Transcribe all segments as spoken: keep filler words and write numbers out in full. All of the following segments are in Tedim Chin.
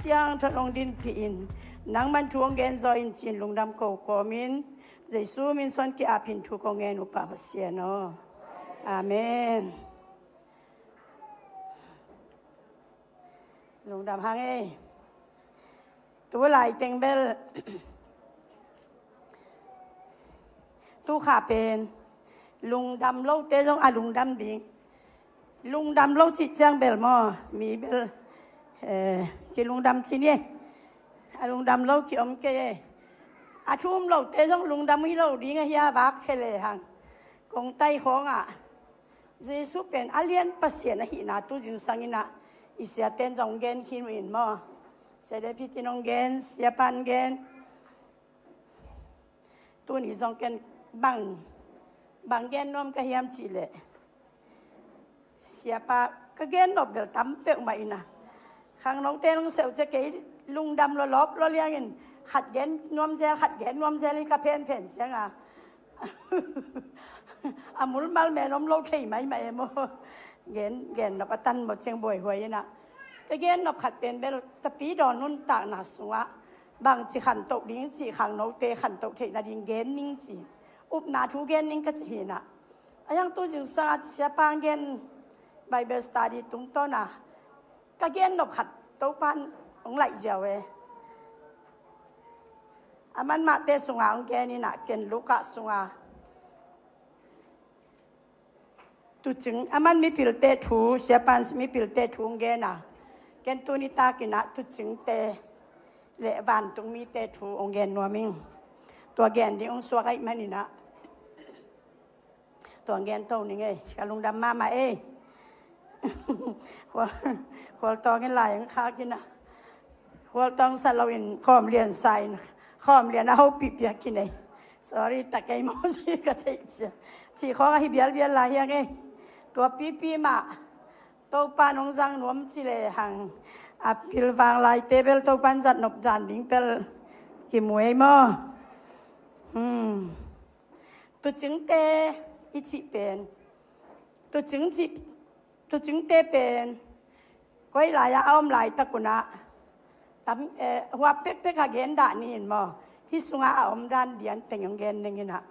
Siangtho hong dinpih in, nangman thu hong gen zaw in ci-in lungdam ko kawmin, Jesu min suan ki-apin thu kong ngen uh Pa Pasian aw. Amen. Lungdam hang ei. Tu lai teng bel tu kha pen lungdam lote zong a lungdam ding. Lungdam lo cih ciang bel maw, mi bel, eh, kilungdam ci ni. A lungdam lo ki om kei e. A thu um lote zong lungdam hi lo ding ahi a, vak khe le hang. Kong tai khawngah Jesu pen a lian Pasian ahihna tu zingsang in ah i siaten zong gen khin uh in maw. Sia David in hong gen, siapan gen. Tuni zong ken bang, bang gen nuam ka hiam cih leh, siapa ka gen nop bel tam peuhmah in ah, khangnote nong seuh cia kei lungdam lawlawp lua liangin khat gen nuam zel, khat gen nuam zel in ka phenphen cianga a mulmal men om lo thei maimah em aw. Gen, gen nop a tan maw ciang buaihuai in ah, ka gen nop khat pen bel Tapidaw nuntakna sungah bangci khantoh ding cih khangnote khantoh theih nading gen ning ci, upna thu gen ning ka ci hi in ah. A hiang tu zingsang a siapa gen Bible study tungtawn a ka gen nop khat Topan hong laih ziau e. A man Mate sunga hong gen in ah ken Luka sunga tucing, a man mipilte thu, siapan mipilte thu hong gen a, ken tuni takin ah tucingte le vantung mite thu hong gen nuam ing. Tua gen ding hong suak ahih manin ah tua gen to ning ei, ka lungdam mahmah ei. Khual, khual tawng in lai ang khak in ah, khual tawng sa lo in khawm lian sa in, khawm lian a hopih piak hi nei. Sorry ta kei maw, ka theih cia. Cih khawng ahi bialbial lai hiang ei. Tua pipi mah Topa nong zang nuam ci le hang, a pilvang laite bel Topa in zat nop zan ding pel kimu ei maw. Hmm. Tucingte i cih pen, tucing cih, tucingte pen koi lai-ah a om laitak un ah tam, eh, huap pekpek a gen dah ni in maw. Hih sungah a om dan dian teng hong gen ning in ah.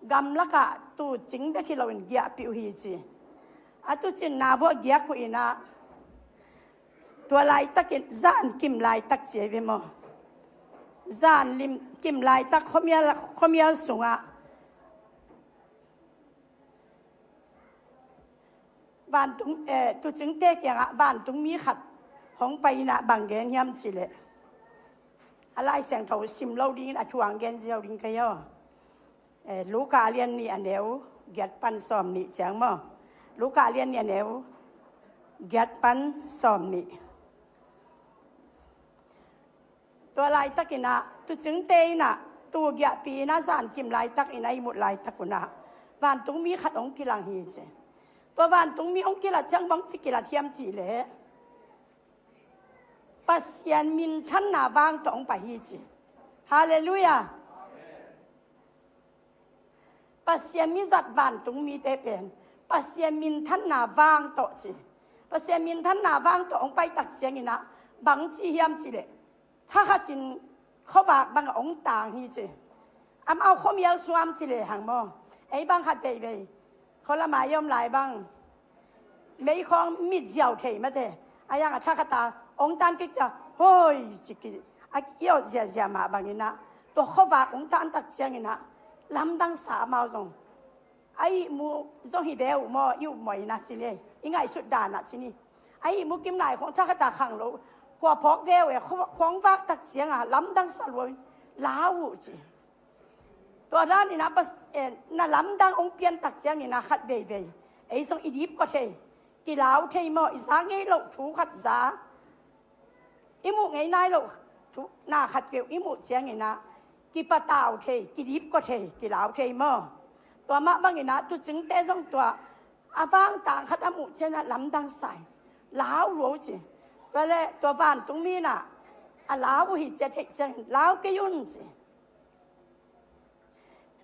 Gamlakah tucing bek hi loin giahpih uh hi ci. A tucin na vuah giak uh in ah, tua laitakin zan kim laitak ci ei ve maw. Zan lim kim laitak khuamial, khuamial sungah vantung, eh, tucingte kiangah vantung mi khat hong pai in ah bang gen hiam cih leh, a Lai Siangtho sim lo dingin a thu ang gen ziau ding ka hi aw. Eh, Luka a lian nih a neu giat pan sawm nih ciang maw. Luka a lian nih a neu giat pan sawm nih. Tua laitakin ah tucingte in ah tu giahpih in ah zan kim laitak in a ihmut laitak un ah vantung mi khat hong kilang hi ci. Tua vantung mi hong kilat ciang bangci kilat hiam cih leh, Pasian minthanna vang tawh hong pai hi ci. Halleluiah. Pasian mi zat vantung mite pen Pasian minthanna vang tawh ci. Pasian minthanna vang tawh hong pai tak ciangin ah bangci hiam cih leh, thakhatin khuavak bangah hong tang hi ci. Amau khuamial suam ci le hang maw. Ei bang khat veivei khualama i om lai bang meikhawng mit ziau thei mate. A hiang a thakhata hong tan kik cia, hoi ci ki, a i awt ziazia mah bangin ah tua khuavak hong tan tak ciangin ah lamdang sa amau zong. A ihmu zong hi ve uh maw, i upmawh in ah ci ni, i ngaihsut dan ah ci ni. A ihmu kim lai khawng thakhata khang lo, khua phawk ve uh e, khua, khuang vak tak cianga lamdang sa lua in lau uh ci. Tua dan in ah pas, eh, na lamdang hong pian tak ciangin ah khat veivei ei zong i dipkua thei, kilau thei maw, i za ngei loh thu khat za, i muh ngei nai loh thu na khat peuh i muh ciangin ah kipatau thei, kidipkua thei, kilau thei maw. Tua mah bangin ah tucingte zong tua a vangtang khat a muh ciangin ah lamdang sa in lau lua uh ci. Tua leh tua vantungmi in ah a lau uh hi ci a theih ciangin lau kei un ci.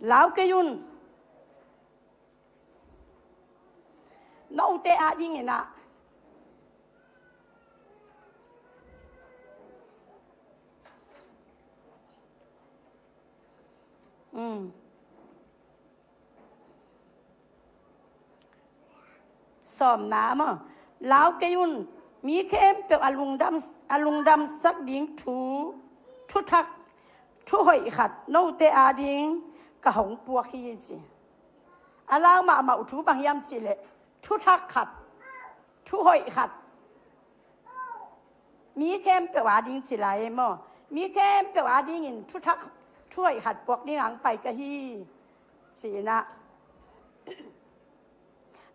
Lau kei un. Note adingin ah Sawmna maw, lau kei un, mi khempeuh a lungdam, a lungdamsak ding thu, thuthak, thuhoih khat note ading ka hong puak hi ci. A lau mahmah uh thu bang hiam cihleh, thuthak khat, thuhoih khat, mi khempeuh ading ci lai e maw, mi khempeuh adingin thuthak, thuhoih khat puak ding ang pai ka hi ci-inah.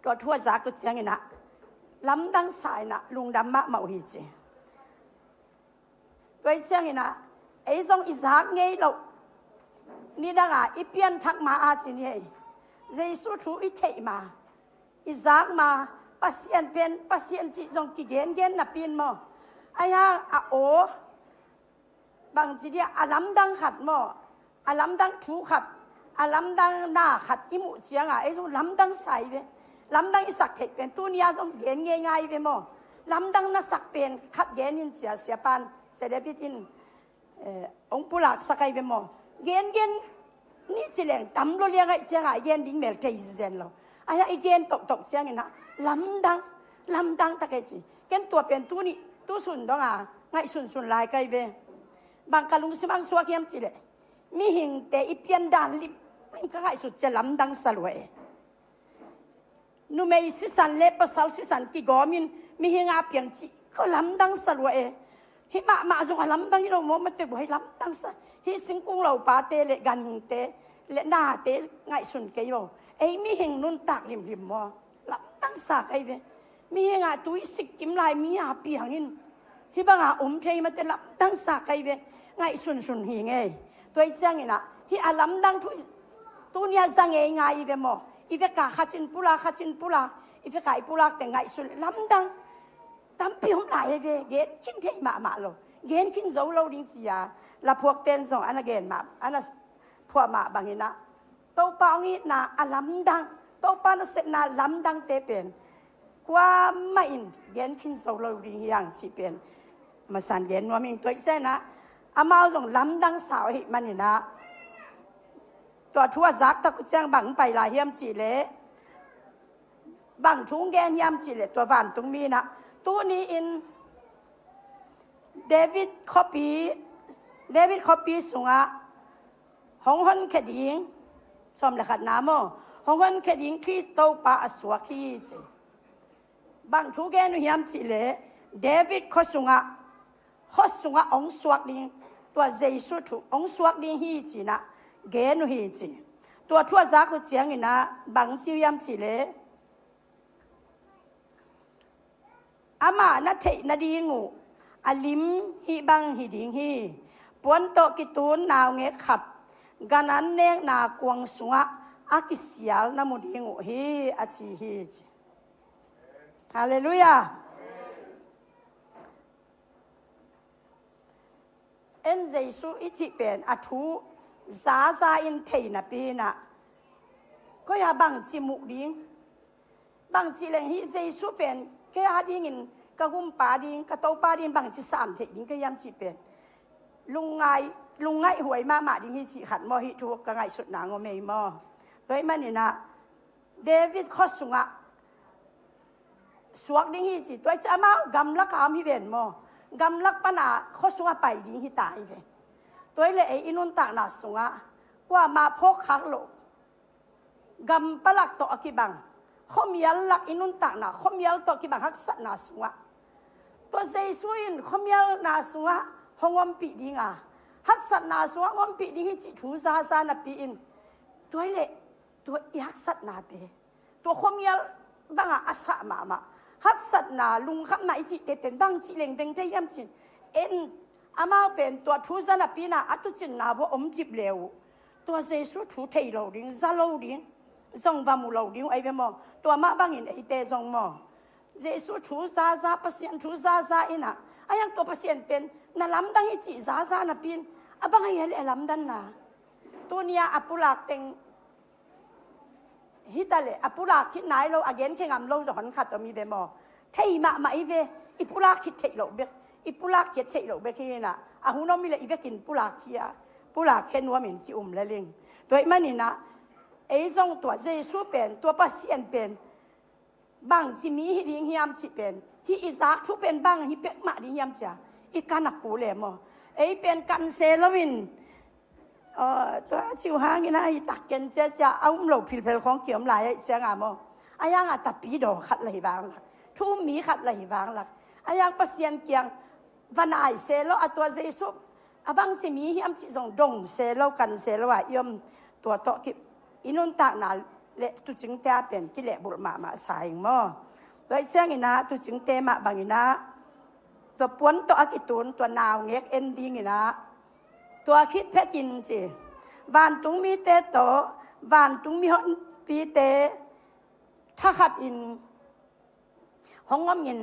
Tua thu a zak uh cianginah lamdang sa inah lungdam mahmah uh hi ci. Tua hi cianginah ei zong i zak ngei loh, nidanga i pianthak ma a ci ni ei. Jesu thu i theih ma, i zak ma, Pasian pen Pasian cih zong kigengen napi in maw, a hiang a aw bangci dia a lamdang khat maw, a lamdang thu khat, a lamdang na khat i muh cianga ei zong lamdang sa i ve. Lamdang i sak theih pen tuni-a zong gen ngeingai i ve maw. Lamdang na sak pen khat gen in cia, siapan, Sia David in, eh, hong pulaksak ai ve maw. Gengen ni ci leng tam lo liang aih cianga i gen ding mel thei zen lo. A hiang i gen toktok cianginah lamdang, lamdang tak ei ci. Ken tua pen tuni, tusun donga ngaihsunsun lai kai ve. Bang ka lungsim ang suak hiam cihleh, mihingte i piandan limlim ka ngaihsut cia lamdang sa lua e. Numei sisan le pasal sisan kigawmin mihing a piang cih ko lamdang sa lua e. Hih mahmah zong a lamdang hi lo maw, mate buai lamdang sa. Hih singkung lopate le ganhingte le nate ngaihsun kei lo. Ei mihing nuntak limlim maw, lamdang sa kai ve. Mihing a tui sikkim lai mi a piangin hih banga om thei mate lamdang sa kai ve. Ngaihsunsun hi ngei. Tua hi cianginah hih a lamdang thu tuni-a za ngeingai i ve maw. I veka khat in pulak, khat in pulak, i veka i pulak teng ngaihsun lamdang tampi om lai e ve. Gen khin thei mahmah lo, gen khin zo lo ding cia laphuakten zong ana gen mah, ana phuah mah banginah Topa hong itna a lamdang, Topa nasepna lamdangte pen kuamah in gen khin zo lo ding hi hang cih pen masan gen nuam ing. Tua hi cianginah amau zong lamdang sa uh ahih maninah tua thu a zak tak uh ciang bang pai lai hiam cihleh, bang thu gen hiam cihleh, tua vantungmi inah tuni-in David khuapi, David khuapi sungah hong honkhia ding, sawm le khatna maw, hong honkhia ding Khrist Topa a suak hi ci. Bang thu gen uh hiam cihleh, David khua sungah, khua sungah hong suak ding, tua Jesu thu hong suak ding hi cinah gen uh hi ci. Tua thu a zak uh cianginah bang ci uh hiam cihleh, amah na theih nading uh a lim hih bang hi ding hi. Puan tawh kitun naungek khat, gan an nekna kuang sungah a kisial na mu ding uh hi, a ci hi ci. Halleluiah. En Jesu i cih pen a thu zaza in thei napi inah koi-ah bangci muh ding, bangci leng hih Jesu pen kei a dingin ka gumpa ding, ka Topa ding bangci san theih ding ka hiam cih pen lungngai, lungngaih huai mahmah ding hi cih khat maw, hih thu ka ngaihsutna ngawmei maw. Tua ahih maninah David khua sungah suak ding hi ci. Tua hi ci amau gamlak a om hi ven maw. Gamlak pana khua sungah pai ding hi ta hi ve. Tua hi leh ei i nuntakna sungah kuamah phawkkhak loh, gam palak tawh a kibang, khuamial lak i nuntakna khuamial tawh a kibang haksatna sungah, tua Jesu in khuamialna sungah hong ompih dinga, haksatna sungah hong ompih ding hi cih thu zaza napi in, tua hi leh tua i haksatnate, tua khuamial banga a sah mahmah haksatna, lungkhamna i cihte pen bangci leng veng thei hiam cin, en amau pen tua thu za napi inah a tucinna vua om cip le uh, tua Jesu thu thei lo ding, za lo ding, zong va mu lo ding uh ahi ve maw. Tua mah bangin eite zong maw, Jesu thu zaza, Pasian thu zaza inah, a hiang tua Pasian pen na lamdang hi cih zaza napi in a bang ahi a leh a lamdanna. Tuni-a a pulak teng hi ta leh, a pulak khit nai lo, a genkhia ngam lo zong hon khat om hi ve maw. Thei mahmah hi ve, i pulak khit theih loh bek, i pulak khit theih loh bek hi inah, a hun om hi leh i vekin pulak khia, pulak khia nuamin ki-um le ling. Tua ahih maninah ei zong tua Jesu pen, tua Pasian pen bangci mi hi ding hiam cih pen, hih i zak thu pen bang hi pek mah ding hiam cia, i kan a ku le maw. Ei pen kan se loin, tua ciu hangin a hi tak ken cia cia a um lo philphel khawng kiom lai aih cianga maw. A hianga tapidaw khat la hi vanglak, thu um mi khat la hi vanglak. A hiang Pasian kiang va nai se lo, a tua Jesu a bangci mi hiam cih zong dong se lo, kan se lo a i om. Tua tawh ki i nuntakna le tucingte a pen kilehbulh mahmah sa ing maw. Tua i cianginah tucingte mah banginah tua puan tawh a kitun tua naungek en dinginah tua khit phetin ci, vantungmite tawh vantungmi honpite thakhatin hong omin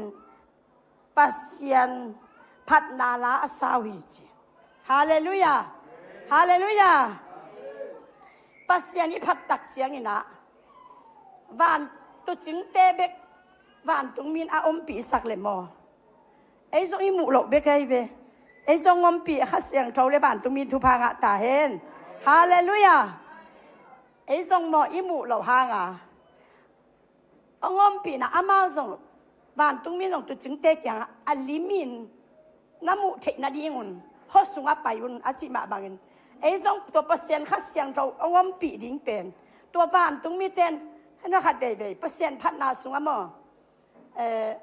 Pasian phatna la a sau hi ci. Halleluiah. Halleluiah. Pasian i phat tak cianginah van tucingte bek vantungmin a ompihsak le maw. Ei zong i muh loh bek ahi ve. Ei zong ompih Kha Siangtho le vantungmin thupha ngah ta hen. Halleluiah. Ei zong maw i muh loh hanga hong ompihna amau zong vantungmi zong tucingte kiangah a limin na muh theih nadingun hua sungah pai un a cih mah bangin ei zong tua Pasian Kha Siangtho hong ompih ding pen tua vantungmite in na khat veivei Pasian phatna sungah maw, eh,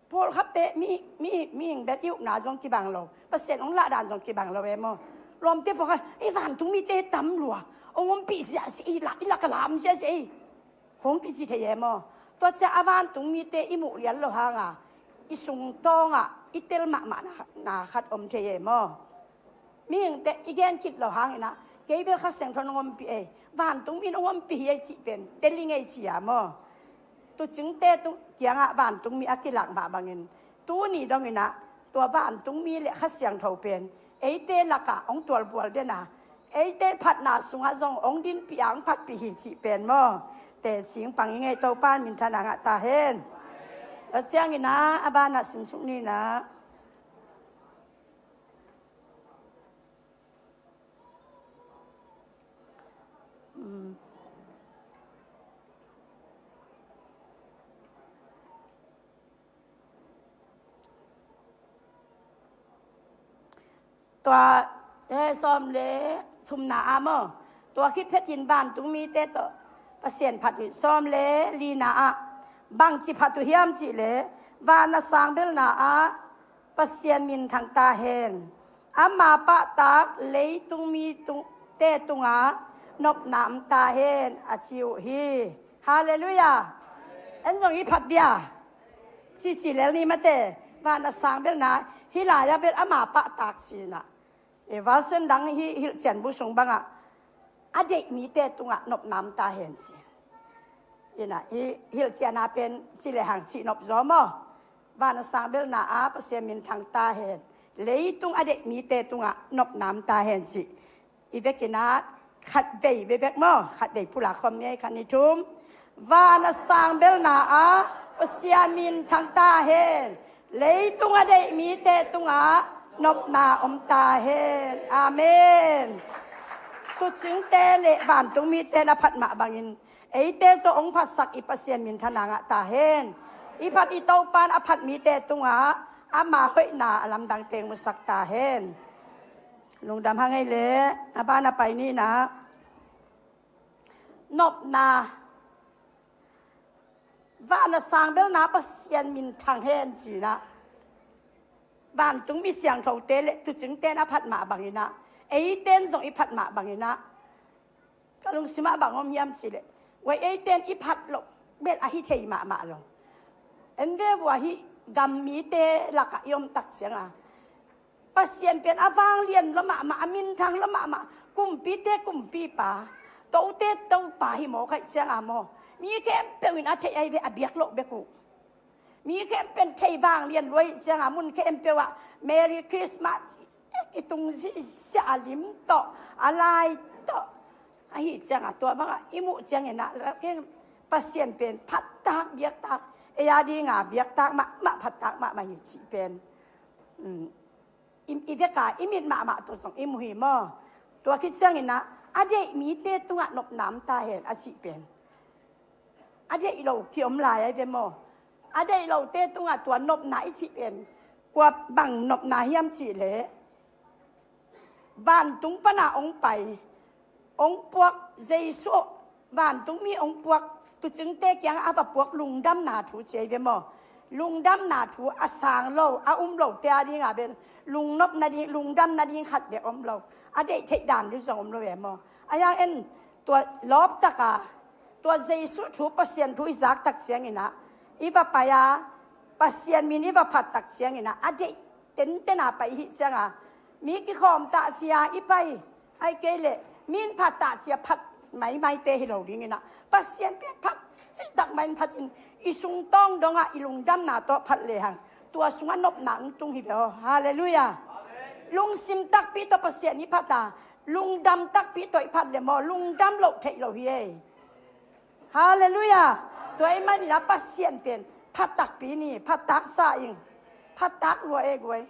pawlkhatte mi, mi, mihing bel i upna zong kibang lo, Pasian hong lahdan zong kibang lo e maw. Lawmte pawlkhat i vantungmite tam lua, hong ompih ziahziah i la, i lak a lam ziahziah i khong kici thei e maw. Tua cia a vantungmite i muh lian lo hanga i sungtawngah i tel mahmah na, na khat om thei e maw. Mihingte i gen khit lo hanginah kei bel Kha Siangtho hong ompih ei, vantungmi in hong ompih hi ei cih pen teling ei ci a maw. Tucingte tung kiangah vantungmi a kilak mah bangin tuni donginah tua vantungmi le Kha Siangtho pen eite lakah hong tualbual dena eite phatna sungah zong hong dinpih a hong phatpih hi cih pen maw. Tecing pang i ngei Topa in minthanna ngah ta hen. Tua cianginah a banah simsuk ninah tua, eh, sawm le thumna ah maw. Tua khit phetin vantungmite tawh Pasian phat uh hi. Sawm le lina ah bangci phat uh hiam cihleh van a sangbelna ah Pasian minthang ta hen. Ama pahtak leitung mite tungah nopna om ta hen a ci uh hi. Halleluiah. En zong i phat dia. Cici lel ni mate, van a sangbelna hi lai-ah bel ama pahtak cinah. E, version dang hi hilhcian bu sung bangah a deih mite tungah nopna om ta hen ci. Inah hi hilhciana pen ci le hang cih nop zaw maw. Van a sangbelna ah Pasian minthang ta hen. Leitung a deih mite tungah nopna om ta hen ci. I vekinah khat vei bekbek maw, khat vei pulak khawm ni, khat ni thum. Van a sangbelna ah Pasian minthang ta hen. Leitung a deih mite tungah nopna om ta hen. Amen. Tucingte le vantungmite na phat mah bangin eite zong hong phatsak i Pasian minthanna ngah ta hen. I phat i Topa in a phat mite tungah ama hoihna a lamdang teng musak ta hen. Lungdam hang ei le, a ban a pai ninah nopna, van a sangbelna Pasian minthang hen cinah. Vantungmi siangthote le tucingte in a phat mah banginah eite in zong i phat mah banginah ka lungsimah bang om hiam cihleh, wai eite in i phat loh bel ahi thei mahmah lo. En ve vua, hih gam mite lakah i om tak cianga Pasian pen a vanglian lo mahmah, a minthang lo mahmah, kumpite kumpipa, tote topa hi mawk aih cianga maw. Mi khempeuh in a theih ahi ve, a biak loh bek uh. Mi khempeuh in thei vanglian lua aih cianga mun khempeuh ah Merry Christmas kitung zihziah a lim tawh, a lai tawh. Ahi cianga tua bangah i muh cianginah Pasian pen phattak biaktak, ei a dinga biaktak mahmah, phattak mahmah hi cih pen i, i veka i mit mahmah tawh zong i mu hi maw. Tua khit cianginah a deih mite tungah nopna om ta hen a cih pen a deih lo kiom lai ai ve maw? A deih lote tungah tua nopna i cih pen kua bang nopna hiam cih leh, vantung pana hong pai, hong puak, Jesu vantung mi hong puak, tuucingte kiangah a va puak lungdamna thu ci ai ve maw? Lungdamna thu a sang lo, a um lote a dingah bel lungnopna ding, lungdamna ding khat bek om lo. A deih theih dan ding zong om lo ve maw? A hiang en tua lawptaka tua Jesu thu, Pasian thu i zak tak ciangin ah, i va pai a, Pasian min i va phat tak ciangin ah, a deih tenten a pai i hih cianga, mi kikhawm tah cia i pai, ahih kei leh mi in phat tah cia phat maimaite hi lo dingin ah, Pasian pen phat cihtak mah in phat in, i sungtawng dongah i lungdamna tawh phat lehang, tua sungah nopna hong tung hi ve aw. Halleluiah. Lungsim takpi tawh Pasian i phat a, lungdam takpi tawh i phat leh maw, lungdam loh theih lo hi ei. Halleluiah. Tua ahih manin ah Pasian pen phat takpi ni, phat taksa ing, phat tak lua ei guai.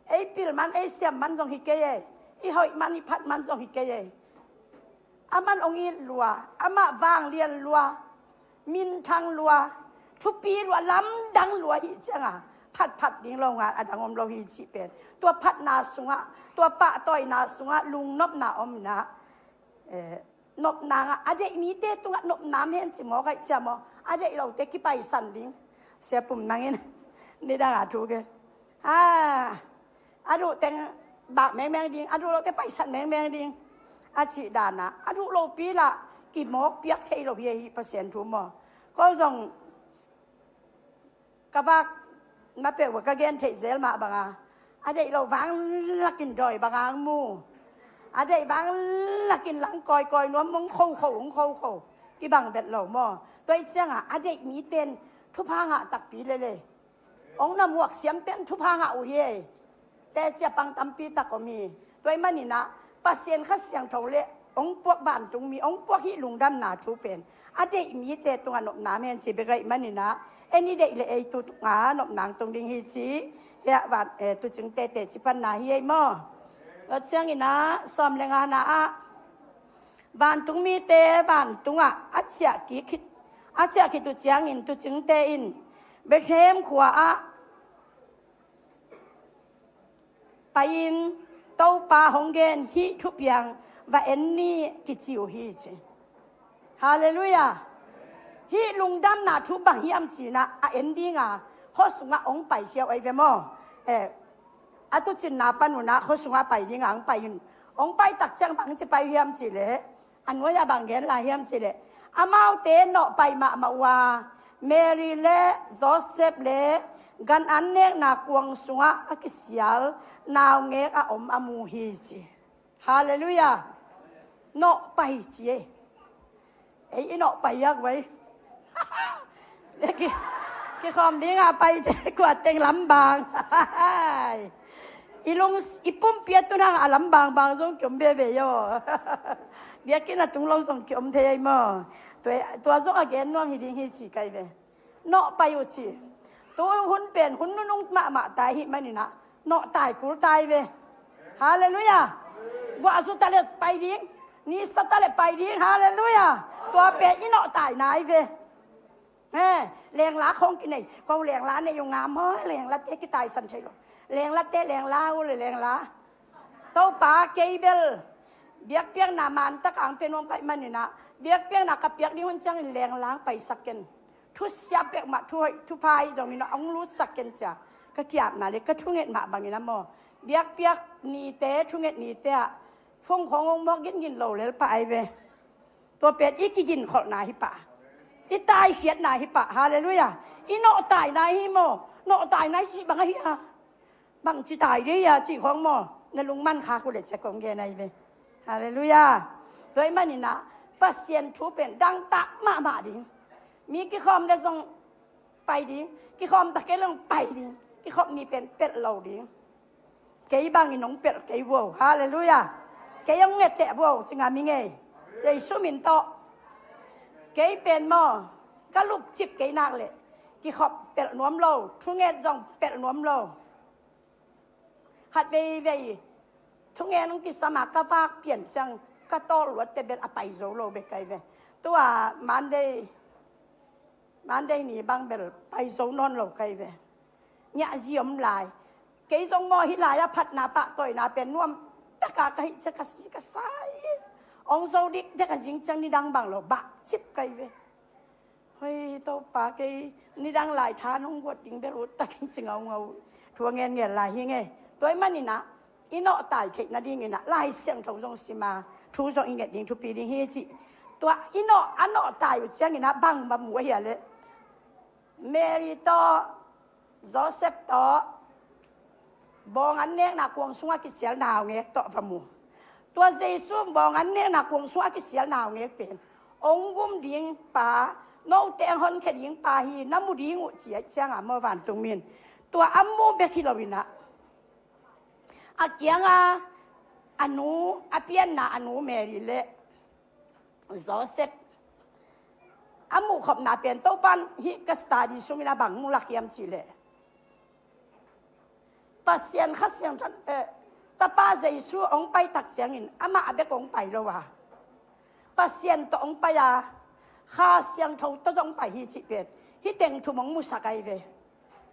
Ei pil man, ei siam man zong hi kei ei. I hoih man, i phat man zong hi kei ei. Aman hong it lua, amah vanglian lua, minthang lua, thupi lua, lamdang lua hih cianga, phatphat ding lo ngal a dang om lo hi cih pen, tua phatna sungah, tua pahtawina sungah lungnopna om in ah, eh, nopna ngah, a deih mite tungah nopna om hen ci maw, kaih cia maw? A deih lote kipaisan ding. Sia Pum Nang in nidang a thu gen. Ha, a duh teng bak mengmeng ding, a duh lote paisan mengmeng ding, a cih dana, a duh lopi lah kimawk piak thei lo hi, hi Pasian thu maw? Ko zong ka vak na peuh uh ka gen theih zel mah banga, a deih lo vanglakin dawi banga hong mu, a deih vanglakin lang kawikawi nuam, hong khokho, hong khokho, kibang vet lo maw? Tua ih cianga a deih miten thupha ngah takpi lele. Hong na muak siam pen thupha ngah uh hi ei. Teci a pang tampi tak om hi. Tua ahih manin ah Pasian Kha Siangtho le hong puak vantung mi, hong puak hih lungdamna thu pen a deih mite tungah nopna om hen ci bek ahih manin ah, en i deih le ei tu tungah nopna hong tung ding hi ci. Hiah van, eh, tuucingte teci panna hi ei maw? Tua ciangin ah sawm le ngana ah, vantung mite vantungah a ciah kik khit, a ciah khit uh ciangin tuucingte in Bethlehem khua ah pai-in Topa hong gen hih thupiang va en ni kici uh hi ci. Halleluiah. Hih lungdamna thu bang hiam ci-in ah a en dinga khua sungah hong pai khiau ai ve maw? Eh, a tuucinna pan un ah khua sungah pai dinga hong pai un. Hong pai tak ciang bang ci pai uh hiam cih leh, a nuai-ah bang gen lai hiam cih leh, amaute nawhpai mahmah uh a, Mary le Joseph le gan an nekna kuang sungah a kisial naungek a om a mu hi ci. Halleluiah. Nawhpai ci ei. Ei i nawhpai a guai. Ki, kikhawm dinga paite kua teng lambang. I lung, i pumpi a tun hang a lambangbang zong kiom veve hi aw. Biakinn a tung lo zong kiom thei ei maw? Tua, tua zong a gen nuam hi ding hi ci kai ve. Nawhpai uh ci. Tu hun pen hun nunung mahmah ta ahih manin ah nawhtai kul ta hi ve. Halleluiah. Guah zu ta le pai ding, ni sa ta le pai ding. Halleluiah. Tua pen i nawhtaina hi ve. He, lengla khong kinei. Ko lengla nei uh nga maw, lenglate kitaisan thei lo. Lenglate, lengla uh le lengla. Topa, kei bel biakpiakna man tak ang pe nuam ka hih manin ah, biakpiakna ka piak ding hun ciangin lengla hong paisak ken. Thusia pek mah, thuhoih thupha hi zongin ah hong lutsak ken cia ka ki-apna le ka thunget mah bangin ah maw, biakpiak nite, thunget nite ah phone khong hong mawk gingin lo lel pah ai ve. Tua pen i kiginkholhna hi pah, i taikhiatna hi pah. Halleluiah. I nawhtaina hi maw? Nawhtaina hi cih bang ahi a, bangci tai ding hia cih khong maw, na lungman khak uh le cia kong gen ahi ve. Halleluiah. Tua ahih manin ah Pasian thu pen dangtak mahmah ding. Mi kikhawm le zong pai ding, kikhawm ta kei le zong pai ding. Kikhop ni pen pelh lo ding. Kei bangin hong pelh kei uh aw. Halleluiah. Kei hong ngeteh uh aw, ci ngam ing ei. Jesu min tawh. Kei pen maw, ka lupcip kei nak leh kikhop pelh nuam lo, thunget zong pelh nuam lo. Khat veivei thungen hong kisam a ka vak pian ciang ka tawlluatte bel a pai zo lo bek kai ve. Tua Monday Monday ni bang bel pai zo nawn lo ka hi ve. Ngiahzi om lai. Kei zong maw, hih lai-a phatna pahtawina pen nuam taka ka hih ciang ka si ka sa in. Ong zo dikdek a zing ciang nidang bang lo bak cip ka hi ve. Hoi Topa, kei nidang lai tha nong guat ding bel ut takin ci ngaungau. Thu a ngenngen lai hi ngei. Tua ahih maninah i nawhtai theih nadinginah Lai Siangtho zong sima, thu zong i nget ding thupi ding hi cih. Tua i nawh, a nawhtai uh cianginah bang va mu ahia leh, Mary tawh Joseph tawh bawng an nekna kuang sungah kisial naungek tawh va mu. Tua Jesu bawng an nekna kuang sungah kisial naungek pen ong gum ding pa, note ang honkhia ding pa hi, na mu ding uh ci ahih ciangah maw, vantungmi in tua a mu bek hi loinah a kianga a nu, a pianna a nu Mary le Joseph a muhkhopna pen Topan hih ka study sungin a bang mu lak hiam cihleh, Pasian Kha Siangtho, eh, Tapa Jesu hong pai tak ciangin amah a bek hong pai lo a, Pasian tawh hong pai a, Kha Siangtho tawh zong hong pai hi cih pen hih teng thum hong musak ahi ve.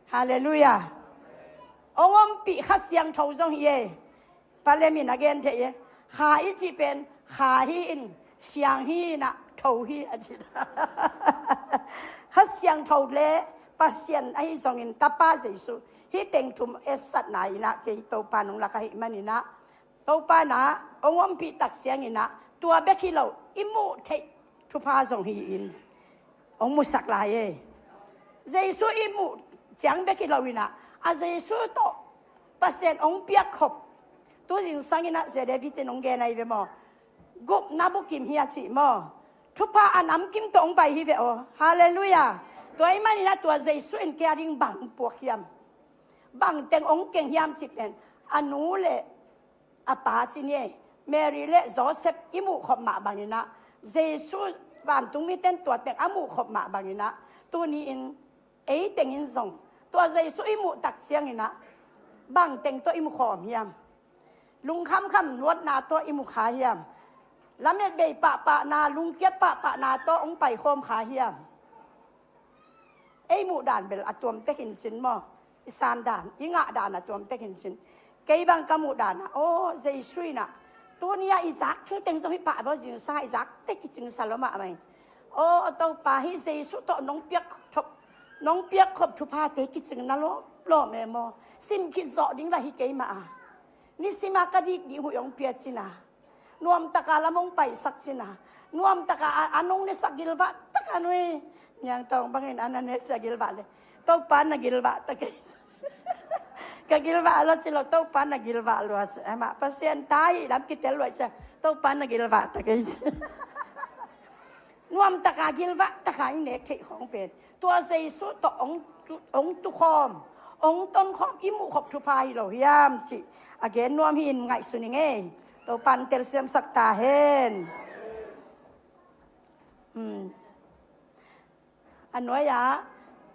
Halleluiah. Hong ompih Kha Siangtho zong hi e. Palem in a gen thei e. Kha i cih pen kha hi in, siang hi inah tho hi a cih. Kha Siangtho le Pasian ahi zongin Tapa Jesu, hih teng thum etsatna inah kei Topa nong lak ahih maninah, Topa inah hong ompih tak cianginah tua bek hi lo, i muh theih thupha zong hi-in hong musak lai e. Jesu i muh ciang bek hi loinah a Jesu tawh Pasian hong piakkhop. Tu zingsang inah Sia David in hong gen ahi ve maw? Gupna bukim hi a cih maw? Thupha a namkim tawh hong pai hi ve aw. Halleluiah. Tua ahih maninah tua Jesu in kei a ding bang puak hiam? Bang teng hong keng hiam cih pen a nu le a pa ci ni ei. Mary le Joseph i muhkhop mah banginah, Jesu, vantungmi ten tua teng a muhkhop mah banginah, tuni-in ei tengin zong tua Jesu i muh tak cianginah bang teng tawh i mukhawm hiam? Lungkhamkham luatna tawh i mukha hiam? Lametbei pahpahna, lungkiat pahpahna tawh hong paikhawm kha hiam? Ei muh dan bel a tuamtek in cin maw? I san dan, i ngah dan a tuamtek in cin. Kei bang ka muh dan ah, aw, Jesu inah tuni-ah i zak thei teng zong hih pah vaw zingsang ah i zak tei kicingsa lua mahmah in. Aw, Topa, hih Jesu tawh nong piakkhop, nong piakkhop thuphate kicing na lawmlawm e maw? Sim khit zawh ding lah hi kei mah a, nisima ka dik ding huih hong pia cina. Nuamtaka lam hong paisak cina. Nuamtaka a, a nong nesak gilvah taka nui. Niangtawng bangin a na ne cia gilvah le, Topa na gilvah ta kei. Ka gilvah lo ci lo, Topa na gilvah lua ci. Amah Pasian ta hi lam kitel luai cia, Topa na gilvah ta kei ci. Nuamtaka gilvah taka i nek theih khawng pen tua Jesu tawh hong tu, hong tukhawm, hong tonkhawm i muhkhop thupha hi lo hiam cih a gen nuam hi in ngaihsun i ngei. Topan telsiamsak ta hen. Hmm. A nuai-ah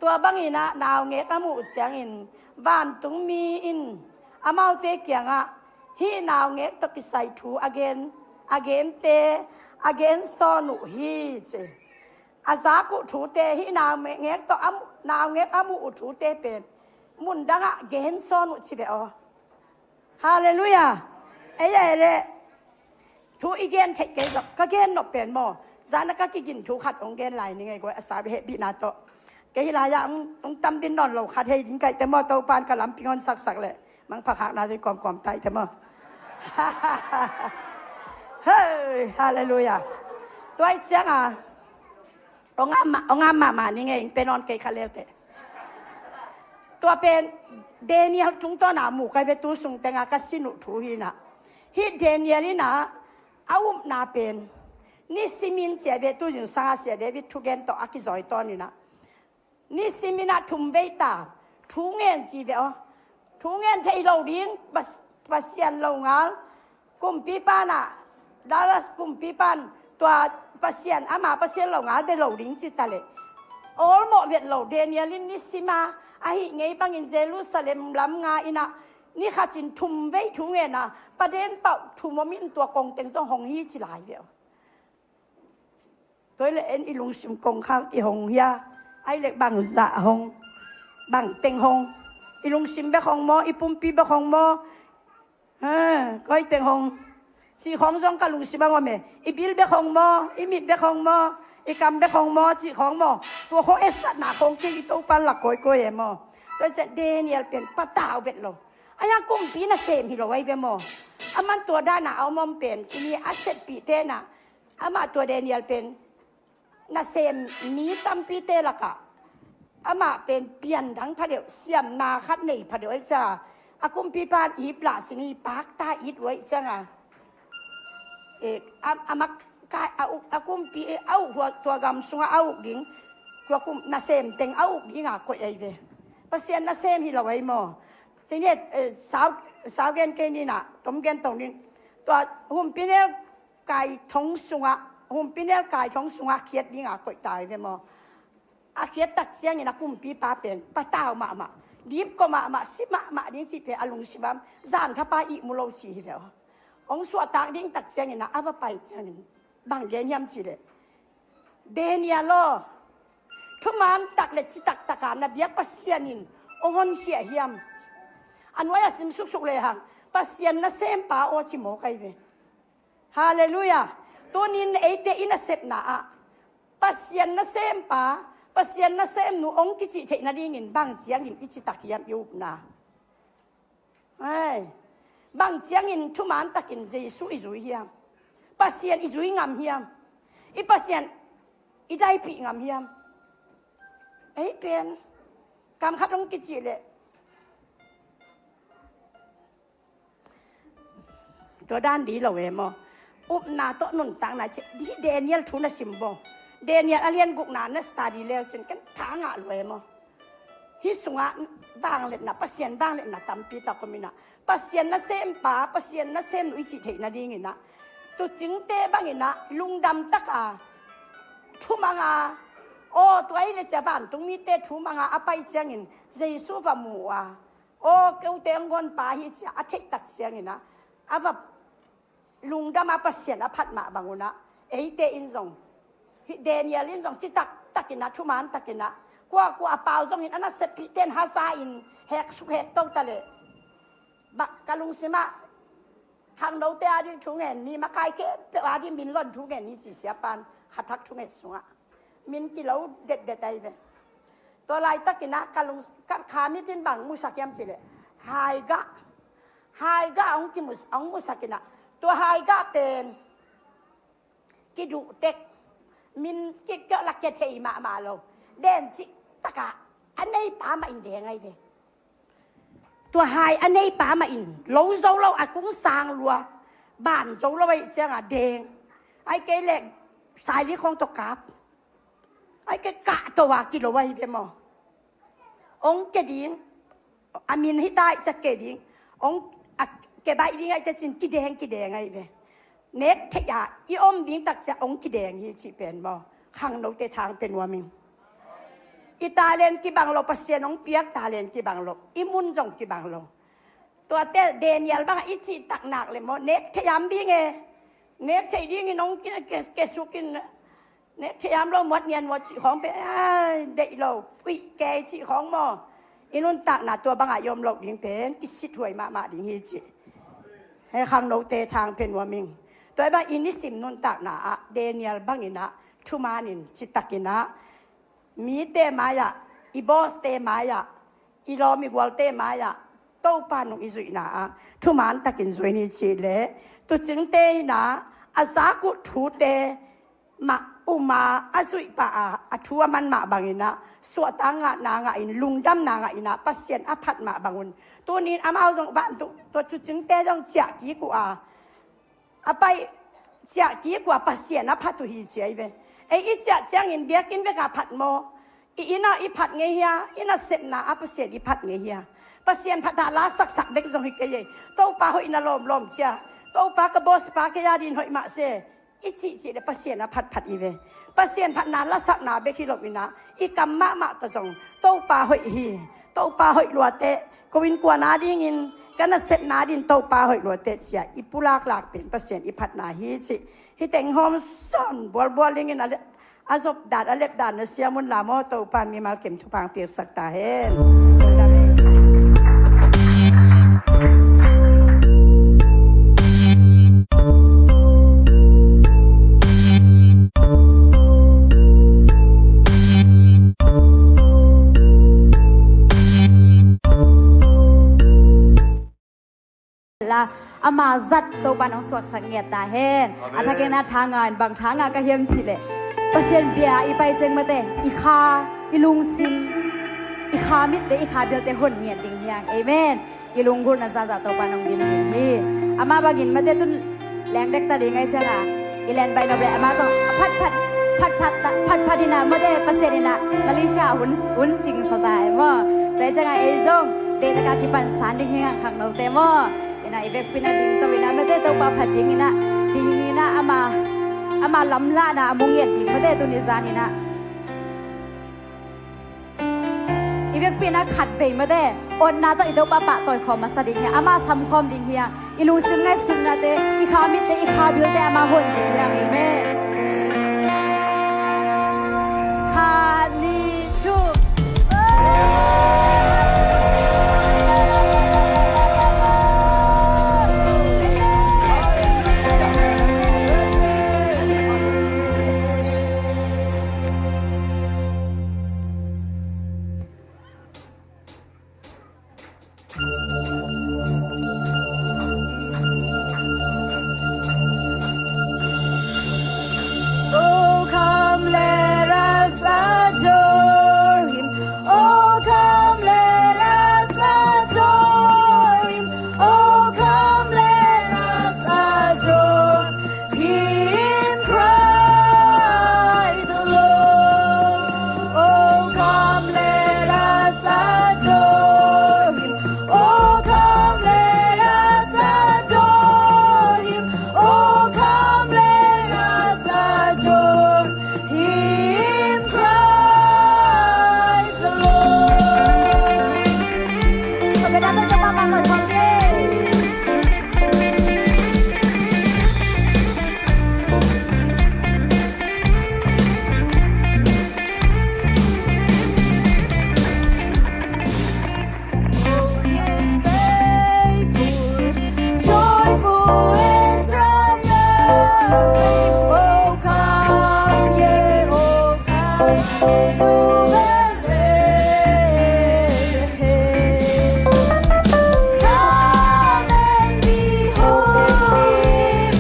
tua banginah naungek a muh ciangin vantungmi in amaute kiangah hih naungek tawh kisai thu a gen, a gente a gensawn uh hi ci. A zak uh thute, hih naungek tawh a mu-, naungek a muh uh thute pen mun dangah gensawn uh ci ve aw. Halleluiah. Ei a ei leh thu i gen theih kei zong ka gen nop pen maw, zana ka kigin thu khat hong gen lai ni ngei guai, a sa hehpihna tawh. Kei hih lai-ah hong, hong tam din nawn lo khat hei ding kaihte maw, Topan ka lampi ngawn saksak leh mangpha khakna zong kawmkawm taihte maw. Hei, halleluiah. Tua ih cianga hong am mah, hong am mahmah ni ngei, ing pe nawn kei kha leute. Tua pen Daniel tungtawna mu kai ve, tu sung tenga ka sin uh thu hinah. Hih Daniel inah a upna pen nisimin cia ve, tu zingsanga Sia David thugen tawh a kizawi tawninah nisiminah thum vei ta thu ngen ci ve aw. Thu ngen thei lo ding, Pas-, Pasian lo ngal. Kumpipa na, Darius kumpipa in tua Pasian, ama Pasian lo ngal bia lo ding ci ta leh, awlmawh vet lo. Daniel in nisima ahih ngei bangin Jerusalem lam nga inah ni khat in thum vei thu ngen a, paden pauh thum om in tua kong teng zong hong hi ci lai ve aw. Tua hi leh en i lungsim kongkhak i hong hia, Ai lek bang zah hong, bang teng hong, i lungsim bek hong maw, i pumpi bek hong maw, ha, koi teng hong, cih khawng zong ka lungsim a ngom e. I bil bek hong maw, i mit bek hong maw, i kam bek hong maw, cih khawng maw. Tua khawng etsatna khawng kei i Topan lak kawikawi e maw. Tua ciah Daniel pen patau vet lo. Ai a kumpi nasem hi lo ai ve maw. Aman tua dana a om om pen cini a seppihte na, amah tua Daniel pen nasem mi tampite lakah amah pen piandang phadeuh, siamna khat nei phadeuh ai cianga, a kumpipa in ip lah cini pakta it uh ai cianga, eh, a, a mak kai a uk, a kumpi, eh, a uk hua tua gam sungah a uk ding, tua kum nasem teng a uk dinga koih ai ve. Pasian nasem hi lo ai maw. Cini, eh, sau, sau gen kei nina, tom gen tong nin. Tua humpinel kai thong sungah, humpinel kai thong sungah khiat dinga koih tai ve maw. A khiat tak ciangin a kumpipa pen patau mahmah, dipko mahmah, si mahmah ding cih pen a lungsimam, zan thapa ihmu lo ci hi ve aw. Hong suahtak ding tak ciangin a, a va pai ciangin bang gen hiam cih leh, Daniel aw, thuman tak le citak taka na biak Pasian in hong honkhia hiam? A nuai a sim suksuk lehang, Pasian nasempa aw ci mawk ai ve. Halleluiah. Tunin eite i nasepna ah Pasian nasempa, Pasian nasemnu hong kicih theih nadingin bang ciangin i citak hiam i upna? Ai, bang ciangin thuman takin Jesu i zui hiam? Pasian i zui ngam hiam? I Pasian i daipih ngam hiam? Ei pen kam khat hong kicih leh tua dan di lo e maw. Upna tawh nuntakna ci di Daniel thu na sim bo. Daniel a lian gukna na study leu cin ken tha ngah lo e maw. Hih sungah vangliatna, Pasian vangliatna tampi tak om inah, Pasian nasempa, Pasian nasemnu i cih theih nadinginah, tucingte banginah lungdam taka thumanga, aw tua i le cia vantung mite thumanga a pai ciangin Jesu va mu uh a, aw keute ang gonpa hi cia a theihtak cianginah a va lungdama Pasian a phat mah bangunah, eite in zong, hih Daniel in zong citak takinah, thuman takinah, kuakua a pau zongin a naseppihte in hasa in hek suk hek to ta leh, bak ka lungsimah khangnote a ding thu ngen ni, makai khempeuh a ding min lon thu ngen ni ci siapan khathak thunget sungah min kilo detdet ai ve. Tua laitakinah ka lung, ka kha mitin bang musak hiam cileh, haigah, haigah hong kimus, hong musakinah, tua haigah pen kiduhtek, min kikiawh la kia thei mahmah lo. Den cih takah a neipa mah in deng ai ve. Tua hai a neipa mah in lo zo lo, a kung sang lua, ban zo lo aih cianga deng. Ai kei leh saili khong tawh kap. Ai kei kah to a kilo ai ve maw. Ong ke ding, a min hita aih cia ke ding, ong a ke baih ding aih te cin kideng kideng ai ve. Nek theih a i om ding takcia ong kideng hi cih pen maw. Khangnote thang pe nuam ing. I talent kibang lo, Pasian ong piak talent kibang lo, i mun zong kibang lo. Tuate Daniel bangah i cihtak nak le maw, nek theih am ding e. Nek theih dingin ong ke, ke, kesukin, nek theih am lo muat nian maw cih khawng pen, ai, deih lo, puih kei cih khawng maw. I nuntakna tua bangah i om loh ding pen kisithuai mahmah ding hi cih. He khangnote thang pe nuam ing. Tua i bang i nisim nuntakna ah Daniel banginah thumanin citakinah mite mai-ah, i boss-te mai-ah, i lawm i gualte mai-ah Topa nung i zuihna ah thuman takin zui ni cih leh, tucingte inah a zak uh thute mah uma a zuih pah a, a thu a man mah banginah suahtak ngahna ngahin, lungdamna ngahinah Pasian a phat mah bangun. Tunin amau zong vantung tua tucingte zong ciah kik uh a, a pai ciah kik uh a, Pasian a phat uh hi ci ai ve. Ei i ciah ciangin biakinn veka phat maw, i inn ah i phat ngei hia, i nasepna ah Pasian i phat ngei hia? Pasian phat ah la saksak bek zong hi kei ei. Topa hoih na lawmlawm cia, Topa ka boss pa kei a din hoih mah se i cihcih le Pasian a phatphat i ve. Pasian phatna lasakna bek hi loinah i kam mahmah tawh zong Topa hoih hi, Topa hoih luate, ko innkuan adingin ka nasepna adingin Topa hoih lua teh ci-a i pulak lak pen Pasian i phatna hi cih. Hih teng hawm sawn bualbual dingin a le-, a zop dan a lep dan na siam un la maw. Topa mimal kim thupha piaksak ta hen. La, ama zat Topa nong suaksak ngiat ta hen. Amen. A thakin a thanga in bang thanga ka hiam cih leh, Pasian bia i pai ciang mate, i kha, i lungsim, i kha mitte, i kha bialte hon ngiat ding hi hang. Amen. I lunggulhna zahzah Topa nong dim ding hi. Amah bangin mate tun leng dek ta ding ahih ciangin a, i len baih nop leh amah zong a phatphat, phatphat ta, phatphat in a mate Pasian in a Malaysia hun, hun cing sa ta e maw. Tua ahih ciangin a ei zong deihtak a kipan san ding hi hang khangnote maw. In a i vekpi in a dingto in a mate Topa phat ding in a, ding in a ama, ama lamlahna a mu ngiat ding mate tuni zan in a. I vekpi in a khatvei mate otna tawh i Topa pahtawi khawm masa ding hi a, ama samkhawm ding hi a, i lungsim ngaihsutnate, i kha mitte, i kha bialte ama hon ding hi a. Amen. Khat, nih, thum. Oh, come, let us adore him. Oh, come, let us adore him. Oh, come, let us adore him, Christ the Lord. Oh, come, let us adore him. Oh, come, let us adore him. Oh, come, let us adore him, Christ the Lord. Oh, ye faithful, joyful and triumphant. Oh, come, ye, oh, come to Bethlehem. Come and behold him,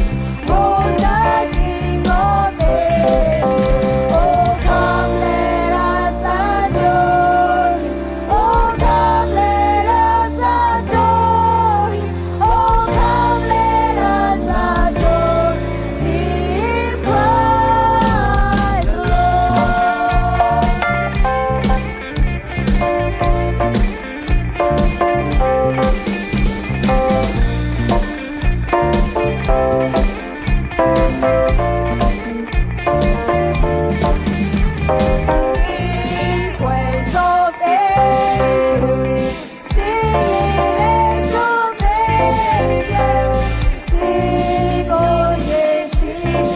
born the King of Ages. Oh, come, let us adore him. Oh, come, let us adore him. Oh, come, let us adore him, Christ the Lord. Sing praise of angels, singing exaltation. Sing, oh yes, sing,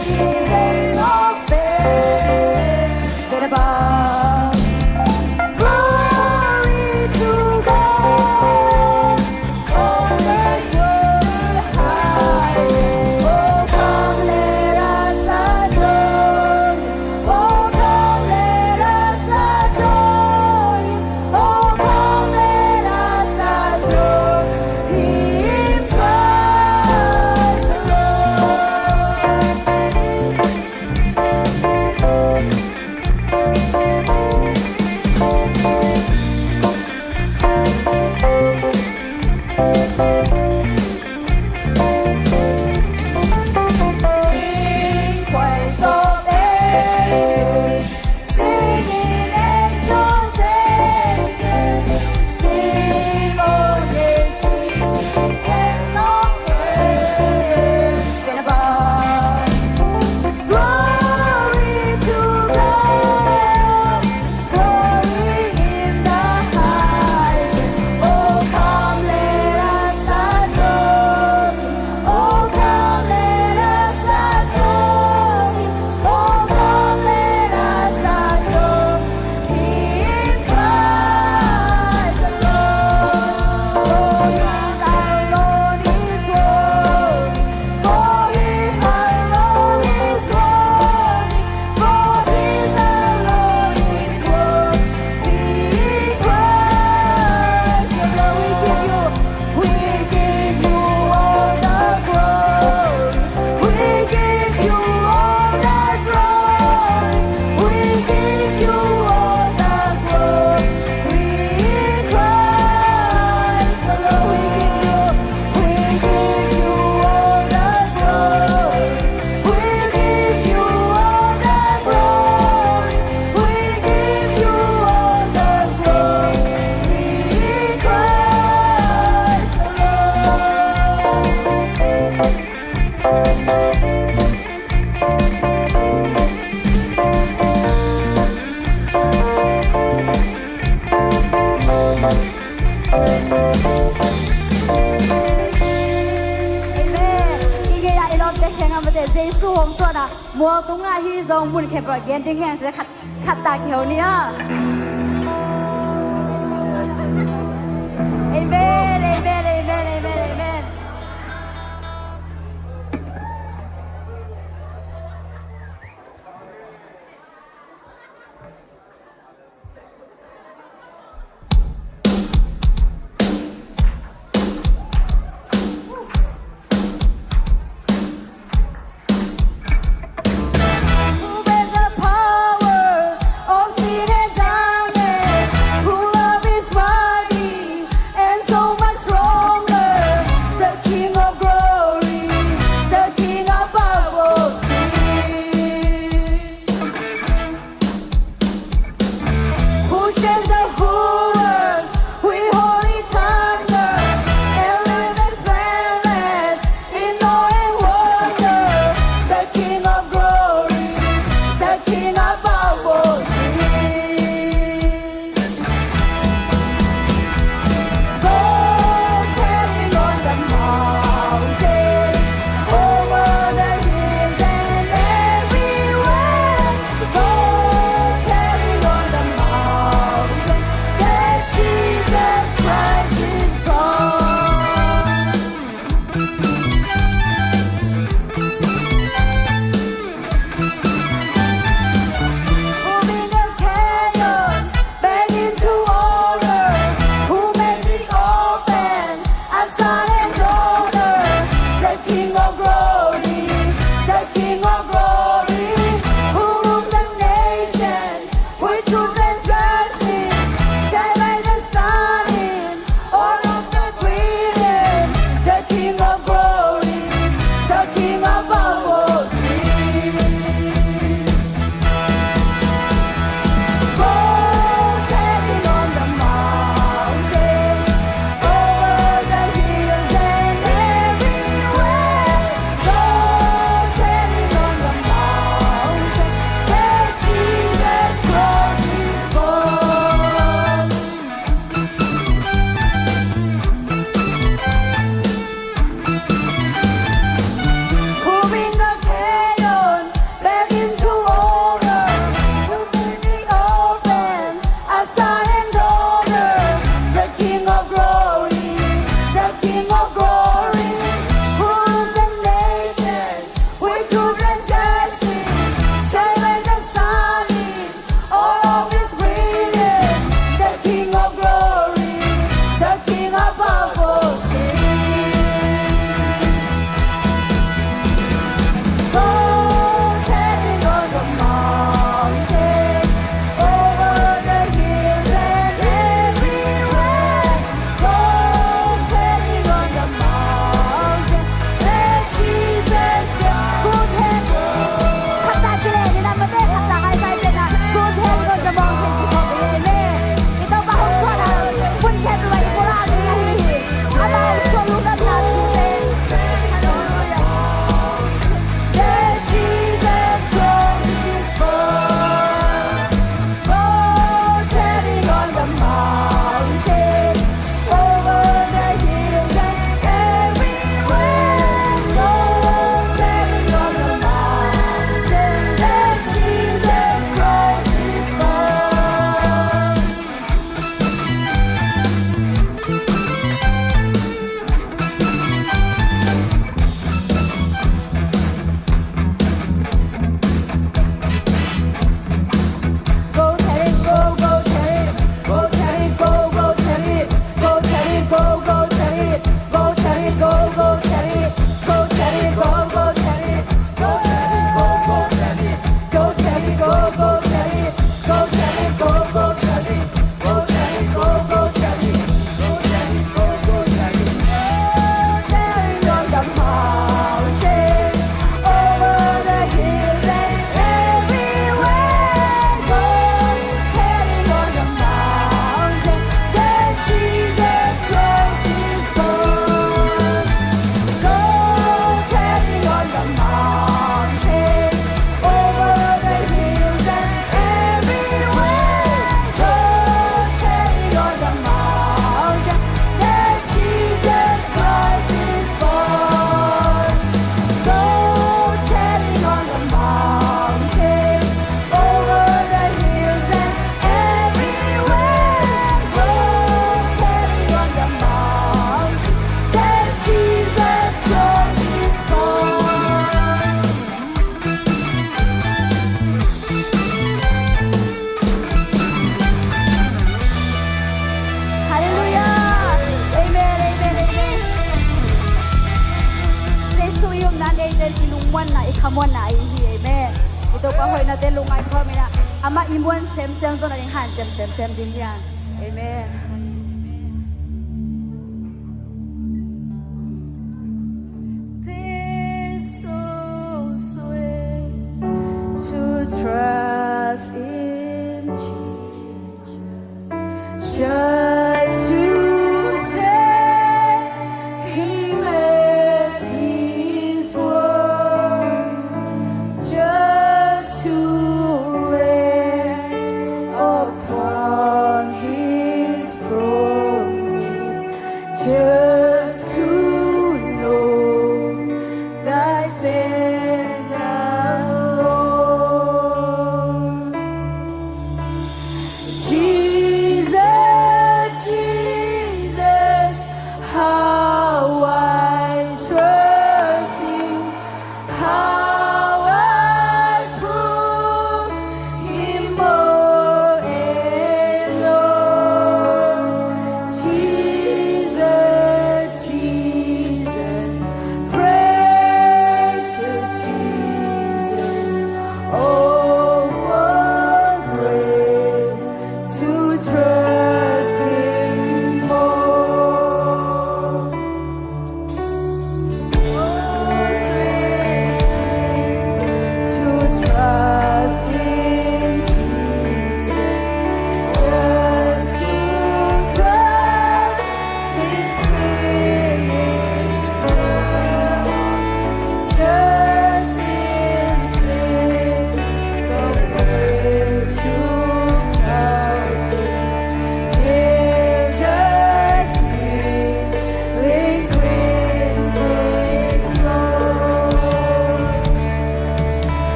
sing of Bethlehem above. Glory to God on the highest. Oh, come, let us adore him. Oh, come, let us adore him. Oh, come, let us adore him, Christ. Mate Jesu hong suan a, mual tungah hi zong mun khempeuh gen ding hi hang, se khat, khat tak kiho ni a. Amen, amen, amen, amen, amen. Who bears the power of sin and darkness? Who love is worthy and so much stronger? muanna, i khamuanna ahi hi. Amen. I Topa hoihnate lungngai khawm in ah, amah i muan semsem zong a ding hanciam semsem ding hi hang. Amen. This so sweet to trust in Jesus. Just to take him as his word, just to rest upon his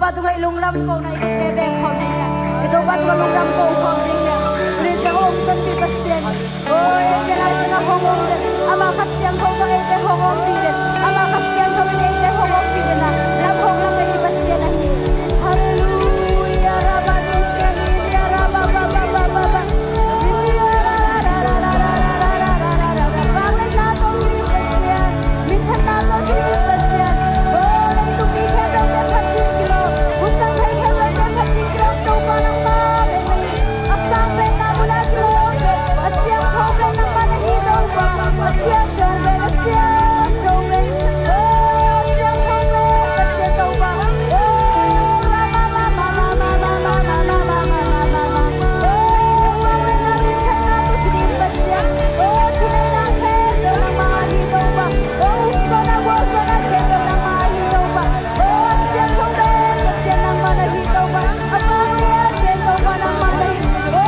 Tungah i lungdam kohna i nunte beng khawm ding hiam? I Topa tungah lungdam ko khawm ding hiam? Tuni ciang hong tonpih Pasian, o, eite Lai Siangtho hong om den, ama Kha Siangtho tawh eite hong ompih den, ama Kha Siangtho in eite hong ompih den a, lam hong lak den i Pasian ahi. Halleluia. Rabba Gishani Rabba Baba Baba. Vangliatna tawh kidim Pasian, minthanna tawh kidim Pasian. O, leitung mi khempeuh phat cin kilawm, husang thei khempeuh phat cin kilawm Topa nangmah bek na hi. A sang pen na mun ah kilawm pen, a siangtho pen nangmah na hi Topa. A siangtho pen, a siangtho pen, o, a siangtho pen Pasian Topa. O, Rama Mama Mama Mama Mama Mama Mama. O, Topa pen na minthanna tawh kidim Pasian. O, thuneihna khempeuh nangmah hi Topa. O, ukzawhna gualzawhna khempeuh nangmah hi Topa. O, a siangtho pen Pasian nangmah na hi Topa. A vanglian pen Topa nangmah na hi. O,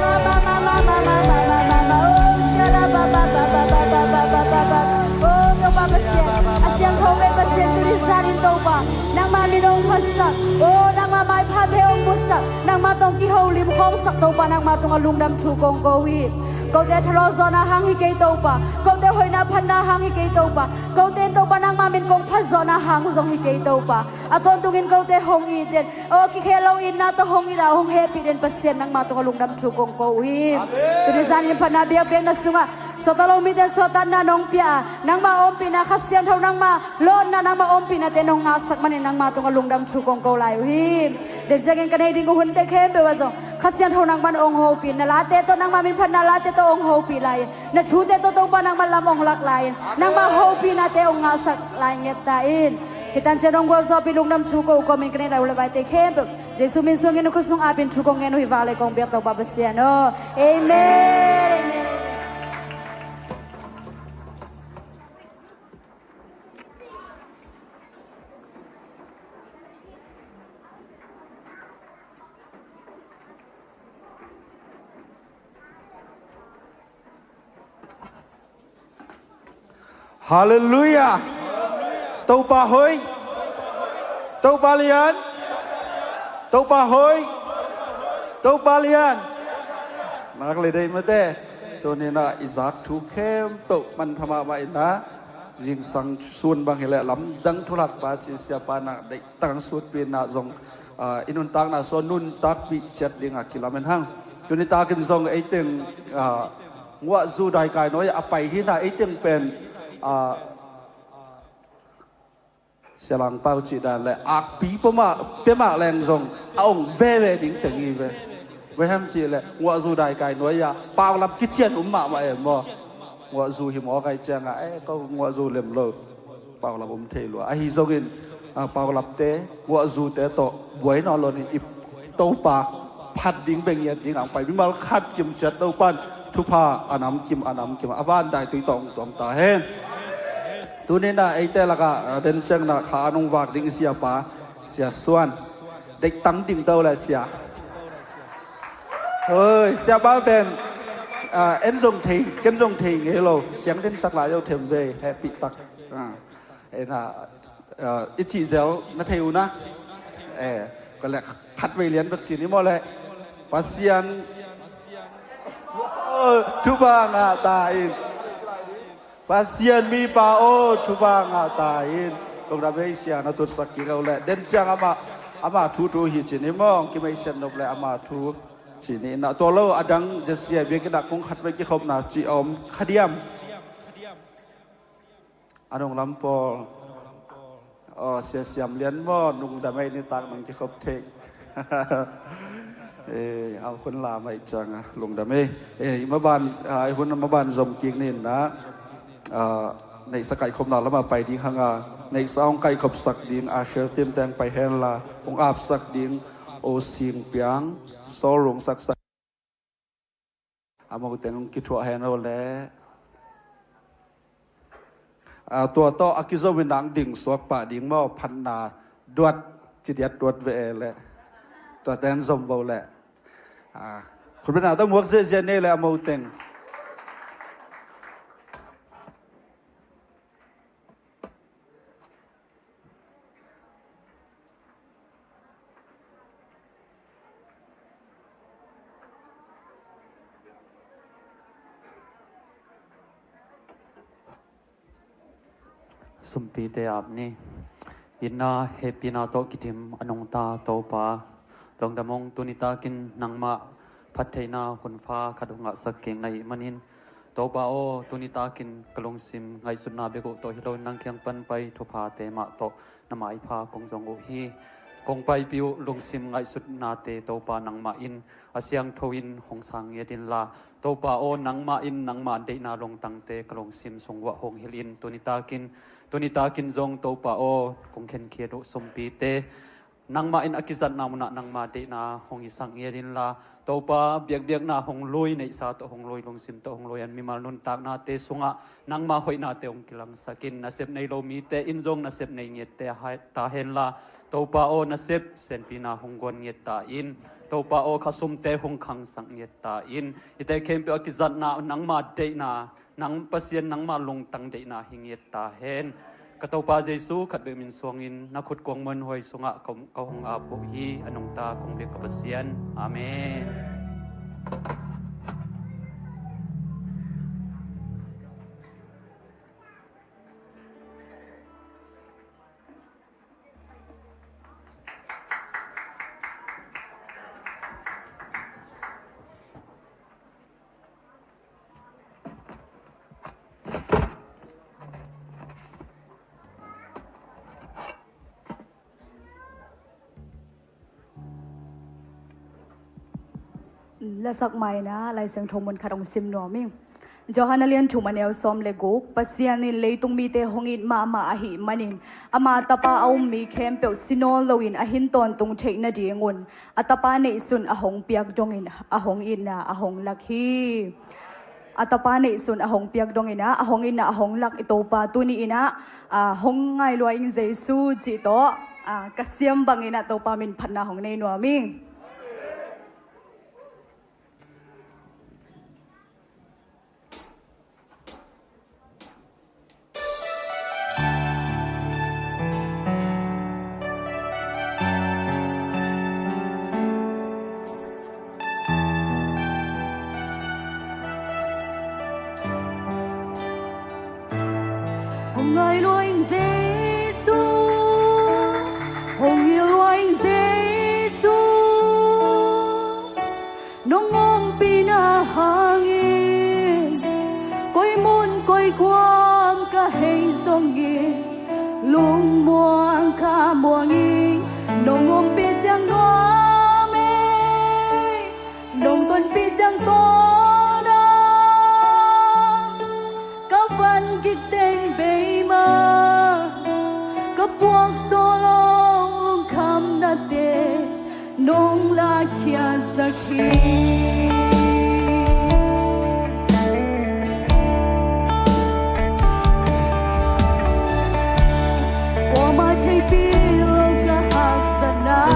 Rama Mama Mama Mama Mama. O, Shara Baba Baba Baba Baba Baba. O, Topa Pasian, a siangtho pen Pasian tuni zanin Topa nangmah min hong phatsak. O, nangmah maiphate hong musak, nangmah tawh hong kiholim khawmsak Topa nangmah tungah lungdam thu kong ko hi. Kote thalawh zawhna hang hi kei Topa, kote hoihna phatna hang hi kei Topa, kote in Topa nangmah min kong phat zawhna hang zong hi kei Topa. A tawntungin kote hong it den, o, kikhel lo itna tawh hong it a, hong hehpih den Pasian nangmah tungah lungdam thu kong ko uh hi. Amen. Tuni zanin phatna biakpiakna sungah suakta lo mite suahtakna nong pia a, nangmah ompihna Kha Siangtho nangmah lawpna nangmah ompihna te nong ngahsak manin nangmah tungah lungdam thu kong ko lai uh hi. Den ciangin ka nei ding uh hunte khempeuh ah zong Kha Siangtho nangmah hong hopih in, na late tawh nangmah min phatna late tawh hong hopih lai in, na thute tawh Topa nangmah lam hong lak lai in, nangmah hopihna te hong ngahsak lai nget ta in. Hih tan ciang hong gualzawhpih lungdam thu ko uh kawmin ka neih lai uh le vaite khempeuh Jesu min suangin na khut sung apin thu kong ngen uh hi. Vanglian kong biak Topa Pasian aw. Amen. Amen. Amen. Halleluia. Topa hoih. Topa lian. Topa hoih. Topa lian. Nak le dei mate. Tuni na i zak thu khempeuh manpha mahmah in na, zingsang sun bang hileh lamdang thulak pa ci siapa na deih tang sutpi na zong, ah, i nuntakna sua nuntakpih ciat dingah kilamen hang. Tuni takin zong eiteng, ah, nguah zu daikai nuai a pai hina eiteng pen, ah, Sia Lang Pau cih dan le akpi pamah, pamah leng zong a ong veve ding teng hi ve. Vehem cih le nguah zu daikai nuai ah paulap kician um mahmah em maw? Nguah zu hi maw kai ciangah, eh, ko nguah zu lem lo. Paulap um thei lua. Ahi zongin, ah, paulapte, nguahzute tawh buai nawn lo ni, i Topa phat ding bek ngiat ding ang pai. Mimal khat kimciat Topan thupha a namkim, a namkim, a van daitui tawh hong tuam ta hen. Tuni na eite lakah, ah, den ciangna kha a nong vak ding i siapa, Sia Suan. Deih tang ding to le sia. Hoi, siapa pen, ah, en zong thei, ken zong thei ngei lo. Siang den sak lai zo them ve, hehpih tak. Ah. Ena, ah, i cih zel na thei uh na. Eh, ka le khatvei lian bek cin i maw le. Pasian. Oh, thupha ngah ta in. Pasian mipa aw, thupha ngah ta in. Lungdam ei sia na tutsak kik uh le. Den ciang ama, ama thu thu hi cin i maw. Kimeisian nop le ama thu cin i na. Tua lo adang Jesse a biakinn ah kong khatvei kikhopna ci om kha diam. A nunglam pawl. Aw, Sia Siam Lian maw, lungdam ei nitak nang kikhop thei. Eh, a hun la mai cang a, lungdam ei. Eh, i maban, ah, i hun maban zom kik ni na. Ah, neihsa kaikhopna lamah pai ding hang a, neihsa hong kaikhopsak ding a share team teng pai hen la, hong apsak ding O Sing Piang, Sawl Rung Saksak. A mo teng hong kithuah hen aw le. A, tua tawh a kizo in nang ding suak pah ding maw, phatna duat, cidiat duat ve e le. Tua ten zom bo le. A, khutbetna tawh muak ziahziah nei le a mo teng. Sumpite ap ni. Itna hehpihna tawh kidim a nungta Topa, lungdam ung. Tuni takin nangmah phattheihna hunpha khat hong ngahsak kik na hih manin, Topa aw, tuni takin ka lungsim ngaihsutna bek uh tawh hi loin nang kiang pan pai thuphate mah tawh na maipha kong zong uh hi. Kong paipih uh lungsim ngaihsutnate Topa nangmah in a siangtho in hong sang ngiat inla, Topa aw, nangmah in nangmah deihna lungtangte ka lungsim sung uah hong hilh in, tuni takin, tuni takin zong Topa aw, kong khenkhiat uh sumpite nangmah in a kizatna munah nangmah deihna hong hisak ngiat inla, Topa, biakbiakna hong lui, neihsa tawh hong lui, lungsim tawh hong lui an mimal nuntaknate sungah nangmah hoihnate hong kilangsak in, nasep nei lo mite in zong nasep nei ngiatte a hai-, ta henla, Topa aw, nasep sianpina hong guan ngiat ta in, Topa aw, khasumte hong khangsak ngiat ta in, hihte khempeuh a kizatna nangmah deihna, nang Pasian nangmah lungtang deihna hi ngiat ta hen. Ka Topa Jesu khat bek min suangin na khut kuang muanhuai sungah ka, ka hong ap uh hi, a nungta kong biak ka Pasian. Amen. Lasak mai-in ah Lai Siangtho mun khat hong sim nuam ing. Johan a lian thum a neu sawm le guk, Pasian in leitung mite hong it mahmah ahih manin, ama tapa a um mi khempeuh si nawn loin a hin tawntung theih nadingun a tapa neihsun a hong piak dongin a hong itna a hong lak hi. A tapa neihsun a hong piak dongin ah a hong itna a hong lak i Topa tuni in ah, ah, hong ngai lua ing Jesu cih tawh, ah, ka siam bangin ah Topa min phatna hong nei nuam ing. Hong ngai lua ing Jesu, hong ngil lua ing Jesu. Nong ompihna hangin koi mun koi kuam ka hei zongin lungmuang ka muang ing. Nong ompih ciang nuam ei, nong tonpih ciang tawldam. Ka van kik teng bei mah, ka puak zawh lo lungkhamnate nong lakkhiatsak hi. Kuamah theihpih lo ka haksatna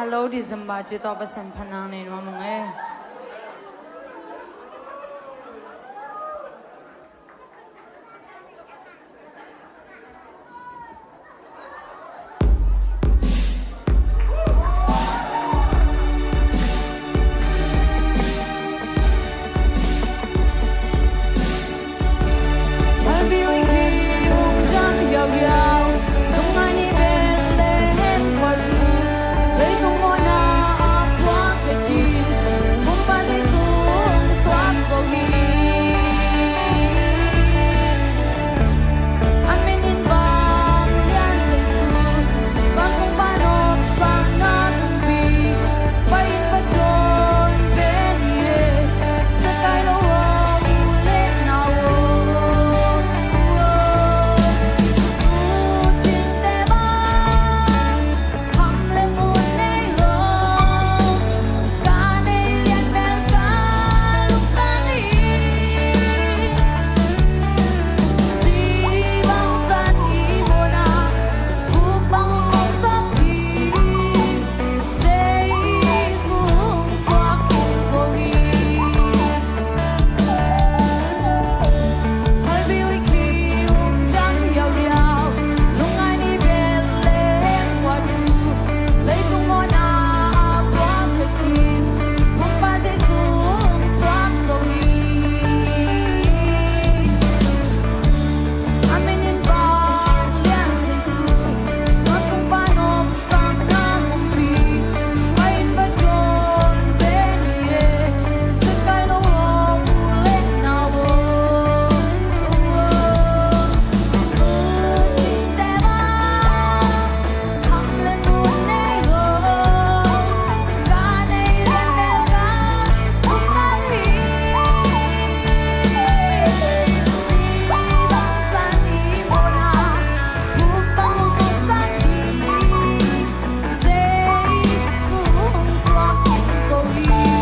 Hello December ci tawh Pasian phatna nei nuam ung ei.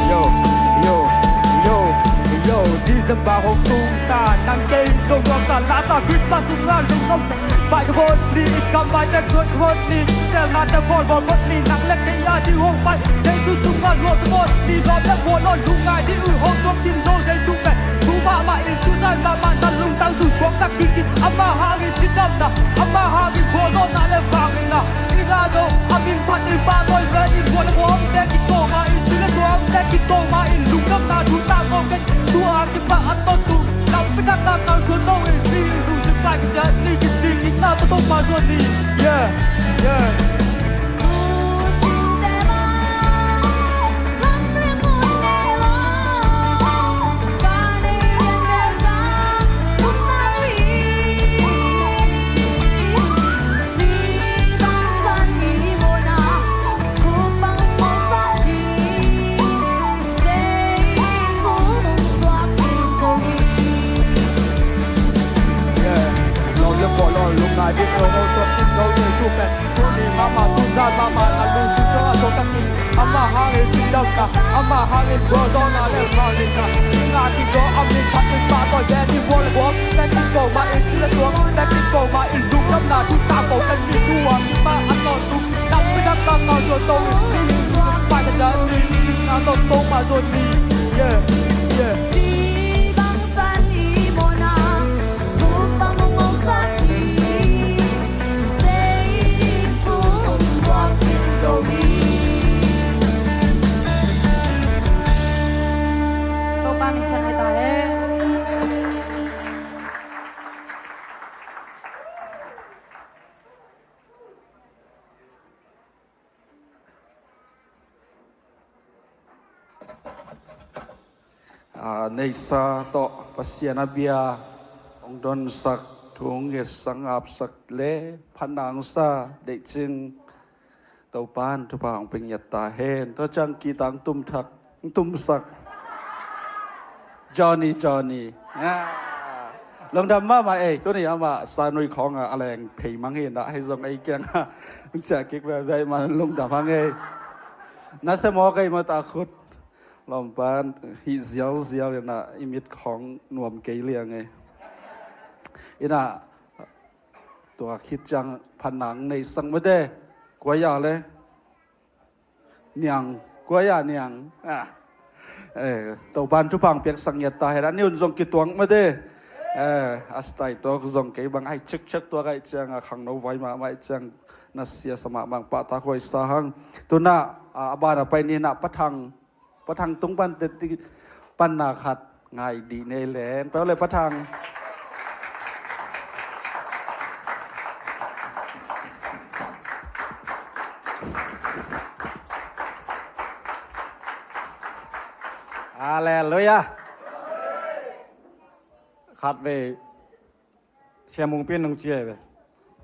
Yo, yo, yo, yo, December hong tung ta, nang kei zong nuam ta, la ta Christmas tung la lungnuam ta. Bai hon ni, i kam bai te khut hon ni, sel na te khol bol hon ni, nang le kei a di hong pai, Jesu tung la luam ta hon ni, lawm le muan hon lungngai di uh hong tuam kim zo, Jesu pen tu mahmah in, tu zai mahmah na lungtang tu suak tak dik in, amah hangin cidamna, amah hangin gualzawhna le vangliatna. I ngah zo a min phat in pahtawi zen in, gual a guam te kiko mah in, sil a suam te kiko mah in, lungdamna thu tangko kei thu a kipat a tawntung, lampi taktak kalsuan to in, mi in lungsim pai kiciat ni, kising in na tawh tawh pah zuan ni. Yeah, yeah. Lawm le muan hon lungngai di uh hong tuam kim zo, Jesu pen tu ni mahmah, tu zan mahmah na lungsim zo a zo tak in, amah hangin cidamna, amah hangin gualzawhna le vangliatna. I ngah ding zo a min phat in pahtawi zen in, gual a guam te kiko mah in, sil a suam te kiko mah in, lungdamna thu tangko kei ni, thu a kipat a tawntung, lampi taktak kalsuan to in, mi in lungsim pai kiciat ni, kising in na tawh tawh pah zuan ni. Yeah, yeah. Topa min thang ahi ta hen. A, neihsa tawh Pasian a bia hong donsak, thu hong ngetsak, ngapsak le phatna hong sa deihcing Topa in thupha hong pia ngiat ta hen. Tua ciang guitar hong tumsak, hong tumsak Johnny, Johnny. Ah. Lungdam mahmah ei, tuni amah Sanui khawng ah a leng phei mang hi in ah, hei zong ei kiang ah hong ciah kik veve mah, lungdam hang ei. Na sia mawk ei mah ta khut. Lawmpa in hih zialzial in ah i mit khawng nuam kei liang ei. In ah tua khit ciang phatna hong neisak mah te. Kua ya le? Niang, kua ya niang. Ah. Eh, Topan thupha piaksak ngiat ta hen, a niun zong kituak mate. Eh, a style tawh zong kei bang ai chek chek tuak ai ciang a khangno vai mahmah ai ciang na siasa mahmah pahtak huai sa hang. Tuna, ah, a ban a pai ni na Pa Thang, Pa Thang tung pan teti panna khat ngai dih nei leng. Pau le Pa Thang. Halleluiah. Khat vei Sia Mung Pian nong cia ve.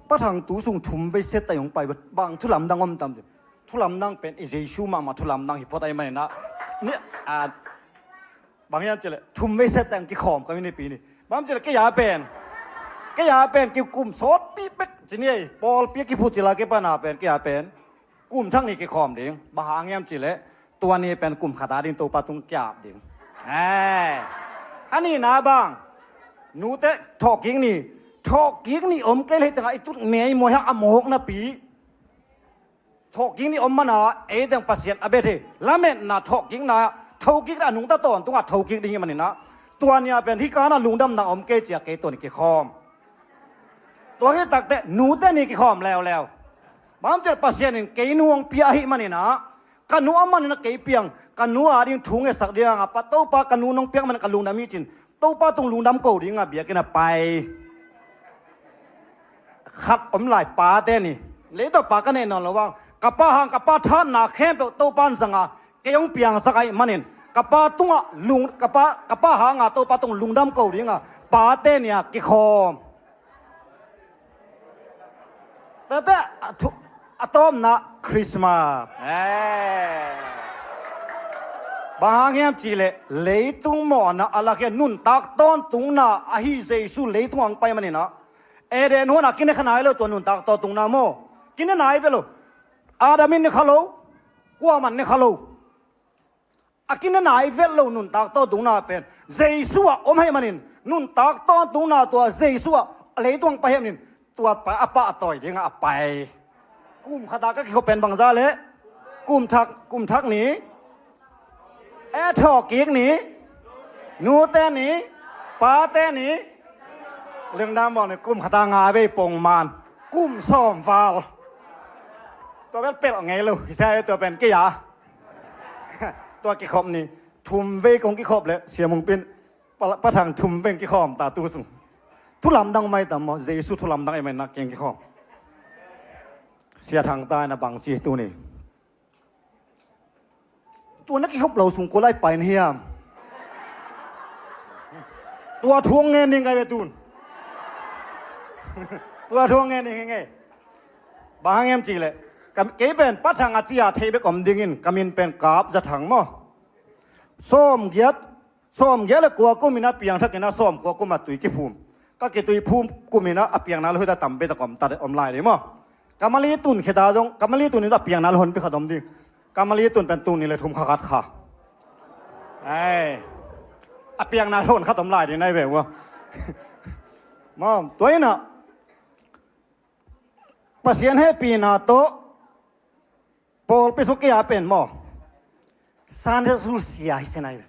Pa Thang tu sung thum vei set a hong pai ve. Bang thu lamdang om tam te. Thu lamdang pen i Jesu mahmah thu lamdang hi phot ai mai na. Ni, a, bang hiam cih leh thum vei set teng kikhawm ka mi ni pi ni. Bang cih leh kei a pen, kei a pen kikum sawtpi pek ci ni ei. Pawlpi a kiphut cil a kei pan a pen, kei a pen kum thak ni kikhawm ding. Bang hang hiam cih leh tua ni pen kum khat a ding Topa tung kiap ding. Eh. A nihna bang, nute thawhkik ni, thawhkik ni om kei leh tengah i tut mei muai hak a mawk napi. Thawhkik ni om mana, ei teng Pasian a bet hi. Lametna thawhkikna, thokik a nungta tawntungah thokik ding hi maninah. Tua nia pen hih kana lungdamna om kei cia kei tua ni kikhawm. Tua hi takte, nute ni kikhawm leuleu. Bang cih Pasian in kei nu hong pia ahi maninah. Ka nu a maninah kei piang, ka nu a ding thu ngetsak dingah, Pa Topa ka nu nong piak manin ka lungdam hi cin. Topa tung lungdam ko dingah biakinn a pai. Khat om lai pate ni. Leitawh pa ka neih nawn lo vang. Ka pa hang ka pa thatna khempeuh Topa in zanga kei hong piangsak ahi manin. Ka pa tungah lung, ka pa, ka pa hanga Topa tung lungdam ko dinga pate nia kikhawm. Tete a thu, a tawpna Christmas. Eh. Bang hang hiam cih leh leitung mawhna a lak hian nuntak tawntungna ahi Jesu leitung ang pai maninah. Eden huan a kine kha nai lo tua nuntak tawntungna maw. Kine nai ve lo. Adam in ne kha lo. Kuaman ne kha lo. A kine nai vet lo nuntak tawntungna pen Jesu ah om hei manin nuntak tawntungna tua Jesu ah leitung pai hei manin tua pa a pah a tawi dingah a pai. Kum khata ka kikhop pen bangza le kum thak, kum thak ni, e thawhkik ni, nute ni, pate ni, lungdam bawl ni kum khata nga vei pong man kum sawm val. Tua bel pelh ngei lo hi sa tua pen kei a. Tua kikhop ni, thum vei kong kikhop le Sia Mung Pian, Pa, Pa Thang thum vei kikhawm ta tu sung. Thu lamdang mai tam maw, Jesu thu lamdang ei mai nak keng kikhawm. Sia Thang ta na bang ci tu ni. Tua na kikhop lo sung ko lai pai na hiam. Tua thu ngen ding kai ve tun. Tua thu ngen ding hi ngei. Bang hang hiam cih leh, kei pen Pa Thang a cia thei bek om dingin ka min pen Kap Za Thang maw. Sawm giat, sawm giat le kua kum ina piang thak ina sawm kua kum a tui kiphum. Ka kitui phum kum ina a piangna lo hita tam ve ta kom ta om lai ding maw. Ka mali tun khita zong, ka mali tun ina a piangna lo hon pi khat om ding. Ka mali tun pen tun ni le thum kha khat kha. Ai. A piangna lo hon khat om lai ding nai ve ua. Maw, tua ina. Pasian hehpihna tawh pawlpi sung kei a pen maw. Sunday school sia hi senai.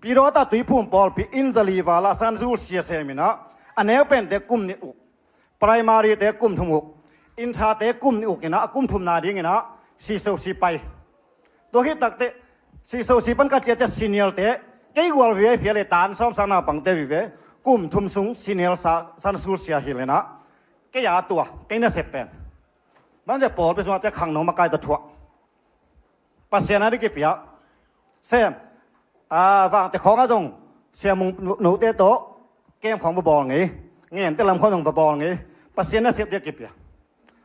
Pidawta tuiphum pawlpi in zali vala Sunday school sia semina. A neu pen te kum ni uk. Primary te kum thum uk. Inthate kum ni uk ina a kum thumna ding ina siso si pai. Tua hi takte siso si pan ka cia cia senior te. Kei gual vive pia le tan sawm sang na pangte vive. Kum thum sung senior sa Sunday school sia hi lena. Kei a tua, kei na sep pen. Bang zia pawlpi sungah te khangno makai ta thuah. Pasian a di kipia. Sem. A, vangte khawng a zong. Sia Mung no, note tawh. Kem khawng va bawl ngei. Ngen te lam khawng zong va bawl ngei. Pasian a sep dia kipia.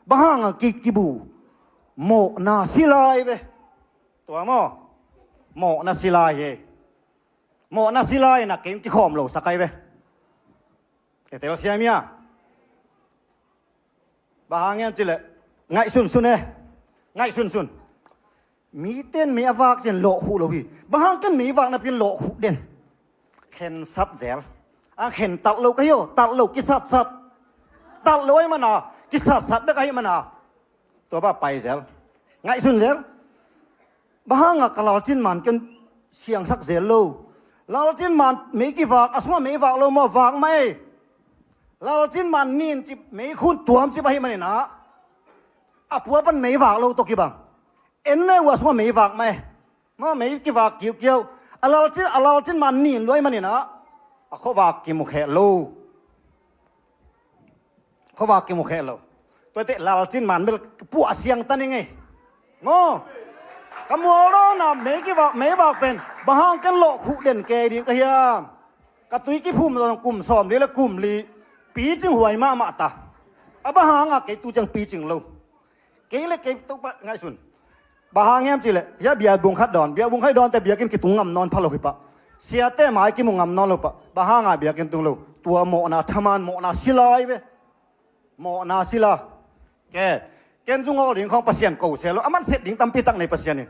Bang hang a ki, kibu. Mawhna silai ve. Tua maw. Mawhna silai he. Mawhna silai na keng kikhawm lo sakai ve. Etel siam ia. Bang hang hiam cih leh ngaihsunsun e. Ngaihsunsun. Miten mei a vak cin lawh khuh lo hi. Bang hang ken mei vak napi in lawh khuh den. Khensat zel. A khen tat lo ka hi aw, tat lo kisatsat. Tat lo ahi mana kisatsat bek ahi mana. Tua bang pai zel. Ngaihsun zel. Bang hanga ka lalcin man ken siangsak zel lo? Lalcin man mei kivak, a sungah mei vak lo maw? Vak mah ei. Lalcin man nin cip, mei khun tuam cip ahih maninah a pua pan mei vak lo tawh kibang. En mei uh, a sungah mei vak mah ei. Maw, mei kivak kiukiau. A lalcin, a lalcin man nin luai maninah a khuavak kimukheh lo. Khuavak kimukheh lo. Tuate lalcin man bel puah siang ta ning ei. Maw, ka mual dawnah mei kivak, mei vak pen bang hang ken lawh khuh den kei ding ka hiam? Ka tui kiphum zong kum sawm li le kum li picing huai mahmah ta. A bang hanga kei tu ciang picing lo? Kei le kei Topa ngaihsun. Bang hang hiam cihleh, hia bia bung khat dawn, bia bung khat dawnte biakinn kitung ngam nawn pha lo hi pah. Siate mai kimu ngam nawn lo pah. Bang hanga biakinn tung lo? Tua mawhna thaman, mawhna sila hi ve. Mawhna sila. Ke, ken zung awl ding khawng Pasian ko se lo. Aman sep ding tampi tak nei Pasian in.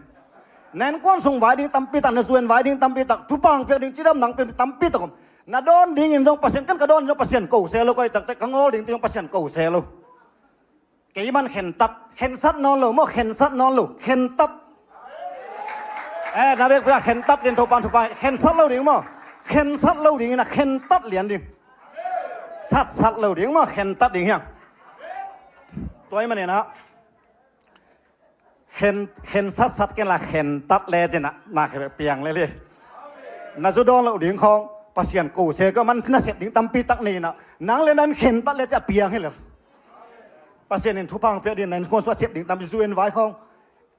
Na innkuan sung vai ding tampi tak, na zu en vai ding tampi tak, thupha piak ding, cidam nang piak ding tampi tak om. Na dawn dingin zong Pasian, ken ka dawn zong Pasian ko se lo, koi takte ka ngawl ding teng zong Pasian ko se lo. Kei man khentat, khensat nawn lo maw, khensat nawn lo, khentat. Eh, na bek pia khentat din Topan thupha, khensat lo ding maw? Khensat lo ding ina khentat lian ding. Satsat lo ding maw, khentat ding hiang. Tua ahih maninah khen, khensat sat ken la khentat le cinah na khe piang le le. Na zu dawn lo ding khawng Pasian ko se ka man na sep ding tampi tak nei inah nang le nan khentat le ci a piang hi le. Pasian in thupha piak ding, na innkuan sung a sep ding tampi, zu en vai khawng,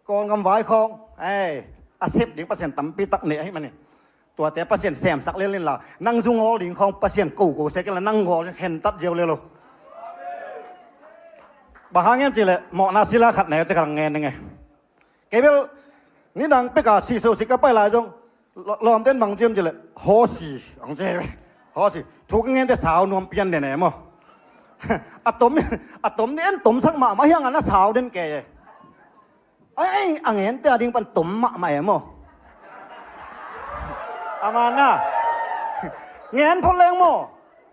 Kawlgam vai khawng, ei, a sep ding Pasian tampi tak nei ahih manin tuate Pasian semsak lel inla, nang zu ngawl ding khawng Pasian ko ko se ken la nang ngawl khentat ziau lel lo. Bang hang hiam cihleh mawhna sila khat nei ci ka ngen ding e. Kei bel nidang peka siso si ka pai lai zong lawmten bang ciam cihleh hawsi ang ci. Hawsi thu ka ngente sau nuam pian den e maw? A tom, a tom ni en tomsak mahmah hiang a na sau den kei e. Ai, ai, a ngente a ding pan tom mahmah e maw? Amana ngen phot leng maw?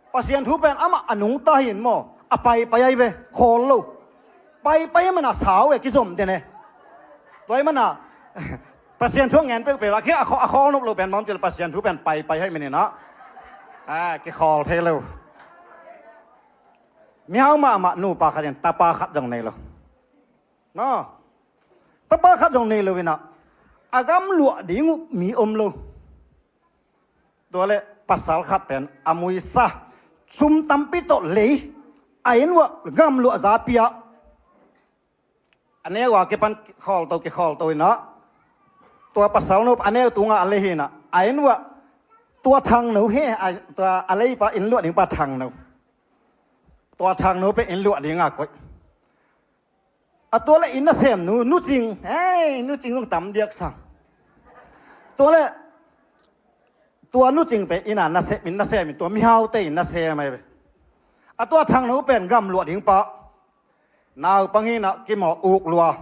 Pasian thu pen amah a nungta hi in maw? A paipai ahi ve, khawl lo. Paipai mana sau e, kizom den e. Tua ahih mana Pasian thu a ngen peuhpeuh a khi a khawl, a khawl nop lo pen bang cil Pasian thu pen paipai ahi maninah a kikhawl thei lo. Mihau mahmah nupa khat in tapa khat zong nei lo. Maw, tapa khat zong nei lo inah a gam luah ding uh mi om lo. Tua le pasal khat pen a muisa sum tampi tawh lei a inn uah gam luah za pia. A neu a kipan kikhawlto kikhawlto inah tua pasal no a neu tungah a lei hi inah a inn uah tua Thangno he, a, tua a leipa inn luah dingpa Thangno. Tua Thangno pen inn luah dinga koih. A tua le inn nasemnu, Nu Cing, hei, Nu Cing zong tam diak sang. Tua le tua Nu Cing pen inn a nasem, inn nasem in tua mihaute inn nasem ahi ve. A tua Thangno pen gam luah ding pa. Naupang hi inah kimawl uk lua.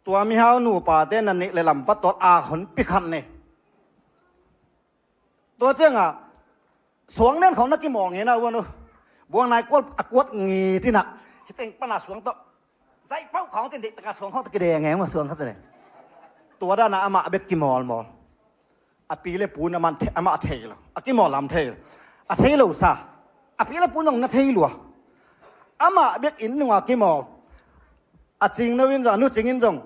Tua mihau nupate na nih le lam va tawt a honpi khat nei. Tua ciangah suang nen khawng na kimawl ngen a uan uh. Buang nai kuat a kuat ngi tinah hiteng pana suang tawh zaih pauh khawng cin deih taka suang khawng tawh kideng ngen uh a suang khat le. Tua dana amah bek kimawlmawl. A pi le pu in amah thei lo. A kimawl lam thei lo. A thei lo sa. A pi le pu in zong na thei lua. Amah bek inn nunga kimawl. A Cingno in zong, a Nu Cing in zong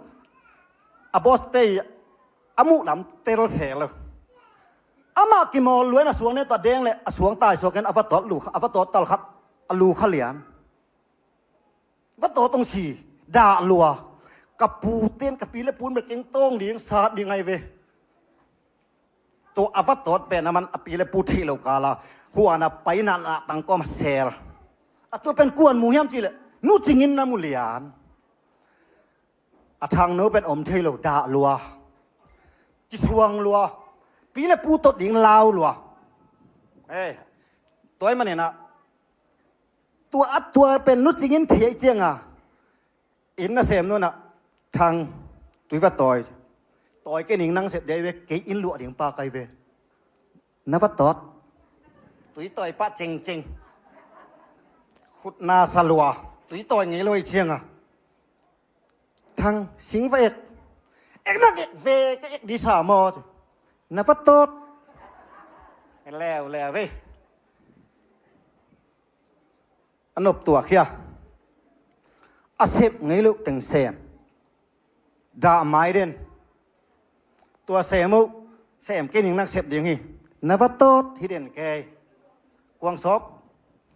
a boss te a muh lam tel se lo. Amah kimawl luain a suang ne tua deng le a suang tai suakin a va tawt lu, a va tawt tal khat a lu kha lian. Va tawt tong si dah lua. Ka pu ten ka pi le pun bel keng tawng ding sat ding ahi ve. Tua a va tawt pen a man a pi le pu theih lo kala huan a paina na tangkawm a sel. A tua pen kuan mu hiam cihleh Nu Cing in na mu lian. A Thangno pen om thei lo, dah lua, kisuang lua, pi le pu tot ding lau lua. Eh, tua ahih maninah tua a tua pen Nu Cing in thei cianga inn nasemnu inah, Thang, tui va tawi. Tawi kei ning, nang sep dei ve, kei inn luah ding pa kai ve. Na va tawt. Tui tawi pah cengceng. Khutna sa lua. Tui tawi ngei lo hi cianga, Thang, sing va ek. Ek nak ek ve, ka ek di sa maw ci. Na va tawt. Leuleu ve. A nop tuak hia. A sep ngei loh teng sem. Dah mai den. Tua sem uh, sem kei ning nak sep ding hi. Na va tawt hi den kei. Kuang sawp.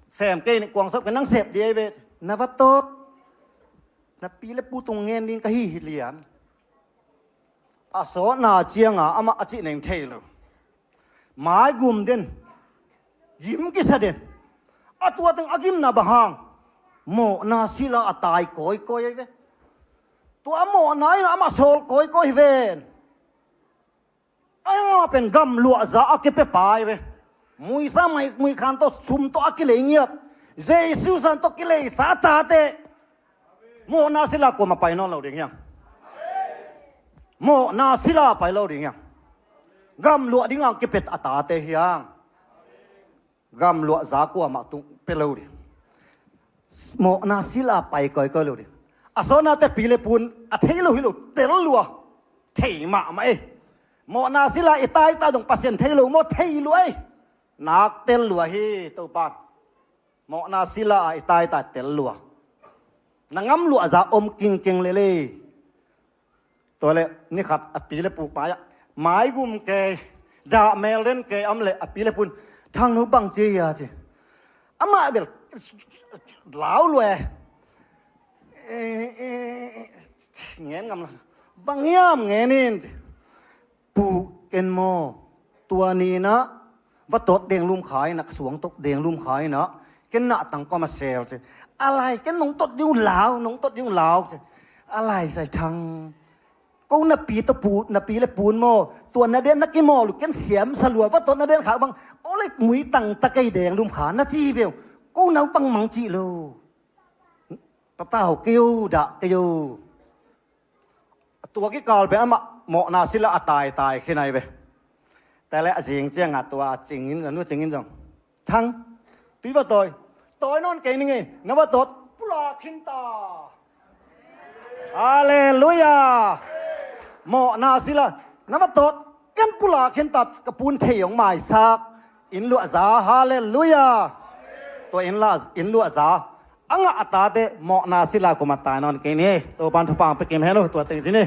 Sem kei ning kuang sawp kei nang sep ding hi ve. Na va tawt. Na pi le pu tung ngen ding ka hi hi lian. A sawtna cianga amah a cih neng thei lo. Maigum den. Gim kisa den. A tua teng a gimna bang hang. Mawhna sila a tai kawikawi ahi ve. Tua a mawhna in amah sawl kawikawi hi ven. Ai, amah pen gamluahza a kipia pa ahi ve. Muisa mai, muikhan tawh sum tawh a kilei ngiat. Jesu san tawh kileisa a tate. Mawhna sila kuamah pai nawn lo ding hiang. Mawhna sila pai lo ding hiang. Gamluah ding ang kipet a tate hiang. Gamluahza kuamah tung pia lo ding. Mawhna sila pai kawikawi lo ding. A sawnate pi le pun a thei lo hi lo tel lua. Thei mahmah ei. Mawhna sila i taita dong Pasian thei lo maw thei lua ei. Nak tel lua hi Topan. Mawhna sila a i taita tel lua. Na ngamluahza om kingkeng lelei. Tua le nikhat a pi le pu pai-ah maigum kei, dah mel den kei om le a pi le pun Thang no bang ci hia ci. Amah bel lau lua e. Ngen ngam la. Bang hiam ngen in. Pu ken maw. Tua ni na va tot deng lum khai na ka suang tok deng lum khai na ken na tang kawm a sel ci. A lai ken nong tot ding lau nong tot ding lau ci. A lai sai Thang. Ko na pi to pu na pi le pun maw. Tua na den na ki maw lu ken siam sa lua va tot na den kha bang. O le mui tang ta kei deng lum kha na ci veu. Ko nau bang mang ci lo. Patau kei o dah kei o. Tua kikal pen amah mawhna sila a taitai khin ahi ve. Tale a zing ciangah tua a cingin zong nu cingin zong Thang. Tui va tawi. Tawi nawn kei ning ei na va tawt pulak khin ta. Halleluia. Mawhna sila na va tawt ken pulak khin ta ka pun thei hong maisak. Inn luahza halleluia. Tua inn luahza a ngah a tate mawhna sila kuamah tai nawn kei ni. Topan thupha pia kim hen uh tua teng ci ni.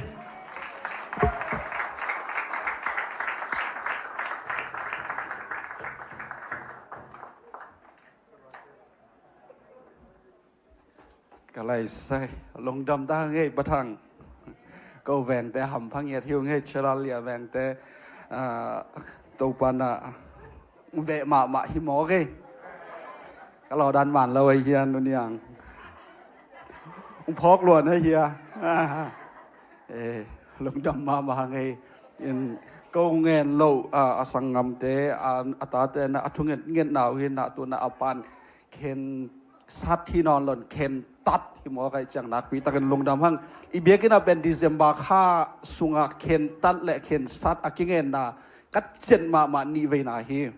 Ka lai sai lungdam ta ngei Pa Thang. Ko vengte ham phangiat hiu ngei Chelalia vengte. Topan a veh mahmah hi mawk ei. Ka lawh dan man lo ei hian nu niang. Phawk luan ei hia. Lungdam mahmah hang ei. In ko ngen loh a sanggamte a tate na a thunget ngetna uh hi na tuna a pan khen sat hi nawn lon khen tat hi mawk ei ciang nakpi takin lungdam hang. I biakinn a pen December kha sungah khen tat le khen sat a kingenna ka cian mahmah nih veina hi.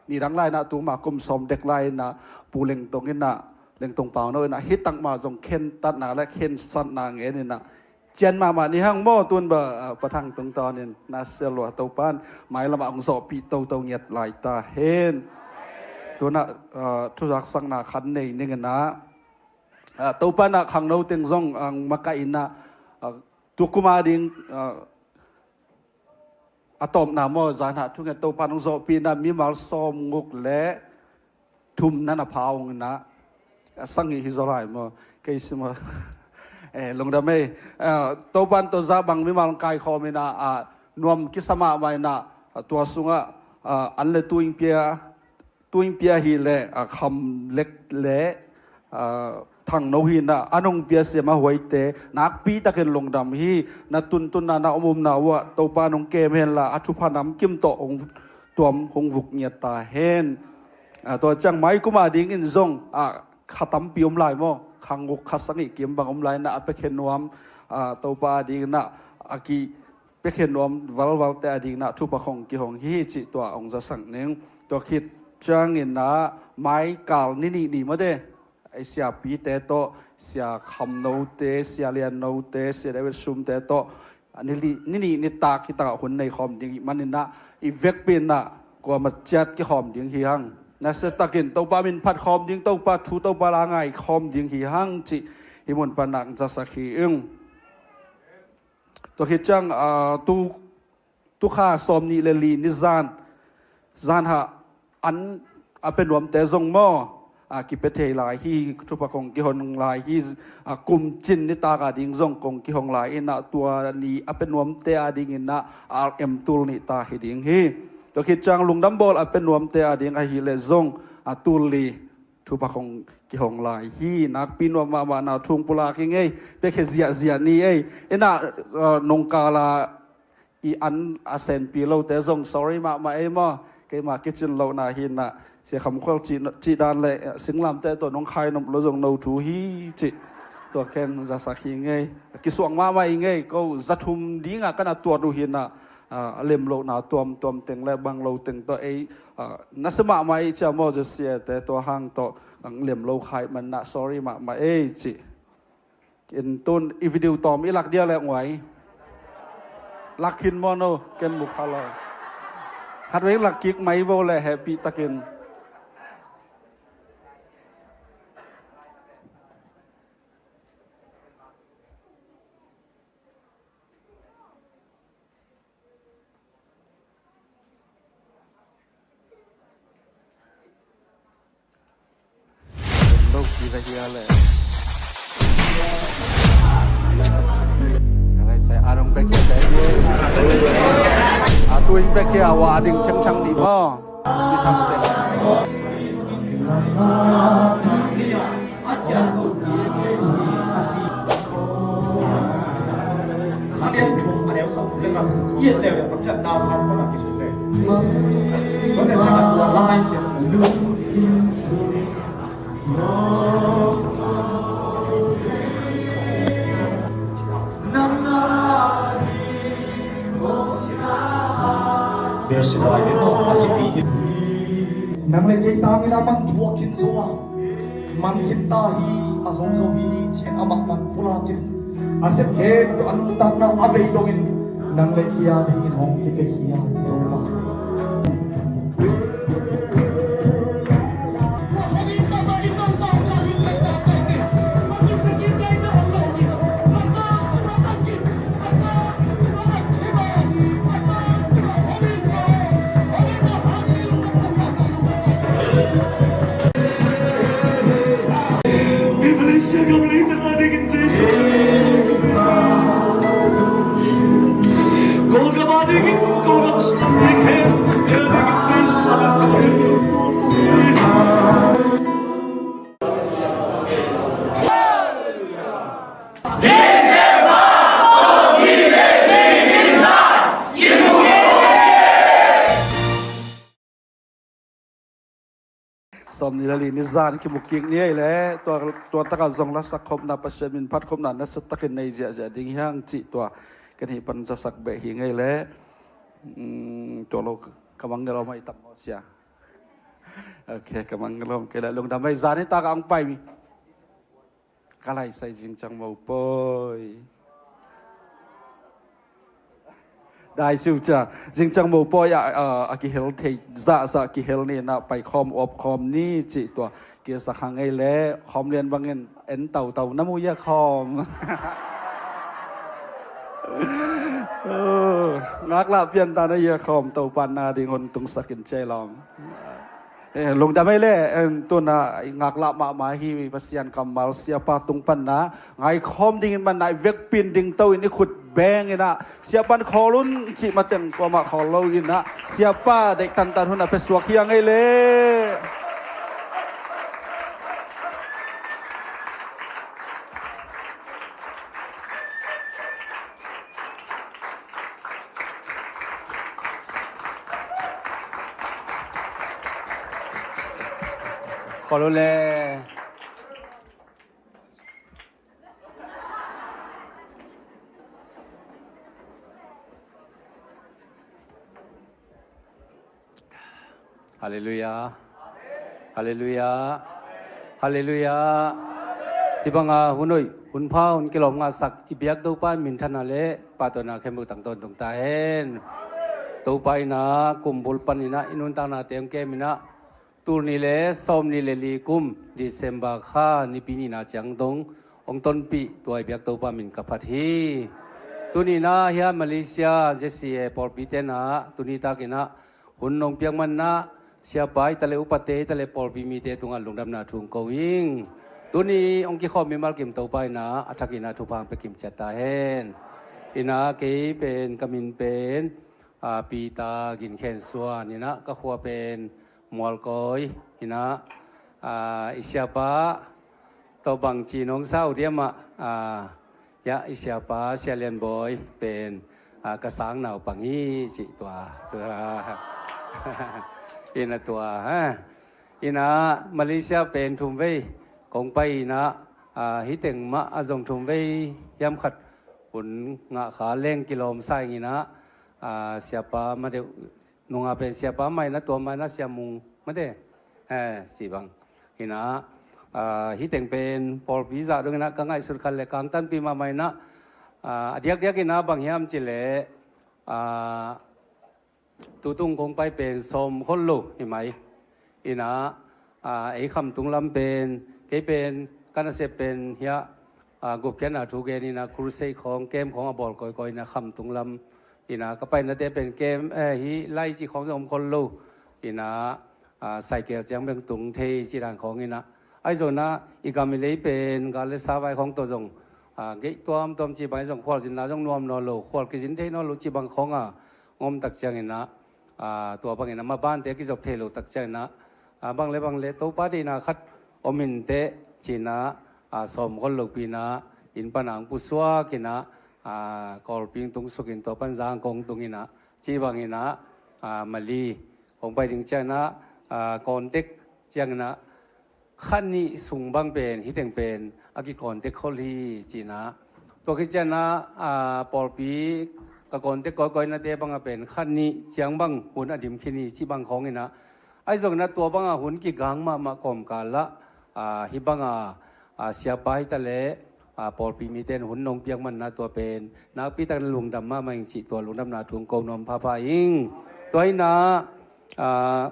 Nidang lai inah tuma kum sawm dek lai inah Pu Lengtong inah Lengtong Pauno inah hitak mah zong khentatna le khensatna ngen inah cian mahmah ni hang maw tun ba Pa Thang tungtawnin na sia lua Topan mailamah hong zawhpih toto ngiat lai ta hen. Tunah thuzaksakna khan nei ning inah Topan ah khangno teng zong ang makaih inah tukuma ding a tawpna maw zanah thunget Topan hong zawhpihna mimal sawm nguk le thum na na pha hong inah a sang hi hi zaw lai maw kei si maw lungdam ei. Topan tawh zah bang mimal hong kaikhawm inah nuam kisa mahmah inah tua sungah an le tuing pia tuing pia hi le a kham lek le thangno hi na a nong pia siam a huaite nakpi takin lungdam hi. Na tuntunna na umumna uh ah Topa nong kem hen la a thupha namkim tawh hong tuam hong vuk ngiat ta hen. Tua ciang mai kuma dingin zong a kha tampi om lai maw khanguk kha sangih kim bang om lai na a pekhen nuam Topa a dingin a ki pekhen nuam valvalte a dingin a thupha khong kihong hi cih tua hong zasak ning. Tua khit ciangin a maikal ni nih ni mawte ei siapite tawh sia khamnote sia liannote sia David sumte tawh ni li, ni nih nitak hi takah hun nei khawm ding ih maninah i vekpi inah kuamah ciat kikhawm ding hi hang. Nasiatakin Topa min phat khawm ding, Topa thu, Topa la ngai khawm ding hi hang cih hih mun panah zasak hi ing. Tua khit ciang, aa, tu, tu kha sawm nih le li ni zan, zan hah an a pia nuamte zong maw, a, kipia thei lai hi, thupha kong kihong lai hi, a, kum cin nitak a ding zong kong kihong lai inah tua ni a pia nuamte a ding inah R M tul nih ta hi ding hi. Tua khit ciang lungdam bawl a pia nuamte a ding ahih leh zong, a, tul li thupha kong kihong lai hi. Nakpi nuam mahmah na thung pulak hi ngei, piakhia ziahziah ni ei. Inah, a, nungkala i an a senpi lote zong sorry mahmah ei maw. Keima kicin lohna hi inah Sia Kham Khual cih, cih dan le, eh, singlamteh tawh nong khai nop lo zong no thu hi cih tua ken zasak hi ngei. Kisuang mahmah i ngei, ko za thum dingah ka na tuat uh hi inah, ah, a lem lohna tuamtuam teng le bang lo teng tawh ei, ah, nasia mahmah i cia maw, Josie te tua hang tawh ang lem lo khai manah sorry mahmah ei cih. In tun i video tawm i lak dia le nguai. Lak khin maw no, ken mu kha lo. Khat vei lak kik mai vo le hehpih takin. Lo kik a hia le. Ka lai sai a dong pek hia te hia. A tu in pek hia wa a ding chang chang ni maw. Mi thang te. Bersih lai ni maw, a si pi hi. Nang le kei tangin a man thuak khin zo a, man khin ta hi, a zong zo hi, ci-in amah man pulak in. A sep khempeuh a nuntakna a bei dongin nang le kei a dingin hong kipia hi a, Topa. Sawm ni le li ni zan kimu kik ni ei le, tua, tua takah zong lasak khopna, Pasian min phat khopna nasa takin nei ziahziah ding hiang cih tua kan hih pan zasak beh hi ngei le. Mm, tua lo ka mang ne lo mai tam maw sia. Ok, ka mang ne lo kei le lungdam ei zan hi takah ang pai mi. Ka lai sai zingciang mopawi. Dai siu cia, zingciang mopawi a, a, a kihel thei zahzah kihel ni na pai khawm op khawm ni cih tua. Kisa khang ei le, khawm lian bangin en tautau na mu ia khawm. Ngaklah pian ta na ia khawm, Topa na ding hun tungsakin cei lawm. Eh, lungdam ei le, eh, tuna i ngaklah mahmah hi Pasian kammal siapa tung panna ngaikhawm dingin manna i vekpin ding to in i khut beng inah siapan khawl un cih mateng kuamah khawl lo inah siapa deih tantan hun a pia suak hi a ngei le. Khawl uh le. Halleluiah. Halleluiah. Halleluiah. Hih banga hun hoih, hun pha, hun kilawm ngahsak i biak Topa in minthanna le pahtawina khempeuh tang tawntung ta hen. Topa in ah kumbul panin ah i nuntakna teng kem in ah, tul nih le sawm nih le li kum December kha nipi nihna ciang dong hong tonpih tua i biak Topa min ka phat hi. Tuni in ah hia Malaysia Z C A pawlpi ten ah tuni takin ah hun hong piak manin ah siapa hi ta le upate hi ta le pawlpi mite tungah lungdamna thu hong ko ing. Tuni hong kikhawm mimal kim Topa in ah a thakin ah thupha hong pia kim ciat ta hen. In ah kei pen ka min pen, ah, Peter Gin Khen Suan in ah ka khua pen Mualkawi in ah, ah, i siapa tawh bangci nong sa uh diam ah, ah, ya, i siapa Sia Lian Bawi pen, ah, ka sang naupang hi cih tua, tua. In ah tua, ha. In ah Malaysia pen thum vei kong pai in ah, ah, hih teng mah a zong thum vei hiam khat hun ngah kha leng kilawm sa ing in ah, ah, siapa ma deuh nungah pen siapa mah in ah tua mah in ah Sia Mung mate, eh, ci bang. In ah, ah, hih teng pen pawlpi zah dong in ah ka ngaihsut khat le kangtanpih mahmah in ah, ah, a diakdiak in ah bang hiam cih leh, ah, tutung kong pai pen sawm khol lo hi mai. In ah, ah, ei Khamtung lam pen, kei pen ka nasep pen hia, ah, gupkhiatna thu gen in ah crusade khawng, camp khawng a bawl kawikawi in ah Khamtung lam in ah ka painate pen camp, eh, hih lai cih khawng zong om khol lo. In ah, ah, cycle ciang beng tung thei cih dan khawng in ah, ahi zong in ah i gam i lei pen gal le sa vai khawng tawh zong, ah, geih tuamtuam cih bang, ahi zong khualzinna zong nuam nawn lo, khual kizin thei nawn lo cih bang khawng a ngom tak ciangin ah, ah, tua bangin ah mabante kizop thei lo tak ciangin ah, ah, bang le bang le Topa deihna khat om inteh ci-in ah, ah, sawm khol lopi in ah inn pan ah hong pusuak in ah, ah, kawlpi hong tungsukin tua pan zang kong tung in ah, cih bangin ah, ah, Mali kong pai ding ciangin ah, ah, contact ciangin ah kha nih sung bang pen hih teng pen a ki contact khol hi ci-in ah, tua khit ciangin ah, ah, pawlpi ka contact kawikawi nate bang a pen kha nih ciang bang hun a dim khin hi cih bang khawng in ah, ahi zong in ah tua bang a hun kigang mahmah kawmkal ah, ah, hih bang a, ah, siapa hi ta le, ah, pawlpi mite in hun nong piak manin ah tua pen nakpi takin lungdam mahmah ing cih tua lungdamna thu hong ko nuam phapha ing. Tua in ah, ah,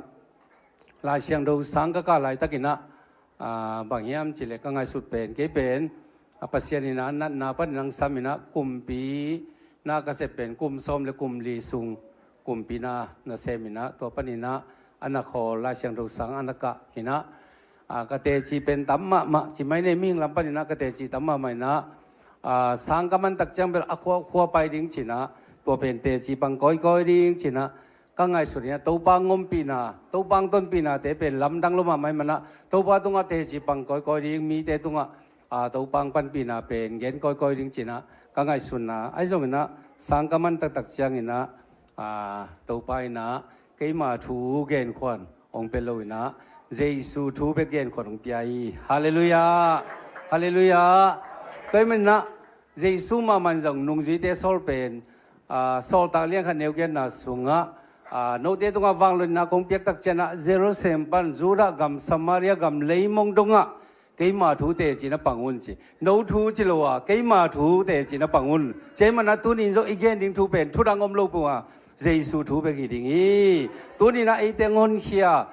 Lai Siangtho sang ka kah laitakin ah, ah, bang hiam cih leh ka ngaihsut pen, kei pen, ah, Pasian in ah natna panin hong sam in ah kumpi na ka sep pen kum sawm le kum li sung kumpi na na sem in ah, tua panin ah a na khawl Lai Siangtho sang a na kah in ah, ah, ka teci pen tam mahmah ci mai ni, mihing lam panin ah ka teci tam mahmah in ah, ah, sang ka man tak ciang bel a khua khua pai ding ci-in ah, tua pen teci pang kawikawi ding ci-in ah, ka ngaihsut in ah Topa hong ompihna, Topa hong tonpihnate pen lamdang lua mahmah ahih manin ah, Topa tungah teci pang kawikawi ding, mite tungah, ah, Topa hong panpihna pen gen kawikawi ding ci-in ah ka ngaihsutna. Ahi zongin ah sang ka man taktak ciangin ah, ah, Topa in ah keima thu genkhuan hong pia lo in ah, Jesu thu bek genkhuan hong pia hi. Halleluiah. Halleluiah. Tua ahih manin ah Jesu mahmah in zong nungzuite sawl pen, ah, Sawltak lian khat neu giatna sungah, ah, note tungah vangliatna kong piak tak ciangin ah Jerusalem pan Judah gam, Samaria gam, leimong dongah keima thu teci na pang un ci. No thu ci lo a, keima thu teci na pang un. Tua ahih manin ah tuni in zong i gen ding thu pen thu dang om lo peuh a, Jesu thu bek hi ding hi. Tuni in ah eite hong honkhia,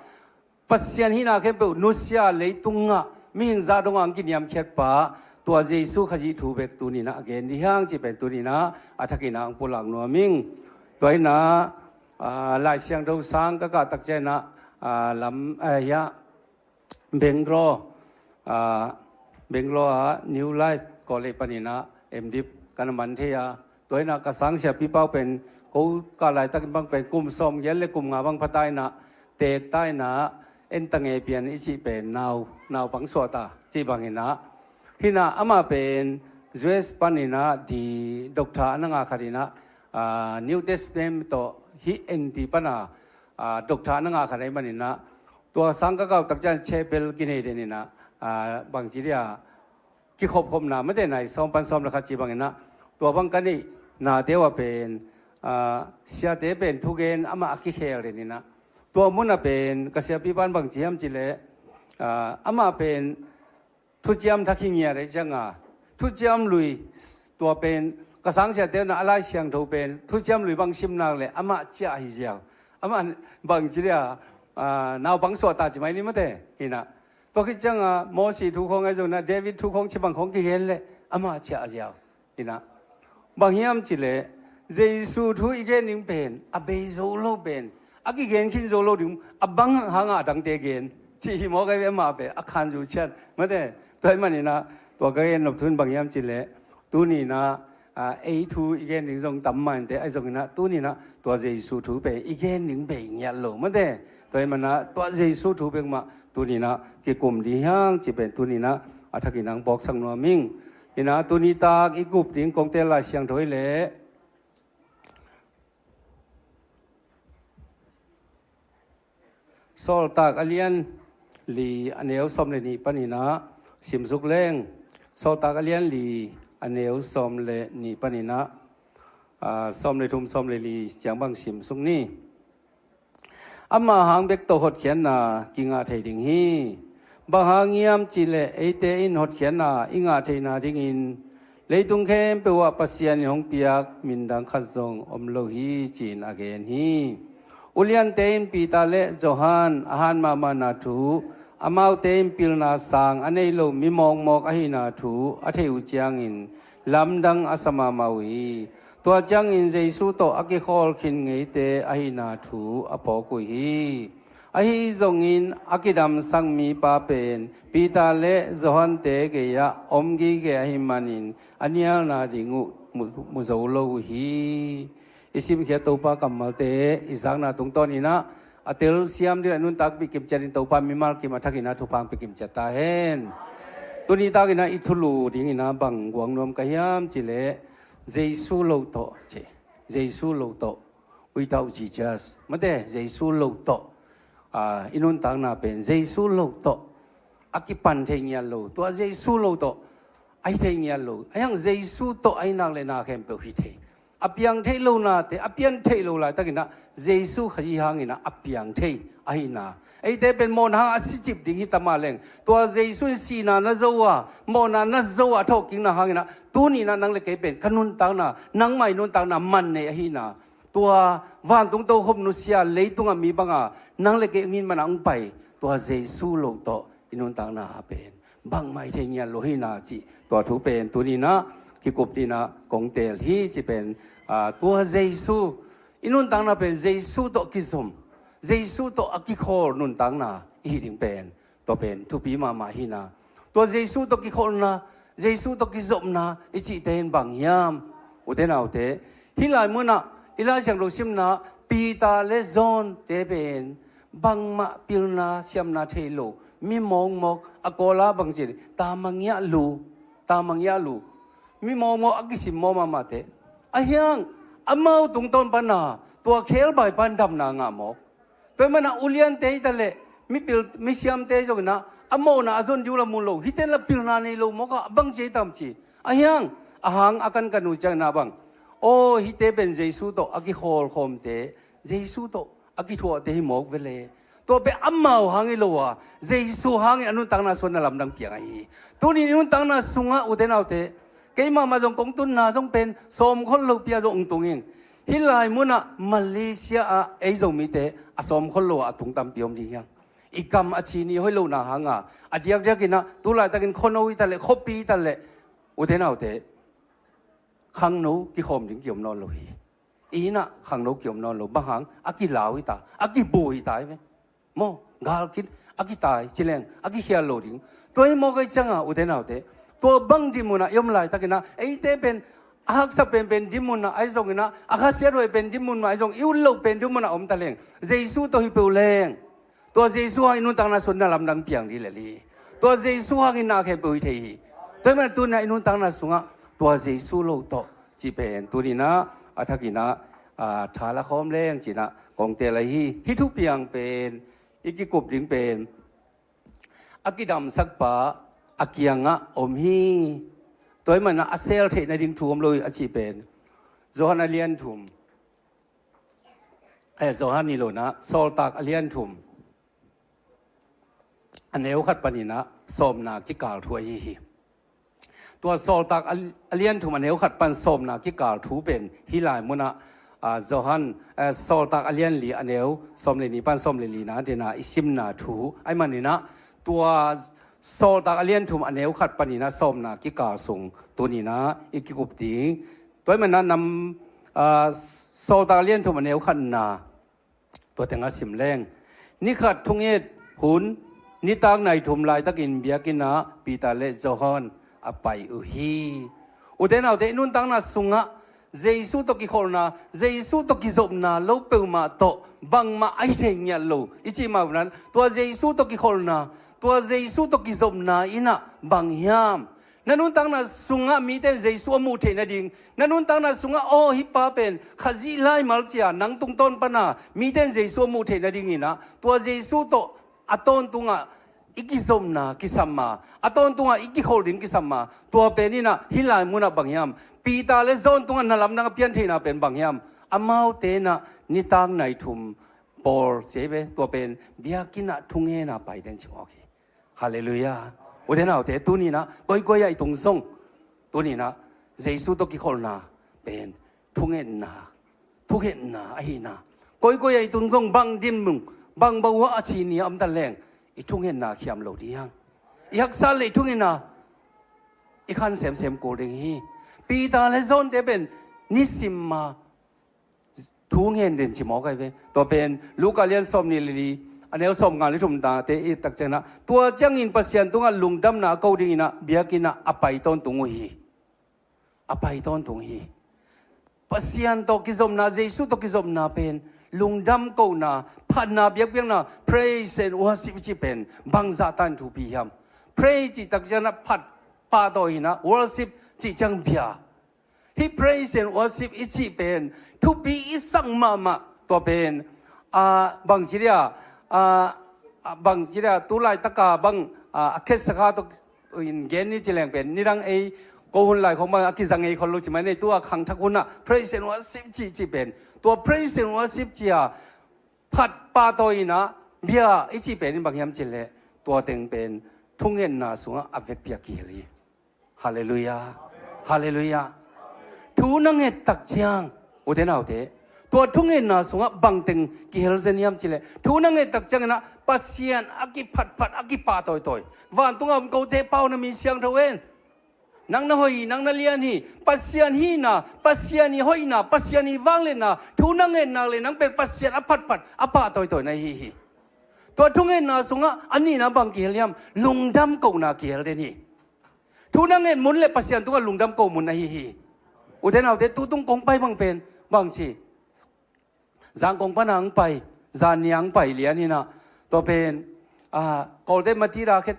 Pasian hihna khempeuh nusia, leitungah mihing zah dongah hong kiniamkhiat pa, tua Jesu Khazih thu bek tuni in ah a gen ding hi hang cih pen tuni in ah a thakin ah hong pulak nuam ing. Tua in ah, ah, Lai Siangtho sang ka kah tak ciangin ah, ah, lam, ah, hiah, Bangalore, ah, Bangalore ah New Life College panin ah M.Div ka na man thei a, tua in ah ka sang siapipa uh pen ko kah laitakin bang pen kum sawmgiat le kum nga bang pha ta in ah, teek ta in ah, en ta nge pian i cih pen nau, naupang suah ta cih bangin ah, hi in ah amah pen U S panin ah di doctor a na ngah khat in ah, ah, New Testament tawh hih N T pan a, ah, doctor a na ngah khat ahih manin ah, tua sang ka kah uh tak ciang chapel kinei den in ah, ah, bangci dia, kikhopkhopna mate, nai sawm pan sawm le khat cih bangin ah, tua bang ka neihnate uh ah pen, ah, siate pen thugen amah a kikhel den in ah, tua mun ah pen ka siapipa in bangci hiam cih leh, ah, amah pen Thuciam Thak hi ngiat ei cianga, Thuciam Lui, tua pen ka sangsiate na a Lai Siangtho pen Thuciam Lui bang sim nak le amah ciah hi ziau. Amah bang ci dia, ah, naupang suahta ci mai ni mate, hi na. Tua khit cianga Mosi thu khawng ahi zongna, David thu khawng ci bang khawng kigen le amah ciah ziau. Hi na. Bang hiam cih leh Jesu thu i gen ding pen a bei zo lo pen, a kigen khin zo lo ding, a bang hanga a dangte gen cih hi mawk ahi ve, amah pen a khan zu ciat mate. Tua ahih manin ah tua ka gen nop thu in bang hiam cih leh, tuni in ah, ah, ei thu i gen ding zong tam mah inteh, ahi zongin ah tuni in ah tua Jesu thu pen i gen ding bei ngiat lo mate. Tua ahih manin ah tua Jesu thu bek mah tuni in ah kikum ding hi hang cih pen tuni in ah a thakin hong phawksak nuam ing. Hi na, tuni tak i kup ding kong teel Lai Siangtho hi leh, Sawltak a lian li a neu sawm le nih panin ah simsuk leng. Sawltak a lian li a neu sawm le nih panin ah, ah, sawm le thum, sawm le li ciang bang simsuk ni. Ama hang bek tawh hotkhiatna kingah thei ding hi. Bang hang hiam cih leh eite in hotkhiatna i ngah theihna dingin leitung khempeuh ah Pasian in hong piak min dang khat zong om lo hi, ci-in a gen hi. Uliante in Peter le Johan a han mahmahna thu, amaute in pilna sang a nei lo mi mawkmawk ahihna thu a theih uh ciangin lamdang a sa mahmah uh hi. Tua ciangin Jesu tawh a kikhawl khin ngeite ahihna thu a phawk uh hi. Ahi zongin a kidamsak mipa pen Peter le Johan-te gei-ah om gige ahih manin a nialna ding uh mu, mu zo lo uh hi. I simkhiat Topa kammalte i zakna tungtawnin ah a telsiam ding a nuntakpih kimciatin Topa mimal kim a thakin ah thupha hong pia kimciat ta hen. Tuni takin ah i thulu dingin ah bang guang nuam ka hiam cih leh, Jesu lo tawh, ci. Jesu lo tawh, without Jesus mate, Jesu lo tawh, ah, i nuntakna pen Jesu lo tawh a kipan thei ngiat lo, tua Jesu lo tawh a hi thei ngiat lo. Ahi hang Jesu tawh a hi nak le na khempeuh hi thei. A piang theih lo nate, a pian theih lo laitakin ah Jesu Khazih hangin ah a piang thei ahihna. Eite pen mawhna hang a sicip ding hi ta mah leng, tua Jesu in sihna na zo a, mawhna na zo a, a thawhkikna hangin ah tuni in ah nang le kei pen ka nuntakna, nangmah i nuntakna man nei ahihna, tua vantung tokhom nusia leitungah mi banga nang le kei hong it man a hong pai, tua Jesu lo tawh i nuntakna pen bangmah hi thei ngiat lo ahihna cih tua thu pen tuni in ah kikup dingin ah kong teel hi cih pen, ah, tua Jesu, i nuntakna pen Jesu tawh kizom, Jesu tawh a kikhawl nuntakna i hih ding pen, tua pen thupi mahmah ahihna. Tua Jesu tawh kikholhna, Jesu tawh kizopna i cihte in bang hiam? Ute naute, hih lai munah i Lai Siangtho simna Peter le John-te pen bangmah pilna siamna thei lo, mi mawkmawk, a Kawl-a bang ci, tamangiah lu, tamangiah lu, mi mawkmawk a kisim mawk mahmahte. Ahi hang amau tungtawn pana tua khebai pan damna ngah mawk. Tua ahih manin ah uliante hi ta leh, mipil, misiamte zongin ah a mawhna a zon ding uh la mu lo, hihte in la pilna nei lo mawk a, a bang ci hi tam ci. Ahi hang a hang a kankan uh ciangin ah bang, aw, hihte pen Jesu tawh a kikhawlkhawmte, Jesu tawh a kithuahte hi mawk ve le. Tua pen amau hang hi lo a, Jesu hangin a nuntakna sungah na lamdang piang ahi hi. Tuni i nuntakna sungah ute naute, keimah mah zong kong tunna zong pen sawmkholh lopi-a zong hong tung ing. Hih lai munah Malaysia ah ei Zomite a sawmkholh lo a tung tampi om ding hiam? I kam a ci ni hoih lohna hanga, a diakdiakin ah tu laitakin khuano hi ta leh, khuapi hi ta leh, ute naute, khangno kikhawm ding kiom nawn lo hi. I inn ah khangno kiom nawn lo, bang hang, a kilau hi ta, a kibu hi ta hi ve. Maw, gal khit a kitai ci leng a kikhial lo ding. Tua hi mawk ahih cianga ute naute, tua bang dinmun ah i om laitakin ah eite pen a haksa penpen dinmun ah ahi zongin ah, a khasiathuai pen dinmun mah ahi zong, i ut loh pen dinmun ah om ta leng, Jesu tawh hi peuh leng, tua Jesu hangin i nuntakna sungah na lamdang piang ding lel hi. Tua Jesu hangin na khempeuh hi thei hi. Tua ahih manin tuni-in ah i nuntakna sungah tua Jesu lo tawh cih pen tuni-in ah a thakin ah, ah, tha la khawm leng ci-in ah kong teel ahi hi. Hih thupiang pen, i kikup ding pen, a kidamsakpa a kiangah om hi. Tua ahih manin ah a sel theih nading thu om lo hi a cih pen Johan a lian thum, eh, Johan hi lo-in ah, Sawltak a lian thum, a neu khat paninah sawmna kikal thu ahi hi. Tua Sawltak a, a lianthum a neu khat pan sawmna kikal thu pen hih lai munah, ah, Johan, eh, Sawltak a lianli a neu sawm le ni pan sawm le lina dena i simna thu ahi maninah tua Sawltak a lianthum a neu khat paninah sawmna kikal sung tuninah i kikup ding. Tua ahi maninah nam, ah, Sawltak a lianthum a neu khatna tua tengah sim leng. Ni khat thunget hun, nitak nai thum laitakin biakinnah Peter le Johan a pai uh hi. Ute naute, i nuntakna sungah Jesu tawh kikholhna, Jesu tawh kizopna lo peuhmah tawh bangmah a hi thei ngiat lo i cih mah uh nan, tua Jesu tawh kikholhna, tua Jesu tawh kizopna innah bang hiam? Na nuntakna sungah mite in Jesu a muh theih nading, na nuntakna sungah aw hih pa pen Khazih laimal cia nang tungtawn pana mite in Jesu a muh theih nadinginah tua Jesu tawh a tawntungah i kizopna kisam a, a tawntungah i kikholh ding kisam a, tua pen innah hih lai munah bang hiam? Peter le John tungah na lamdang a pian theihna pen bang hiam? Amaute innah nitak nai thum pawl cia hi ve, tua pen biakinnah thungena pai den ci mawk hi. Halleluiah. Ute naute, tuninah koikoi ah i tung zong tuninah Jesu tawh kikholhna pen thungetna, thungetna ahina. Koikoi ah i tung zong bang dinmun, bang bawah a ci ni a om ta leng i thungetna khiam lo ding hang. I haksa le i thungetna i khan semsem kul ding hi. Peter le Johnte pen nisim a thu ngen den ci mawk ahi ve. Tua pen Luka lian sawm ni le li, a neu sawm nga le thum date i tak cianginah, tua ciangin Pasian tungah lungdamna a ko dinginah biakinnah a pai tawntung uh hi. A pai tawntung hi. Pasian tawh kizopna, Jesu tawh kizopna pen lungdam kohna, phatna, biakpiakna, praise and worship cih pen bangzah tan thupi hiam? Praise cih tak cianginah phat pahtawi hinah, worship cih ciang bia. Hih praise and worship i cih pen thupi i sak mahmah. Tua pen, ah, bangci dia, ah, ah, bangci dia tu laitaka bang, ah, a khetsak a tawh in gen ni ci leng pen nidang ei ko hun lai khong bang a kizang ei khol lo ci mai nei, tua khangthak hunah praise and worship cih cih pen, tua praise and worship cia phat pahtawi innah bia i cih pen in bang hiam cih leh tua teng pen thungetna sungah a vekpi a kihel hi. Halleluiah. Halleluiah. Thu na nget tak ciang, ute naute, tua thungetna sungah bangteng kihel zen hiam cih leh, thu na nget tak cianginah Pasian a kiphatphat, a kipah tawitawi, vantung a om kote pau na mi siangtho en. Nang na hoih hi, nang na lian hi. Pasian hihna, Pasian i hoihna, Pasian i vangliatna thu na nget nak leh nang pen Pasian a phatphat, a pah tawitawi na hi hi. Tua thungetna sungah a nihna bang kihel hiam? Lungdam kohna kihel den hi. Thu na nget mun le Pasian tungah lungdam ko mun ahi hi. Ute naute, tutung kong pai bang pen bang ci, zang kong pana ang pai, zan ni ang pai lian hinah, tua pen, ah, Kawlte mati da khet,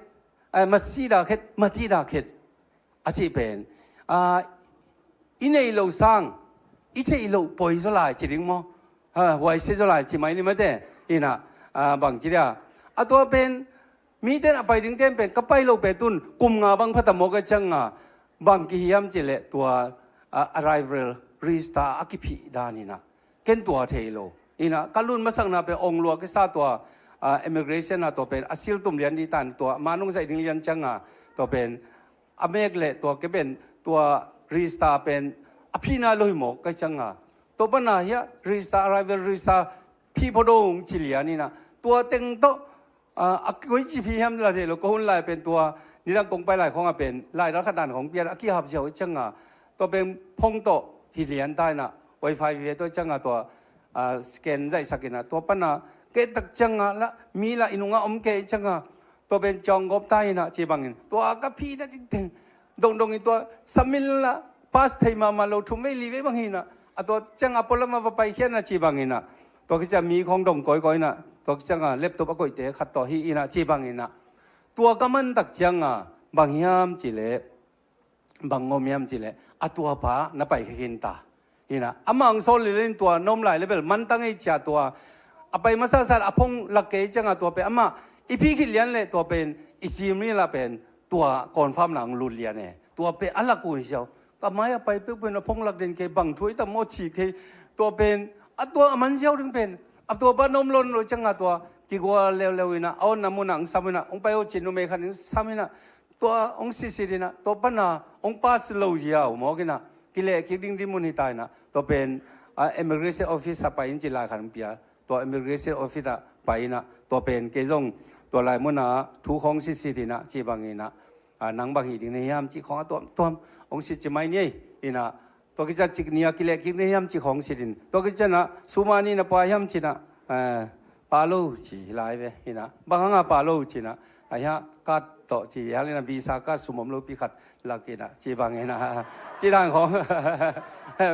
eh, masi da khet, mati da khet a cih pen, ah, i neih loh sang i theih loh poi zaw lai ci ding maw? Ah, huaisia zaw lai ci mai ni mate. Innah, ah, bangci dia, a tua pen mite in a pai ding ten pen ka pai lo petun kum nga bang phata maw ka cianga, bang kihiam cih leh tua, ah, arrival register a kiphih dan innah ken tua thei lo. Innah ka lun masakna pen ong lua kisa tua, ah, immigration ah tua pen a sil tum lian dih tan tua manung zaih ding lian cianga tua pen a mek leh tua ke pen tua register pen a phihna lo hi maw ka cianga, tua pana hiah register, arrival register phih pho dong ci lian innah tua teng tawh, ah, a koi ci phih hiam la thei lo, ka hun lai pen tua nidang kong pai lai khong a pen lai dal khat dan khong pian a kihap ziau i cianga, tua pen phone tawh hi lian ta innah, wifi vive tawh i cianga tua, ah, scan zaihsak innah tua pana kei tak cianga la mi la i nungah om kei i cianga, tua pen ciawng gawp ta innah ci bangin tua ka phihna ding pen dongdong in tua samin la pass thei mahmah lo, thum vei li vei bang hinah, a tua cianga pualam a va paikhia na ci banginah, tua kiciang mi khong dong kawikawi innah, tua kicianga laptop a koihte khat tawh hi innah ci banginah, tua ka man tak cianga bang hiam cih leh, bang ngom hiam cih leh, a tua pa na pai khin ta. Innah amah ang sawl lilin tua na om lai le bel mantang ei cia tua a pai masa sa a phone lak kei cianga tua pen amah i phih khit lian leh tua pen i sim ni la pen tua confirm na ang lut lian e. Tua pen a lak uh siau. Ka mai a pai peuh pen a phone lak den kei, bang thu ei tam maw ci kei. Tua pen a tua a man siau ding pen A tua pan om lon lo cianga tua kigual leuleu inah a onna munah hong sam inah hong pai uh cin numei khat hong sam inah tua hong sisit inah tua pana hong pass lo ziau mawk inah kileh kik ding dinmun hita inah tua pen a immigration office a pai in ci lai khat hong pia. Tua immigration office ah pai inah tua pen kei zong tua lai munah thu khawng sisit inah ci bang inah a nang bang hi ding na hiam ci khawng a tuamtuam hong sit ci mai ni ei inah tua kica cik ni a kileh kik na hiam ci khawng sit in tua kica na suma ni na pua hiam cinah pa lo ci lai ve inah bang hanga pa lo cinah a hiah card tawh ci hang inah visa card sum om lopi khat lak inah ci bang inah ci dan khawng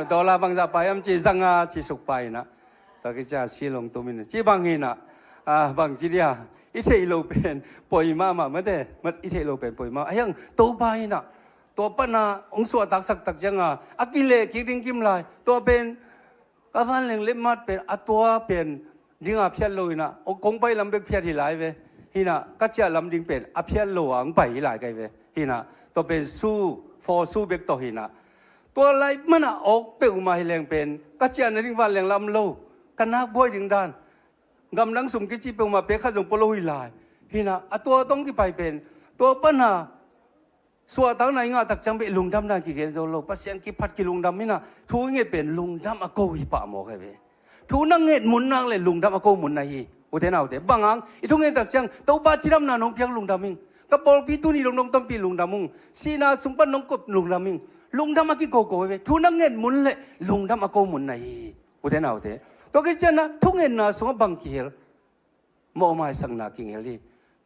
dollar bangzah pa hiam ci zanga ci suk pa inah tua kica silong tumin ci bang inah bang ci dia i theih lo pen poi mahmah mate mat i theih lo pen poi mah a hiang Topa inah tua pana hong suahtaksak tak cianga a kileh kik ding kim lai tua pen ka vanleng lepmat pen a tua pen dinga phiat lo inah kong pai lam bek phiat hi lai ve hinah ka ciah lam ding pen a phiat lo a hong pai hi lai kai ve hinah tua pen su for su bek tawh hinah tua lai manah awk peuhmah hi leng pen ka ciah na ding vanleng lam lo ka nak buai ding dan gamdang sum kici peuhmah pek khat zong pua lo hi lai hinah a tua tawh hong kipai pen tua pana suahtakna i ngah tak ciang beh lungdam dan kigen zo lo Pasian kiphat kilungdam inah thu i nget pen lungdam a ko hi pah mawk hi ve. Thu na nget mun nak le lungdam a ko mun na hi ute naute bang hang i thu nget tak ciang Topa cidamna nong piak lungdam ing ka pawlpi tuni dongdong tampi lungdam ung sihna sung pan nong kop lungdam ing lungdam a kikoko hi ve thu na nget mun le lungdam a ko mun na hi ute naute tua kicianna thu ngetna sungah bang kihel mawh maisakna kingel hi.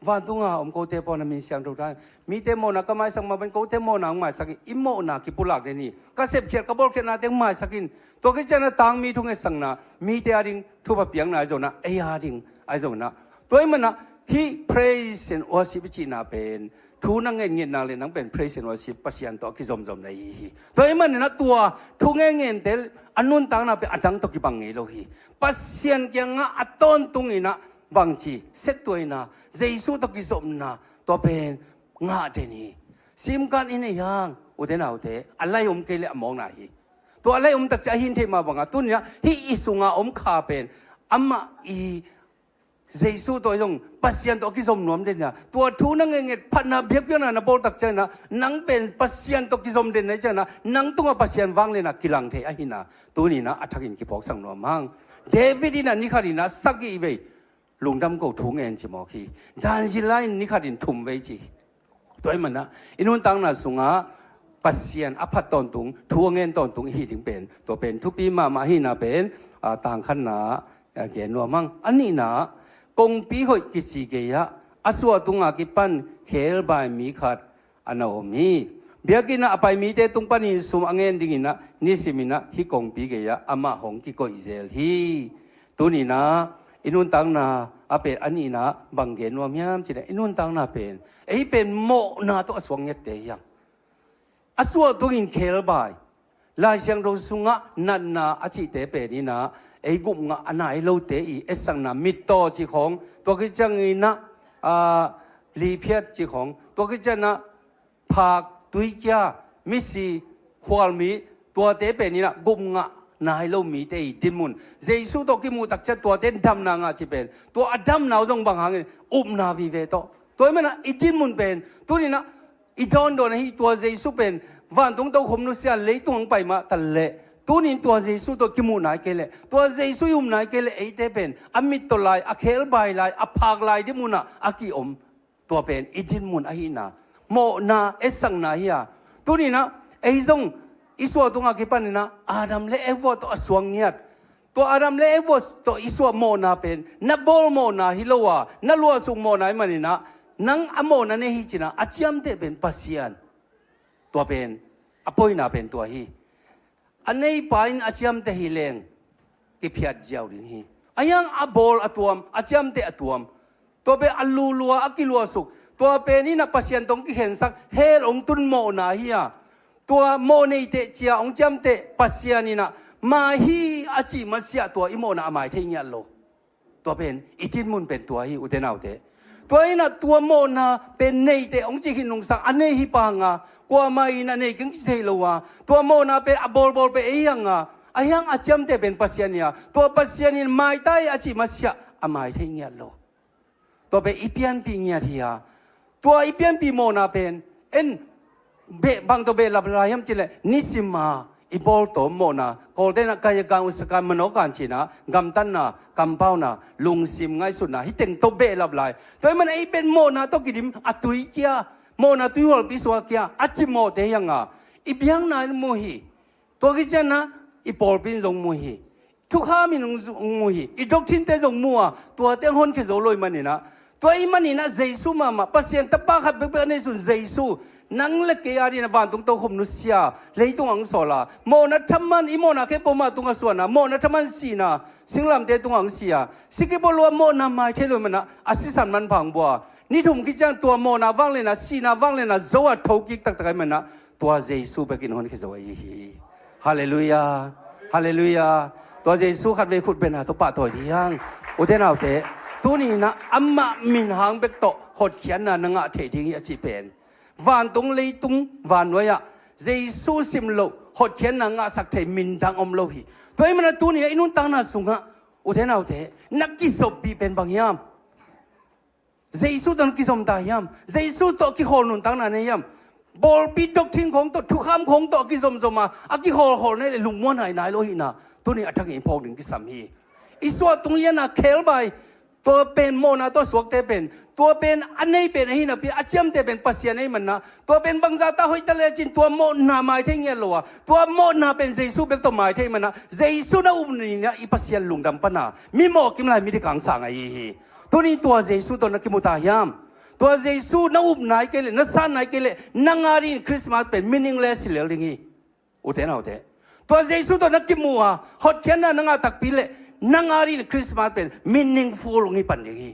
Vantunga om kote pawn a min siangtho ta mite mawhna ka maisak mah bang kote mawhna hong maisak in i mawhna kipulak den hi. Ka sepkhiat ka bawlkhiatnate hong maisak in tua kiciana tangmi thungetsakna mite a ding thupha piakna ahi zongna ei a ding ahi zongna tua ahih manah hih praise and worship i cihna pen thu na ngenngetna le nang pen praise and worship Pasian tawh a kizomzom na hi hi. Tua ahih maninah tua thu ngengente a nuntakna pen a dang tawh kibang ngei lo hi. Pasian kiangah a tawntunginah bangci settuaina Jesu tawh kizopna tua pen ngah den hi. Simkan i nei hang ute naute a lai om kei le a mawkna hi. Tua a lai om takcia a hin theih mah banga tuninah hih i sunga om kha pen amah i Jesu tawh i zong Pasian tawh a kizom nuam den hi a tua thu na ngennget phatna biakpiakna na bawl takcianah nang pen Pasian tawh kizom den na hi cianah nang tungah Pasian vanglianah kilang thei ahinah tuninah a thakin kiphawksak nuam hang. David inah nikhatinah sagih vei lungdam ko thu ngen ci mawk hi. Daniel in nikhatin thum vei ci hi. Tua ahih manah i nuntakna sungah Pasian a phat tawntung thu a ngen tawntung i hih ding pen tua pen thupi mahmah ahihna pen tangkhatna gen nuam hang. A nihna kongpi hoih kici gei-ah a suah tunga kipan khelbai mi khat a na om hi. Biakinnah a pai mite tung panin sum a ngen dinginah nisiminah hih kongpi gei-ah amah hong kikoih zel hi. Tuninah i nuntakna a pen a nihna bang gen nuam hiam cinah i nuntakna pen ei pen mawhna tawh a suang ngiatte hiam? A suah tungin khelbai Lai Siangtho sungah natna a cihte peninah ei gupngah a nai lote i etsakna mittaw cikhawng tua kicianginah liphiat cikhawng tua kicianah phak tuikia misi khualmi tuate peninah gupngah nai lo mite i dinmun Jesu tawh kimuh takcia tuate damna ngah ci pen tua a damna uh zong bang hangin upna vive tawh tua ahih manah i dinmun pen tuninah i dawndawn ahi tua Jesu pen vantung tokhom nusia leitung hong pai mah taleh tunin tua Jesu tawh kimuh nai kei leh tua Jesu i um nai kei leh eite pen a mittaw lai a khelbai lai a phak lai dinmunah a kiom. Tua pen i dinmun ahihna mawhna etsakna hi a tuninah ei zong i suah tungah kipaninah Adam le Eva tawh a suang ngiat tua Adam le Eva tawh i suah mawhna pen na bawl mawhna hi lo a na luahsuk mawhna ahih maninah nang a mawhna nei hi cinah a ciamteh pen Pasian. Tua pen a poina pen tua hi. A neipa in a ciamteh hi leng kiphiat ziau ding hi. A hiang a bawl a tuam a ciamteh a tuam tua pen a lulua a kiluahsuk tua pen inah Pasian tawh hong kikhensak hell hong tun mawhna hi a tua mawh neiteh cia hong ciamteh Pasian inah mai hi a cih masiah tua i mawhna a mai thei ngiat lo. Tua pen i dinmun pen tua hi ute naute. Tua inah tua mawhna pen neiteh hong cih khin nungsang a nei hi panga kuamah inah nei keng ci thei lo a tua mawhna pen a bawlbawl pen ei hanga A hiang a ciamteh pen Pasian hi a, tua Pasian in maita hi a cih masiah a mai thei ngiat lo. Tua pen i pianpih ngiat hi a, tua i pianpih mawhna pen en beh, bang tawh behlap lai hiam cih leh, nisim a i bawltawm mawhna, Kawlte'n ah kayakan, usakan, manokan ci-in ah, gamtatna, kampauna, lungsim ngaihsutna, hih teng tawh behlap lai. Tua ahih manin ei pen mawhna tawh kidim a tui kia, mawhna tuihualpi sungah kia a cimawhte hi hang a, i biakna in mu hi. Tua khit ciangin ah i pawlpi in zong mu hi. Thukham in zong mu hi. I doctrine-te zong mu a, tuate hong honkhia zo lo ahih manin ah, tua ahih manin ah Jesu mahmah, Pasian Tapa khat bekbek a neisun Jesu, nang le kei adingin ah vantung tokhom nusia, leitung ah hong sawl a, mawhna thaman, i mawhna khempeuh amah tungah suan a, mawhna thaman sihna, singlamteh tungah hong si a, si kibol lo a, mawhna mai thei lo ahih manin ah a sisan manpha hong bua a, ni thum khit ciang tua mawhna vanglian ah, sihna vanglian ah zo a, thokik taktak ahih manin ah tua Jesu bekin honkhia zo ahi hi. Halleluiah. Halleluiah. Tua Jesu khatvei khut beng a tawh pahtawi ding hi hang. Ute naute, tuni-in ah amah minhang bek tawh hotkhiatna na ngah thei ding hi a cih pen, vantung leitung vannuai ah Jesu sim loh hotkhiatna ngahsak thei minthang om lo hi. Tua ahih manin ah tuni-in ah i nuntakna sungah, ute naute, na kizoppih pen bang hiam? Jesu tawh na kizom ta hiam? Jesu tawh a kikhawl nuntakna nei hiam? Pawlpi doctrine khawng tawh, thukham khawng tawh a kizomzom a, a kikhawlkhawl na hih leh lungmuan hai nai lo ahihna tuni-in a thakin i phawk ding kisam hi. I suah tung lian a khebai, tua pen mawhna tawh suakte pen, tua pen a nei pen ahi napi, a ciamteh pen Pasian ahih manin ah, tua pen bangzah ta hoih ta lecin tua mawhna mai thei ngiat lo a, tua mawhna pen Jesu bek tawh mai thei ahih manin ah, Jesu na up ni-in ah i Pasian lungdam pan a, mi mawh kim lai, mi dikang sang ahi hi. Tuni tua Jesu tawh na kimu ta hiam? Tua Jesu na up nai kei leh, na san nai kei leh, nang adingin Christmas pen meaningless hi lel ding hi. Ute naute, tua Jesu tawh na kimu a, hotkhiatna na ngah takpi leh, nang adingin Christmas pen meaningful hong hi pan ding hi.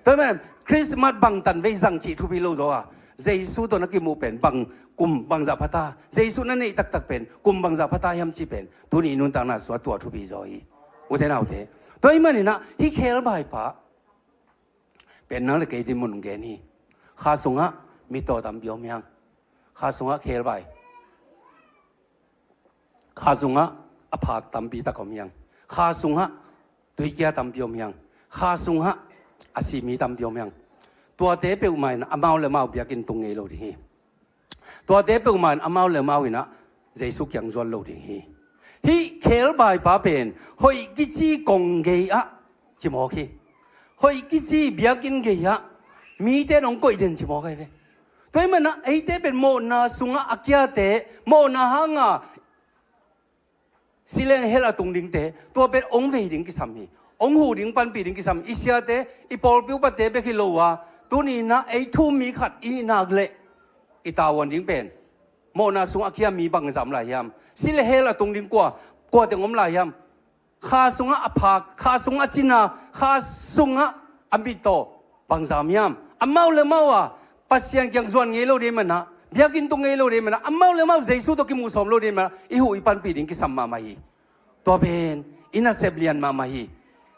Tua ahih manin Christmas bangtan vei zang cih thupi lo zaw a, Jesu tawh na kimuh pen bang kum bangzah pha ta, Jesu na neih taktak pen kum bangzah pha ta hiam cih pen tuni i nuntakna sungah tua thupi zaw hi. Ute naute, tua ahih manin ah hih khebai pa pen nang le kei dinmun gen hi. Kha sungah mittaw tampi om hi hang. Kha sungah khebai, kha sungah a phak tampi tak om hi hang. Kha sungah tuikia tampi om hi hang. Kha sungah a si mi tampi om hi hang. Tuate peuhmah in amau le amau biakinn tung ngei lo ding hi. Tuate peuhmah in amau le amau in ah Jesu kiang zuan lo ding hi. Hih khebai pa pen hoih kici kong gei-ah cimawk hi. Hoih kici biakinn gei-ah mite in hong koih den cimawk ahi ve. Tua ahih manin ah eite pen mawhna sungah a kiate, mawhna hanga si leng hell a tung dingte, tua pen hong vei ding kisam hi. Hong huh ding, panpih ding kisam hi. I siate, i pawlpi upate bek hi lo a, tuni-in ah ei thu-um mi khat i hih nak leh i tavuan ding pen, mawhna sungah a kia mi bangzah om lai hiam? Si le hell a tung ding kua, kua teng om lai hiam? Kha sungah a phak, kha sungah a cina, kha sungah a mittaw bangzah om hiam? Amau le amau a Pasian kiang zuan ngei lo ding ahih manin ah, biakinn tung ngei lo ding ahih manin ah, amau le amau Jesu tawh kimuh sawm lo ding ahih manin ah, i huh i panpih ding kisam mahmah hi. Tua pen i nasep lian mahmah hi.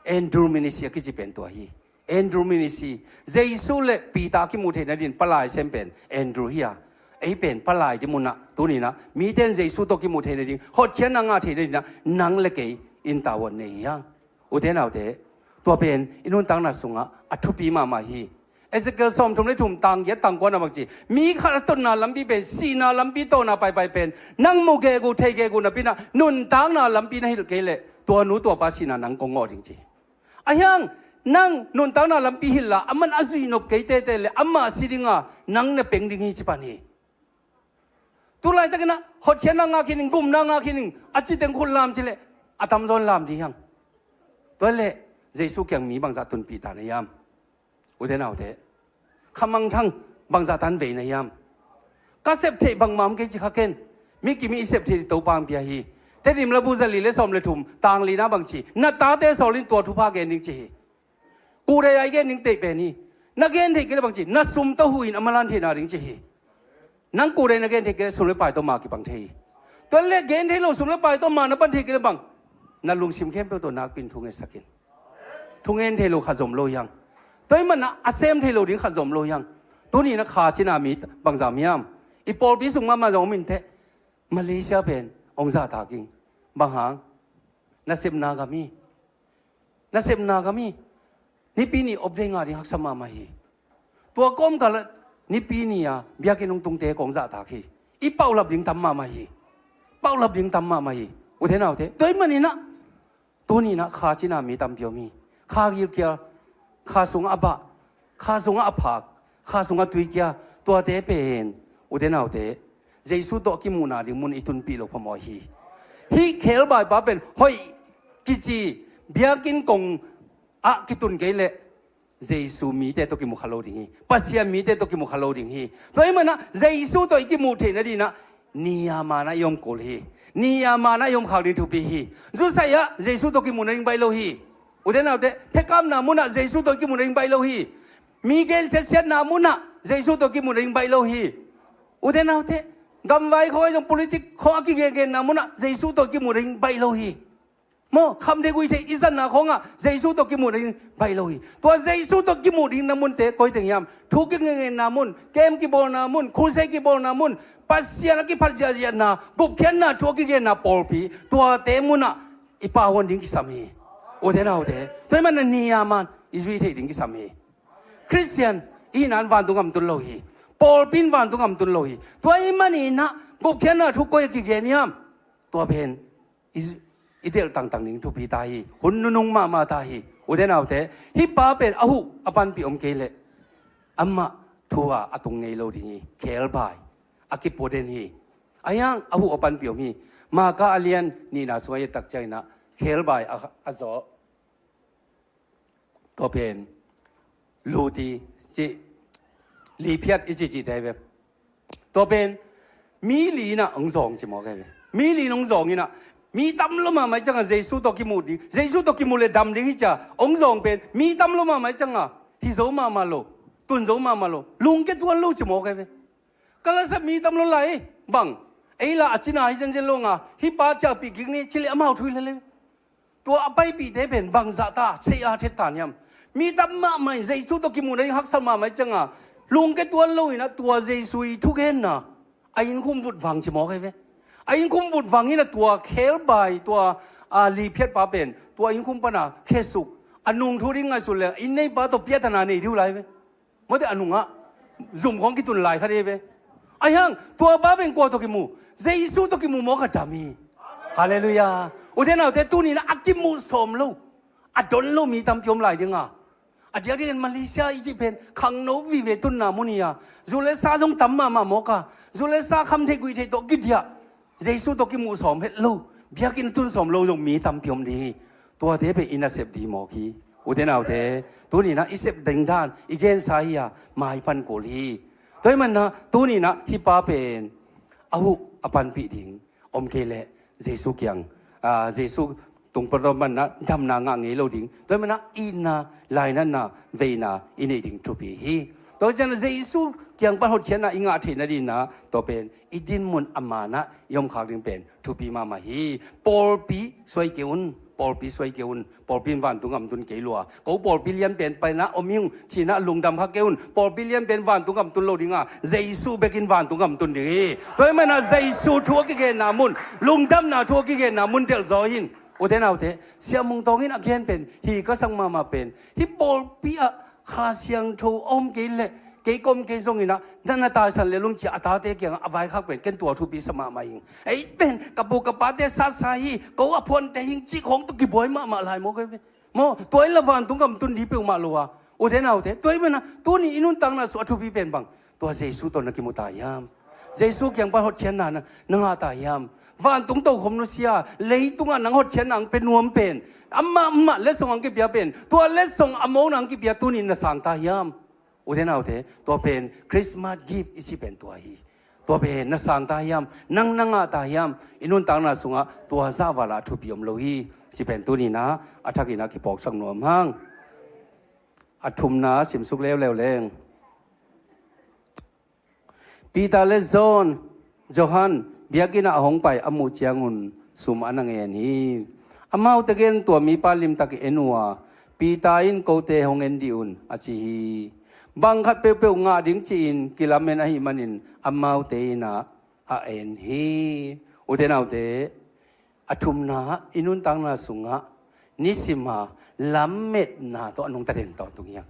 Andrew ministry a kici pen tua hi. Andrew ministry, Jesu le Peter a kimuh theih nadingin palai sem pen Andrew hi a, ei pen palai dinmun ah tuni-in ah mite in Jesu tawh kimuh theih nading, hotkhiatna ngah theih nadingin ah nang le kei in tavuan nei hi hang. Ute naute, tua pen i nuntakna sungah a thupi mahmah hi. Ezekiel sawmthum le thum, tang giat, tang kuana bang ci, mi khat a totna lampi pen, sihna lampi tawh na paipai pen, nang mu gegu, thei gegu napi-in ah nuntakna lampi na hilh kei leh, tua nu tua pa sihna nang kong ngawh ding ci. A hiang, nang nuntakna lampi hilh a, aman a zuih nop kei tete leh amah si ding a, nang na peng ding hi ci pan hi. Tu laitakin ah hotkhiatna ngah khin ing, gupna ngah khin ing, a ci teng khut lam ci leh a tamzaw in lam ding hi hang. Tua leh Jesu kiang mi bangzah tunpih ta na hiam? Ute naute, khamangthang bangzah tan vei na hiam? Ka sep theih bangmah om kei ci kha ken. Mi kim i sep theih Topa hong pia hi. Tedim labu za li le sawm le thum, tang lina bang ci, na tate sawl in tua thupha gen ding ci hi. Kuhdaih a i gen ding teih pen hi. Na gen theih kei leh bang ci, na sum tawh huh in a malan theihna ding ci hi. Nang kuhdaih na gen theih kei leh sum le pai tawh ma kibang thei hi. Tua leh gen thei lo sum le pai tawh ma na pan theih kei leh bang, na lungsim khempeuh tawh nakpi-in thu ngetsak in. Thu ngen thei lo khat zom lo hi hang. Tua ahih manin ah a sem thei lo ding khat zom lo hi hang. Tuni-in ah kha cina mi bangzah om hiam? I pawlpi sung mahmah zong om inteh. Malaysia pen hong zahtak ing. Bang hang? Nasepna gam hi. Nasepna gam hi. Nipi ni op dei nga ding haksa mahmah hi. Tua kawmkal ah Nipi ni a biakinn hong tungte kong zahtak hi. I paulap ding tam mahmah hi. Paulap ding tam mahmah hi. Ute naute, tua ahih manin ah tuni in ah kha cina mi tampi om hi. Kha gilkial, kha sungah a bah, kha sungah a phak, kha sungah tuikia, tuate pen, ute naute, Jesu tawh a kimuhna ding mun i tunpih loh phamawh hi. Hih khebai pa pen hoih kici biakinn kong ah kitun kei leh Jesu mite tawh kimu kha lo ding hi. Pasian mite tawh kimu kha lo ding hi. Tua ahih manin ah Jesu tawh i kimuh theih nadingin ah ni a man ah i om kul hi. Ni a man ah i om khak ding thupi hi. Zu sai ah Jesu tawh kimuh nading baih lo hi. Ute naute, phekamna mun ah Jesu tawh i kimuh nading baih lo hi. Mi gensiatsiatna mun ah Jesu tawh kimuh nading baih lo hi. Ute naute, gamvai khawng ah zong, politic khawng ah kigengenna mun ah Jesu tawh kimuh nading baih lo hi. Maw, khamtheih guihtheih i zatna khawng ah Jesu tawh kimuh ding baih lo hi. Tua Jesu tawh kimuh ding na munte koi teng hiam? Thu kigengenna mun, camp kibawlna mun, crusade kibawlna mun, Pasian a kiphat ziahziahna, gupkhiatna thu a kigenna pawlpi, tuate mun ah i pahuan ding kisam hi. Ute naute, tua ahih manin ah ni a man i zui theih ding kisam hi. Khristian i hihna in vantung gam tun lo hi. Pawlpi in vantung gam tun lo hi. Tua ahih manin ah gupkhiatna thu koi a kigen hiam? Tua pen i, i delh tangtang ding thupi ta hi. Hun nunung mahmah ta hi. Ute naute, hih pa pen a huh a panpih om kei leh amah thu a a tung ngei lo ding hi. Khebai a kipua den hi. Ahi hang a huh a panpih om hi. Marka a lian nihna sungah i et tak ciangin ah khebai a, a zawh. Tua pen luti ci, liphiat i cihcihte hi ve. Tua pen mi li in ah hong zawng ci mawk hi ve. Mi li in hong zawng in ah mi tam lo mahmah ciangah Jesu tawh kimuh ding, Jesu tawh kimuh leh dam ding hi ci a hong zawng pen mi tam lo mahmah ciangah hi zo mahmah lo, tun zo mahmah lo, lungkia tuan lo ci mawk hi ve. Ka la sa mi tam lo lai, bang ei la a cina hi zenzen lo nga, hih pa ciahpih kik ni ci leh amau thu hi lel hi. Tua a paipihte pen bangzah ta, sei a thet ta hiam? Mi tam mahmah in Jesu tawh kimuh nading haksa mahmah ciangah lungkia tuan lo in ah tua Jesu i thugenna a innkhum vut vang ci mawk hi ve. A innkhum vut vang in ah tua khebai, tua, a, liphiat pa pen tua innkhum pan a khesuk, a nung thu ding ngaihsun leh inn neipa tawh piahtana nei ding uh lai hi ve. Mawte a nungah zum khawng kitun lai kha ding hi ve. Ahi hang tua pa pen kua tawh kimu? Jesu tawh kimu mawk a dam hi. Halleluiah. Ute naute, tuni in ah a kimuh sawm lo, a don lo mi tampi om lai ding a. A diakdiakin Malaysia i cih pen khangno vive tunna mun hi a, zu le sa zong tam mahmah mawk a, zu le sa khamtheih guihtheih tawh kidiah, Jesu tawh kimuh sawm het lo, biakinn tun sawm lo zong mi tampi om ding hi. Tuate pen i nasep ding mawk hi. Ute naute, tuni in ah i sep ding dan i gensa hi a, mai pan kul hi. Tua ahih manin ah tuni in ah hih pa pen a huh a panpih ding om kei leh Jesu kiang, a, Jesu tung pawlawm manin ah damna ngah ngei lo ding. Tua ahih manin ah itna, lainatna, veina i neih ding thupi hi. Tua ciangin Jesu kiang pan hotkhiatna i ngah theih nadingin ah tua pen i dinmun a man ah i om khak ding pen thupi mahmah hi. Pawlpi suai kei un, pawlpi suai kei un, pawlpi in vantung gam tun kei lua. Ko pawlpi lian pen pai in ah om hi ung ci in ah lungdam kha kei un. Pawlpi lian pen vantung gam tun lo ding a, Jesu bek in vantung gam tun ding hi. Tua ahih manin ah Jesu thu a kigenna mun, lungdamna thu a kigenna mun delh zaw in. Ute naute, Sia Mung Tawng in a gen pen hi ka sang mahmah pen, hih pawlpi ah Kha Siangtho a om kei leh kei ka om kei zongin ah na na taisan lel ung ci a, a tate kiangah a vaikhak pen ken tua thupi sa mahmah ing. Ei pen ka pu ka pate satsa hi, ko a phuante hi ing cih khawng tawh kibuai mahmah lai mawk hi ve. Maw, tua in la vantung gam tun ding peuhmah lo a. Ute naute, tua ahih manin ah tuni i nuntakna sung a thupi pen bang? Tua Jesu tawh na kimu ta hiam? Jesu kiang pan hotkhiatna na, na ngah ta hiam? Vantung tokhom nusia, leitungah nang hotkhiatna hong pia nuam pen, amah mah letsong hong kipia pen, tua letsong a mawkna hong kipia tuni na sang ta hiam? Ute naute, tua pen Christmas gift i cih pen tua hi. Tua pen na sang ta hiam? Nang na ngah ta hiam? I nuntakna sungah tua zahval ah thupi om lo hi. Cih pen tuni in ah a thakin ah kiphawksak nuam hang. A thumna simsuk leuleu leng. Peter le John, Johan biakinn ah a hong pai a muh ciangun sum a na ngen hi. Amaute gen tua mipa limtak i en uh a, Peter in kote hong en dih un a ci hi. Bang khat peuhpeuh ngah ding ci-in kilamen ahih manin amaute in ah a en hi. Ute naute, A thumna, i nuntakna sungah nisima lammetna tawh a nungta den tawntung hi hang.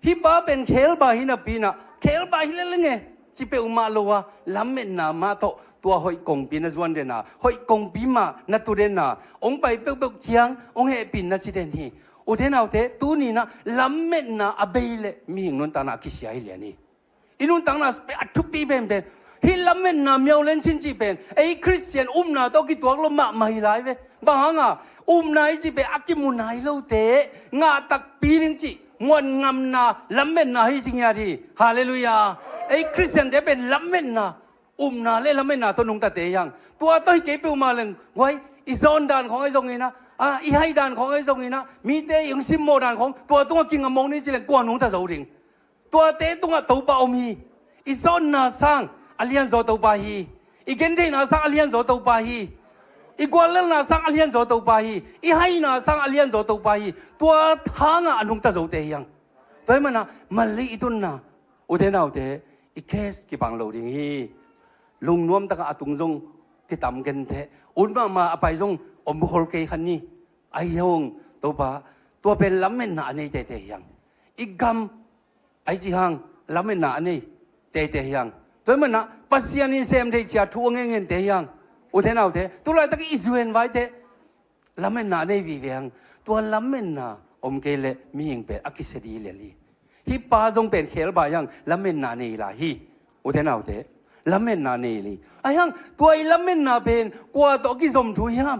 Hih pa pen khebai hi napi-in ah, khebai hi lel ing e ci peuhmah lo a, lammetna mah tawh tua hoih kongpi na zuan den a, hoih kongpi mah na tu den a, hong pai peuhpeuh kiang hong hehpih in na ci den hi. Ute naute, tuni-in ah lammetna a bei leh mihing nuntakna a kisia hi lian hi. I nuntakna a thupi penpen, hih lammetna miau lencin cih pen ei Khristian upna tawh kituak lo mahmah hi lai ve. Bang hang a, upna i cih pen a kimu nai lote ngah takpi ding cih muan ngamna lammetna hi ci ngiat hi. Halleluiah. Ei Khristiante pen lammetna, upna le lammetna tawh nungtate hi hang. Tua tawh hi kei peuhmah leng guai, i zawn dan khawng ahi zongin ah, a, i hai dan khawng ahi zongin ah, mite i hong simmawh dan khawng, tua tungah kinga mawk ni ci leng kua nungta zo ding? Tuate tungah Topa om hi. I zawnna sang a lianzaw Topa hi. I gentheihna sang a lianzaw Topa hi. I guallelhna sang a lianzaw Topa hi. I haina sang a lianzaw Topa hi. Tua hangah a nungta zote hi hang. Tua ahih manin ah, mali i tunna, ute naute, i case kibang lo ding hi. Lungnuam takah a tung zong kitam kenteh, ut mahmah a pai zong om khol kei kha ni. Ahi hang, Topa, tua pen lammetna a nei teitei hi hang. I gam, ahi ci hang, lammetna a nei teitei hi hang. Tua ahih manin ah Pasian in sem thei ci-a thu a ngen ngente hi hang. Ute naute, tu laitak i U N vaite lammetna a nei vive hang. Tua lammetna om kei leh mihing pen a kisia ding hi lel hi. Hih pa zong pen khebai hi hang, lammetna nei lai hi. Ute naute, lammetna nei lai hi. Ahi hang, tua i lammetna pen kua tawh kizom thu hiam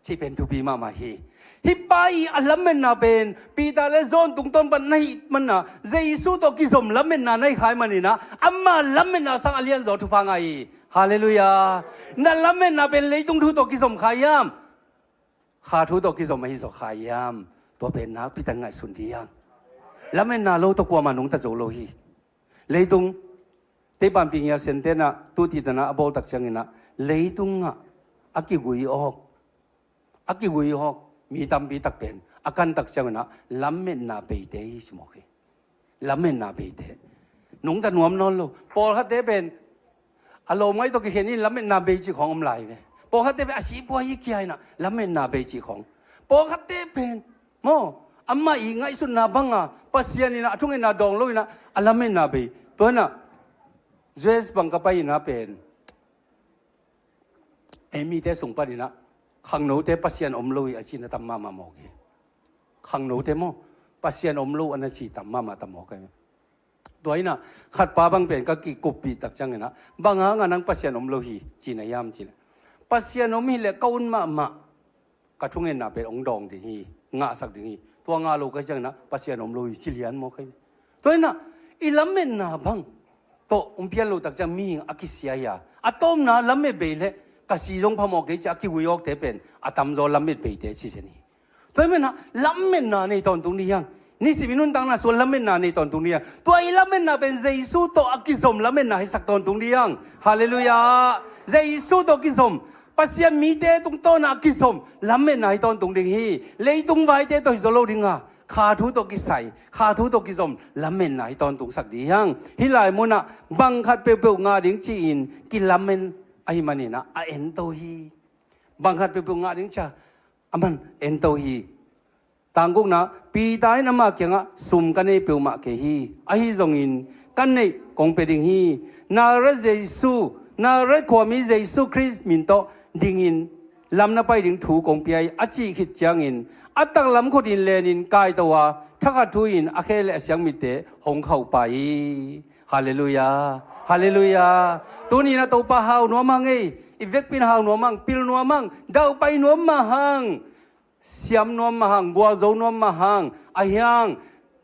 cih pen thupi mahmah hi. Hih pa i a lammetna pen Peter le John tungtawn pan na hih manin ah, Jesu tawh kizom lammetna na hi kha ahih manin ah, ama lammetna sang a lianzaw thupha ngah hi. Halleluiah. Na lammetna pen leitung thu tawh kizom kha hiam, kha thu tawh kizom ahi zaw kha hiam? Tua pen nakpi takin ngaihsun ding hi hang. Lammetna lo tawh kuamah nungta zo lo hi. Leitung, teipanpi ngial sianten ah, tu titan ah a bawl tak ciangin ah, leitungah a kigui awk, a kigui awk mi tampi tak pen a kan tak ciangin ah, lammetna beite hi ci mawk hi. Lammetna beite. Nungta nuam nawn lo. Pawlkhatte pen a lawm ngaih tawh kikhen in lammetna bei cih khawng om lai ve. Pawlkhatte pen a sihpua hi kia in ah, lammetna bei cih khawng. Pawlkhatte pen maw, amah i ngaihsutna banga Pasian in ah a thungetna dawng lo in ah, a lammetna bei. Tua in ah U S bang ka pai in ah pen, ei mite sung panin ah, khangnote Pasian om lo hi a cihna tam mahmah mawk hi. Khangnote maw, Pasian om lo a na ci tam mahmah tam mawk hi. Tua in ah, khatpa bang pen ka kikuppih tak ciangin ah, bang hangah nang Pasian om lo hi ci na hiam cih leh, Pasian om hi leh ka ut mahmah, ka thungetna pen hong dawng ding hi, ngahsak ding hi. Tua ngah lo ka ciangin ah Pasian om lo hi ci lian mawk hi. Tua in ah, i lammetna bang tawh hong pian loh tak ciang mihing a kisia hi a, a tawpna lammet bei leh ka si zong phamawh kei ci-a a kigui awkte pen a tamzaw lammet beite ci zen hi. Tua ahih manin ah lammetna nei tawntung ding hi hang. Nisim i nuntakna sungah lammetna nei tawntung ding hi hang. Tua i lammetna pen Jesu tawh a kizom lammetna hisak tawntung ding hi hang. Halleluiah. Jesu tawh kizom, Pasian mite tungtawn ah a kizom lammetna hi tawntung ding hi. Leitung vaite tawh hi zaw lo ding a, kha thu tawh kisai, kha thu tawh kizom lammetna hi tawntungsak ding hi hang. Hih lai munah bang khat peuhpeuh ngah ding ci-in kilamen ahih manin ah a ento hi. Bang khat peuhpeuh ngah ding ci-a aman ento hi. Tang gukna, Peter in ama kiangah, sum ka nei peuhmah kei hi. Ahi zongin ka neih kong pia ding hi. Nazareth Jesu, Nazareth khuami Jesu Khrist min tawh dingin lam na pai ding thu kong pia hi, a cih khit ciangin a taklam khutin lenin kaito a, thakhat thu-in a khe le a siangmitte hong khauhpai hi. Halleluiah. Halleluiah. Tuni-in ah Topa hau nuam hang ei. I vekpi-in hau nuam hang, pil nuam hang, daupai nuam mah hang, siam nuam mah hang, gualzo nuam mah hang, ahi hang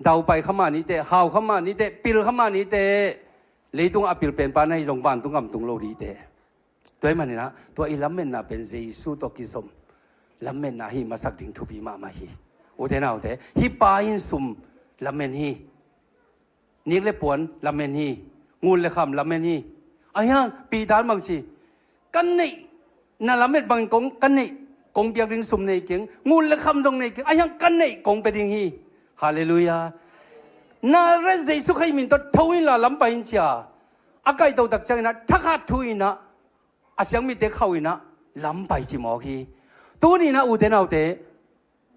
daupai kha mah ni teh, hau kha mah ni teh, pil kha mah ni teh. Leitungah a pil penpa na hi zong vantung gam tung lo ding teh. Tua ahih manin ah tua i lammetna pen Jesu tawh kizom lammetna hi masak ding thupi mahmah hi. Ute naute, hih pa in sum lamen hi. Nik le puan lamen hi. Ngun le kham lamen hi. Ahi hang Peter in bang ci, ka neih, na lamet bangin kong, ka neih kong piak ding sum nei keng, ngun le kham zong nei keng, ahi hang ka neih kong pia ding hi. Halleluiah. Nazareth Jesu Khrist min tawh tho inla lam pai in ci-a a kaito tak ciangin ah thakhat thu-in ah a siangmitte khauh in ah, lam pai ci mawk hi. Tuni-in ah ute naute,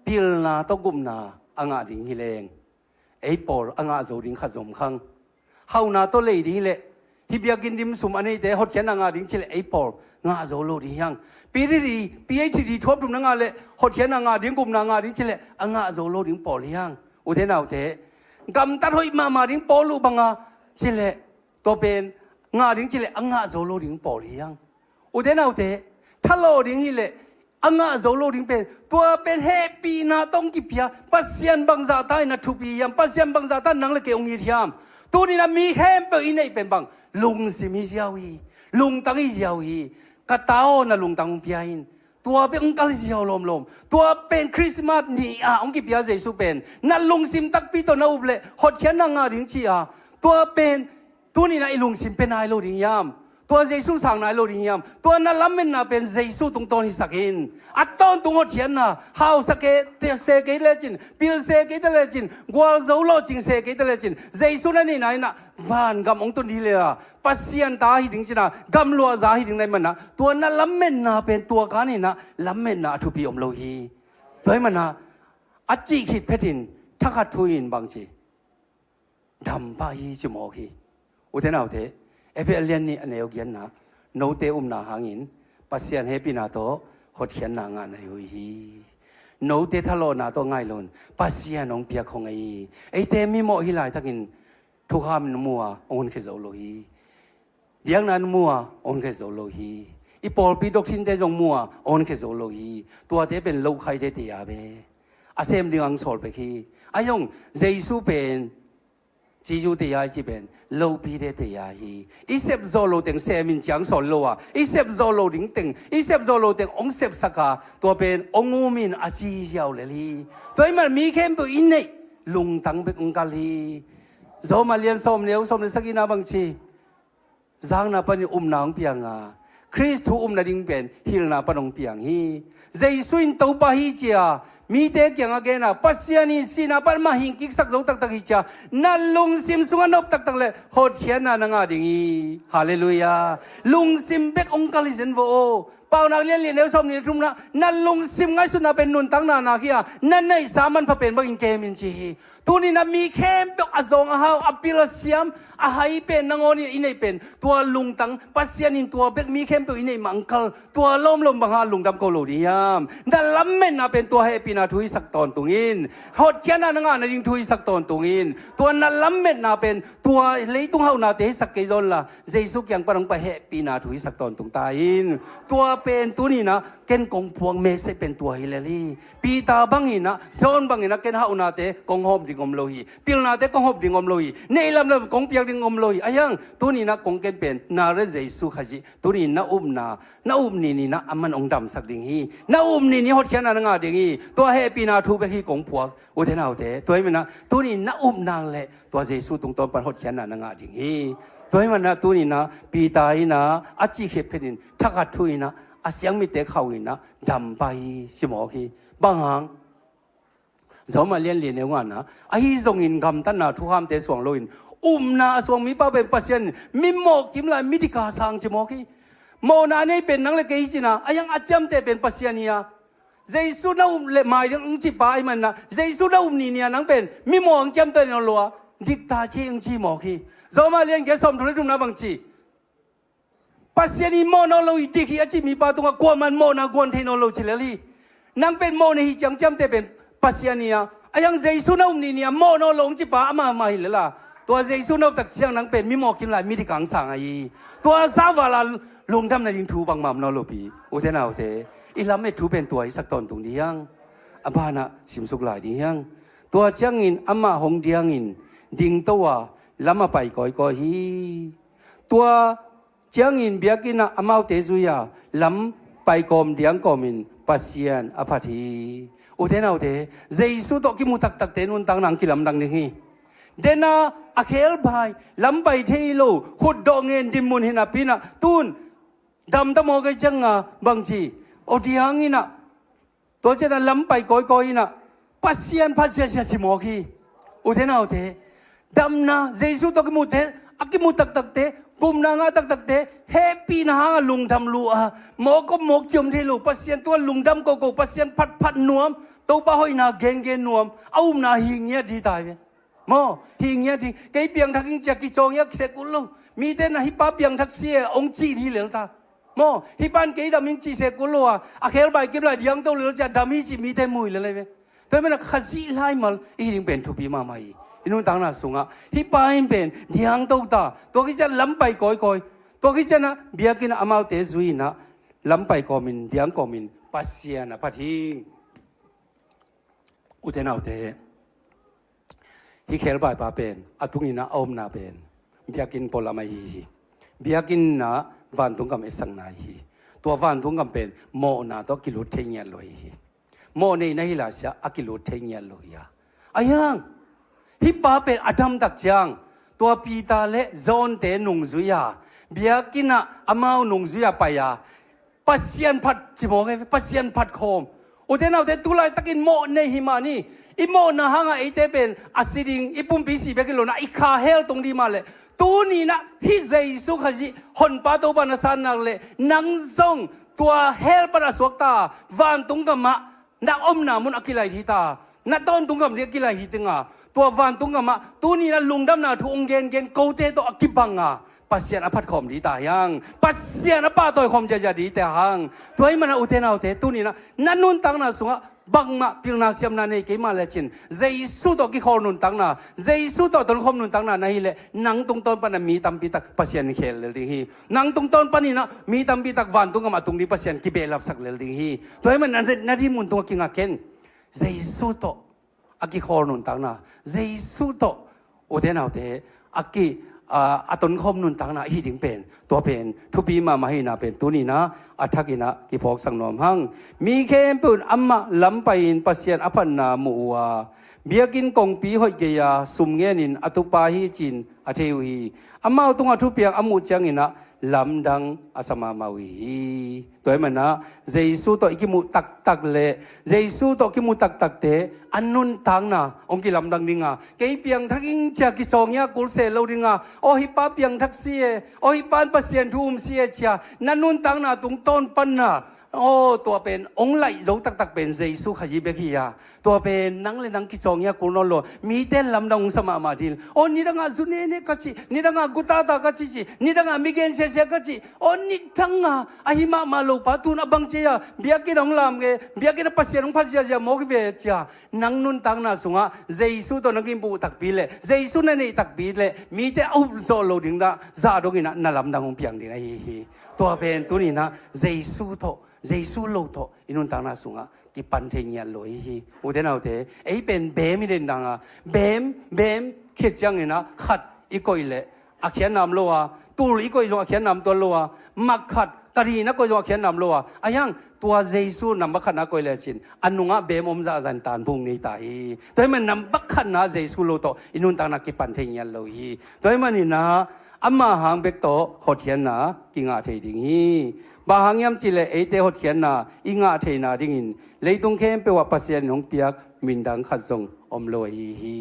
pilna tawh gupna a ngah ding hi leng, ei pawl a ngah zo ding khat zong om khang. Hauhna tawh lei ding hi leh, hih biakinn dim sum a neite hotkhiatna ngah ding ci leh ei pawl ngah zo lo ding hi hang. PhD, PhD thuap thumna ngah leh hotkhiatna ngah ding, gupna ngah ding ci leh a ngah zo lo ding pawl hi hang. Ute naute, gamtat hoih mahmah ding pawl uh banga ci leh, tua pen ngah ding ci leh a ngah zo lo ding pawl hi hang. Ute naute, thalawh ding hi leh a ngah zo lo ding pen, tua pen hehpihna tawh hong kipia. Pasian bangzah ta in a thupi hiam? Pasian bangzah ta in nang le kei hong it hiam? Tuni-in ah mi khempeuh i neih pen bang, lungsim hi ziau hi, lungtang hi ziau hi. Ka ta aw, na lungtang hong pia in. Tua bek hong kal hi ziau lawmlawm. Tua pen Christmas ni-a hong kipia Jesu pen, na lungsim takpi tawh na up leh hotkhiatna ngah ding ci-a. Tua pen tuni-in ah i lungsim pia nai lo ding hiam? Tua Jesu sang nai lo ding hiam? Tua na lametna pen Jesu tungtawn hisak in. A tawntung hotkhiatna, hausa kei, te, se kei lecin, pil se kei te lecin, gualzo lawhcing se kei te lecin, Jesu na neihna in ah vangam hong tun ding hi leh, Pasian ta hi ding ci-in ah, gamluahza hi ding na hih manin ah, tua na lametna pen tua kan in ah lametna a thupi om lo hi. Tua hih manin ah, a cih khit phetin thakhat thu in bang ci, dam pah hi ci mawk hi. Ute naute, Efesa lian nih a neu giatna, note upna hangin Pasian hehpihna tawh hotkhiatna ngah na hi uh hi. Note thalawhna tawh ngai lo-in Pasian hong piak khong hi. Eite mimawh hi laitakin thukham in mu-a hong honkhia zo lo hi. Biakna in mu-a hong honkhia zo lo hi. I pawlpi doctrine-te zong mu-a hong honkhia zo lo hi. Tuate pen lohkhaite te a ve. A sem ding hong sawl bek hi. A hi zong Jesu pen, Jesu te a hi ci pen, lohpite te a hi. I sep zawh loh teng sem in ci-a hong sawl lo a, i sep zawh loh ding teng, i sep zawh loh teng hong sepsak a, tua pen hong um in a ci ziau lel hi. Tua hih manin mi khempeuh i neih lungtang bek hong kal hi. Rom lian sawm neu sawm le sagihna bang ci, zakna panin upna hong piang a, Khrist thu um nading pen hilhna pan hong piang hi. Jesu in Topa hi ci-a mite kiangah gen a, Pasian in sihna pan amah hingkiksak zo taktak hi ci-a na lungsim sungah nop taktak leh hotkhiatna na ngah ding hi. Halleluiah. Lungsim bek hong kal hi zen vaw aw. Paunak lian li neu sawm nih le thumna, na lungsim ngaihsutna pen nuntakna na hi a, na neihsa manpha pen bangin kem in ci hi. Tuni-in ah mi khempeuh a zawng a hau, a pil a siam, a hai pen nangawn in i neih pen, tua lungtang, Pasian in tua bek mi khempeuh i neih mah hong kal, tua lawmlawm bang hang lungdam ko lo ding hiam? Na lametna pen tua hehpihna thu hisak tawntung in. Hotkhiatna na ngah nading thu hisak tawntung in. Tua na lametna pen tua leitung hauhnate hisak kei zaw inla, Jesu kiang pan hong pai hehpihna thu hisak tawntung ta in. Tua pen tuni-in ah ken kong puak message pen tua hi lel hi. Peter bangin ah, John bangin ah ken hauhnate kong hawm ding om lo hi. Pilnate kong hawm ding om lo hi. Neih lamlam kong piak ding om lo hi. A hi hang, tuni-in ah kong ken pen Nazareth Jesu Khazih, tuni-in na upna, na up ni-in ah aman hong damsak ding hi. Na up ni-in hotkhiatna na ngah ding hi. Tua hehpihna thu bek hi kong puak. Ute naute, tua hih manin ah tuni-in na upna leh tua Jesu tungtawn pan hotkhiatna na ngah ding hi. Tua hih manin ah tuni-in ah Peter in ah a cih khit phetin thakhat thu in ah a siang mitte khauh in ah dam pah hi ci mawk hi. Bang hang? Rom lian li neu ngana, ahi zongin gamtatna thukhamte suang loin upna a suang mipa pen Pasian, mimawh kim lai midik a sang ci mawk hi. Mawhna a nei pen nang le kei hi ci-in ah, a hi hang a ciamteh pen Pasian hi a. Jesu na up leh mai ding hong ci pa ahih manin ah, Jesu na up ni-in ah nang pen mimawh hong ciamteh nawn lo a, diktak ci hong ci mawk hi. Rom lian giat sawmthum le thumna bang ci? Pasian in mawh nawn lo hi, dik hi a ci mipa tungah kuamah in mawhna guan thei nawn lo ci lel hi. Nang pen mawh na hi ci-a hong ciamteh pen Pasian hi a, a hi hang Jesu na up ni-in ah mawh nawn lo hong ci pa amah mah hi lel a. Tua Jesu na up tak ciang nang pen mimawh kim lai midik a hong sang ahi hi. Tua zah val a lungdam nading thu bangmah om nawn lo pi. Ute naute, i lamet thu pen tua hisak tawntung ding hi hang. A banah simsuk lai ding hi hang. Tua ciangin amah hong diangin dingto a, lam ah pai kawikawi hi. Tua ciangin biakinn ah amaute zui a, lam paikawm diang kawmin Pasian a phat hi. Ute naute, Jesu tawh kimu taktakte nuntakna hong kilamdang ding hi. Den a, a khebai, lam pai thei lo, khutdawh ngen dinmun hi napi-in ah, tu-in damta mawk ahih ciangin ah bang ci? Aw diang in ah, tua ciangin ah lam pai kawikawi in ah, Pasian phat ziahziah ci mawk hi. Ute naute, damna, Jesu tawh kimute, a kimu taktakte, gupna ngah taktakte, hehpih na hanga lungdam lua, mawk om mawk ciam thei lo Pasian, tua lungdam koko Pasian phatphat nuam, Topa hoihna gengen nuam, a upna hi ngiat di tai ve. Maw, hi ngiat di, kei piangthak ing cia kicaw ngiat sek kul lo. Mite na hih pa piangthak si e, ong cih di lel ta. Maw, hih pan kei dam ing cih sek kul lo a, a khelbai kip lai diangto lel cia dam hi cih mite mui lel ai ve. Tua hi mana Khazih laimal i hi ding pen thupi mahmah hi. I nuntakna sungah hih pa in pen diangto ta. Tua kicia lampai kawikawi. Tua kicia na biakinn ah amaute zui inah lampai kawmin diang kawmin Pasian a phat hi. Ute naute, hih khelbaipa pen a tunginah a omna pen biakinn pualam ahi hi. Biakinn inah vantung gam esakna ahi hi. Tua vantung gam pen mawhna tawh kilut thei ngiat lo ahi hi. Mawh neihna hi lasia a kilut thei ngiat lo hi a. Ahiang hih pa pen a damtak ciang tua Peter le John-te nungzui a, biakinn ah amau nungzui a pai a, Pasian phat cimawk e, Pasian phat khawm. Ute naute, tu laitakin mawh nei hi mah ni. I mawhna hangah eite pen a si ding, i pumpi si bek hi lo na, i kha hell tung ding mah leh, tuninah hih Jesu Khazih honpa Topa na san nak leh, nang zong tua hell pan a suakta vantung gamah na omna mun a kilai hi ta. Na tawntung gam ding a kilai hi dinga, tua vantung gamah tuninah lungdamna thu ong gengen kote tawh a kibanga Pasian a phatkhawm di ta hiang. Pasian a pahtawi khawm ziazia di ta hiang. Tua hi mana ute naute, tuninah na nuntakna sungah bangmah pilna siamna nei kei mah lecin, Jesu tawh kikhawl nuntakna, Jesu tawh tonkhawm nuntakna na hi leh, nang tungtawn pana mi tampi tak Pasian khel lel ding hi. Nang tungtawn paninah mi tampi tak vantung gamah tung ding Pasian kibehlapsak lel ding hi. Tua hi mana na, na dinmun tungah kinga ken. Jesu tawh a kikhawl nuntakna, Jesu tawh ute naute a ki, a, a tonkhawm nuntakna ahi ding pen, tua pen thupi mahmah ahina pen tuninah a thakinah kiphawksak nuam hang. Mi khempeuh in amah lampai-in Pasian a phatna muh uh a, biakinn kongpi hoih gei-a sum ngenin a tupa hi ci-in a thei uh hi. Amau tungah thupiang a muh cianginah lamdang a sa mahmah uh hi. Tua hi manah Jesu tawh i kimuh taktak le Jesu tawh kimuh taktakte a nuntakna hong kilamdang dinga, kei piangthak ing cia kicawngia kulse lo dinga, aw hih pa piangthak si e, aw hih pan Pasian thu um si e cia na nuntakna tungtawn panna, aw tua pen hong laih zo taktak pen Jesu Khazih bek hi a. Tua pen nang le nang kicawngia kul nawn lo, mite lamdang hong sa mahmah ding. Aw nidangah zu nene ka cih, nidangah gutata ka cih cih, nidangah mi gen siasia ka cih, aw nidangah ahi mahmah lo pa tun a bang cia biakinn hong lam nge, biakinn a Pasian hong phat ziazia mawk hi ve cia. Nang nuntakna sungah Jesu tawh na kimuh takpi le Jesu na neih takpi le mite a up zawh lo ding dah zah donginah na lamdang hong piang ding ahi hi. Tua pen tuninah Jesu tawh, Jesu lo tawh i nuntakna sungah kipan thei ngiat lo ahi hi. Ute naute, ei pen beem hi dendanga, beem, beem khit cianginah khat i koih leh a khiatna om lo a, tul i koih zong a khiatna om tuan lo a, mak khat, kari na koih zong a khiatna om lo a. Ahiang tua Jesu number khatna koih lecin a nungah beem om zahzah in tanpung nei ta hi. Tua hi man number khatna Jesu lo tawh i nuntakna kipan thei ngiat lo hi. Tua hi maninah ama hang bek tawh hotkhiatna kingah thei ding hi. Bang hang hiam cihleh eite hotkhiatna i ngah theihna dingin leitung khempeuh ah Pasian in hong piak mindang khat zong om lo ahi hi.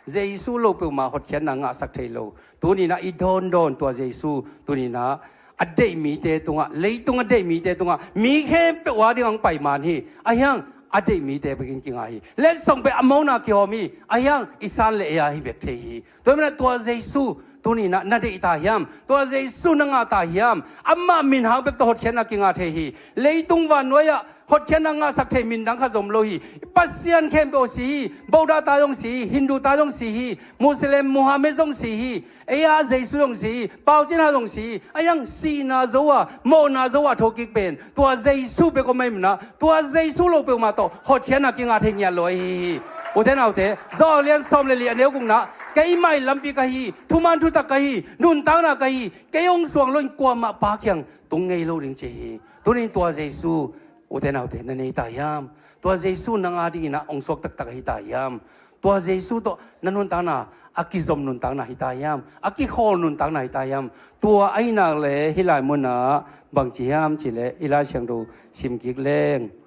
Jesu lo peuhmah hotkhiatna ngahsak thei lo. Tuninah i dawndawn tua Jesu tuninah a deih mite tungah, leitung a deih mite tungah, mi khempeuh a ding hong pai man hi. Ahiang a deih mite bekin kingah hi. Letsong pen a mona kihawm hi. Ahiang i san le ei a hi bek thei hi. Tua hi manah tua Jesu tuninah na deih ta hiam? Tua Jesu na ngah ta hiam? Amah min hang bek tawh hotkhiatna kingah thei hi. Leitung vannuai ah hotkhiatna ngahsak thei mindang khat zong om lo hi. Pasian khempeuh si hi. Buddha ta zong si hi. Hindu ta zong si hi. Muslim, Muhammad zong si hi. Ei a Jesu zong si hi. Pau Cin Hau zong si hi. Ahiang sihna zo a, mawhna zo a thokik pen tua Jesu bek om ahi manah tua Jesu lo peuhmah tawh hotkhiatna kingah thei ngiat lo ahi hi. Ute naute, Johan lian sawm le li a neu gukna, keimah in lampi ka hi, thuman thutak ka hi, nuntakna ka hi, kei hong suang loin kuamah Pa kiang tung ngei lo ding ci hi. Tunin tua Jesu ute naute na nei ta hiam? Tua Jesu nang a dinginah hong suak taktak ahi ta hiam? Tua Jesu tawh na nuntakna a kizom nuntakna hi ta hiam? A kikhawl nuntakna hi ta hiam? Tua ahi nak le hih lai munah bangci hiam cihleh hih Lai Siangtho sim kik leng.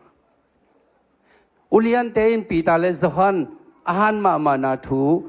Uliante in Peter le Johan a han mahmahna thu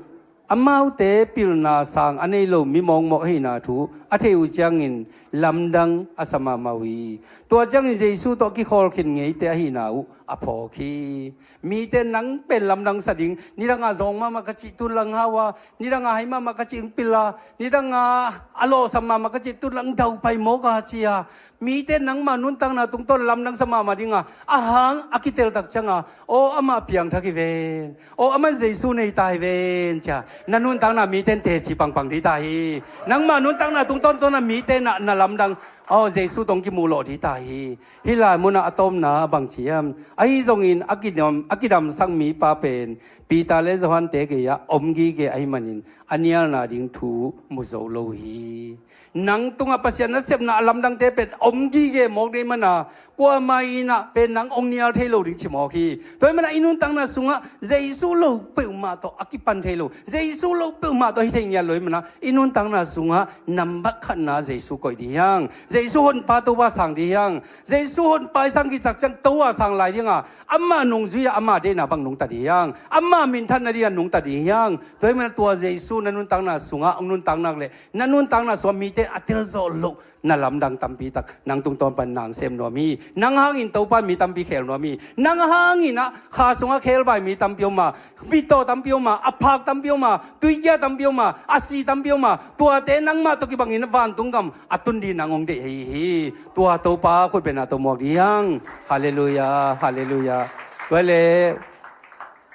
amaute pilna sang a nei lo mi mawkmawk ahihna thu a theih uh ciangin lamdang a sa mahmah uh hi. Tua ciangin Jesu tawh kikhawl khin ngeite ahihna uh a phawk hi. Mite nang pen lamdang sa ding, nidanga zawng mahmah ka cih tun lang hau a, nidanga hai mahmah ka cih pil a, nidanga a lawhsam mahmah ka cih tun lang daupai mawk a ci a. Mite nangmah nuntakna tungtawn lamdang sa mahmah dinga, a hang a kiteltak cianga, aw amah piangthak hi ven, aw aman Jesu nei ta hi ven cia na nuntakna mite in teci pangpang dita hi. Nangmah nuntakna tungtawn tawnah mite na, na lamdang, aw Jesu tawh kimuhlawh dita hi. Hih lai munah a tawpna bang ci hiam? Ahi zongin a kidam, a kidamsak mipa pen Peter le Johan te gei-ah om gige ahi manin a nialna ding thu mu zo lo hi. Nang tungah Pasian nasepna a lamdangte pen om gige mawk dei mana, kuamah inah pen nang ong nial thei lo ding ci mawk hi. Tua hi mana i nuntakna sungah Jesu lo peuhmah tawh a kipan thei lo, Jesu lo peuhmah tawh hi thei ngiat lo hi mana, i nuntakna sungah nambat khatna Jesu koih ding hiang. Jesu honpa Topa sang ding hiang. Jesu honpa i sang khit tak ciang Topa sang lai dinga, ama nungzui-ah ama deihna bang nungta ding hiang. Ama minthanna dingah nungta ding hiang. Tua hi mana tua Jesu na nuntakna sungah ong nuntak nak leh, na nuntakna sungah mite a telzawh loh na lamdang tampi tak nang tungtawn pan nang sem nuam hi. Nang hangin Topa mi tampi khel nuam hi. Nang hangin ah kha sungah khelbai mi tampi om a, mittaw tampi om a, a phak tampi om a, tuikia tampi om a, a si tampi om a, tuate nangmah tawh kibangin vantung gam a tun ding nang ong deih hi hi. Tua Topa khutbetna tawh muak ding hiang. Halleluiah, halleluiah. Tua hi leh,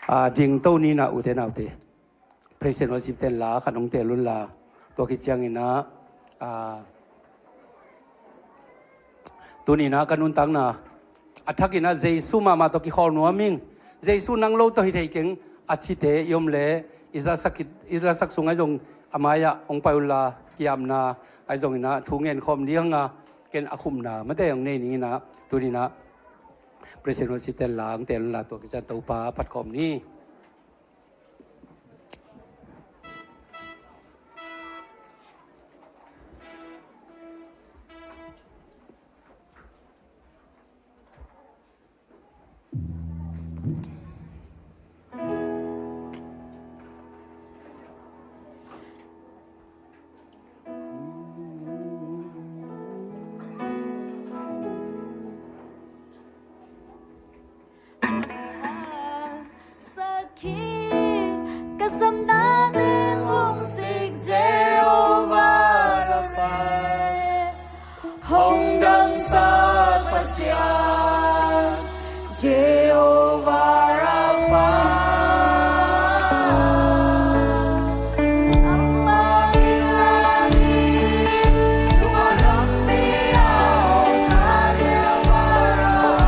a, dingto ni nah ute naute. Praise and worship ten la, khat hong teel un la. Tua khit ciangin ah, a, tuni-in ah ka nuntakna a thakin ah Jesu mahmah tawh kikhawl nuam ing. Jesu nang lo tawh hi thei keng a cite i om leh i lasak khit, i lasak sung ahi zong a mai-ah hong pai un la, ki-apna ahi zongin ah thu ngen khawm ding a, ken a khumna mate hong nei ning in ah, tuni-in ah praise and worship ten la hong teel un la, tua khit ciang Topa phat khawm ni. Sakhi ka samna ding hong sik Jehovah Rapha, hong damsak Pasian Jehovah Rapha. Amah min a ding tungah lampi a om na Jehovah Rapha.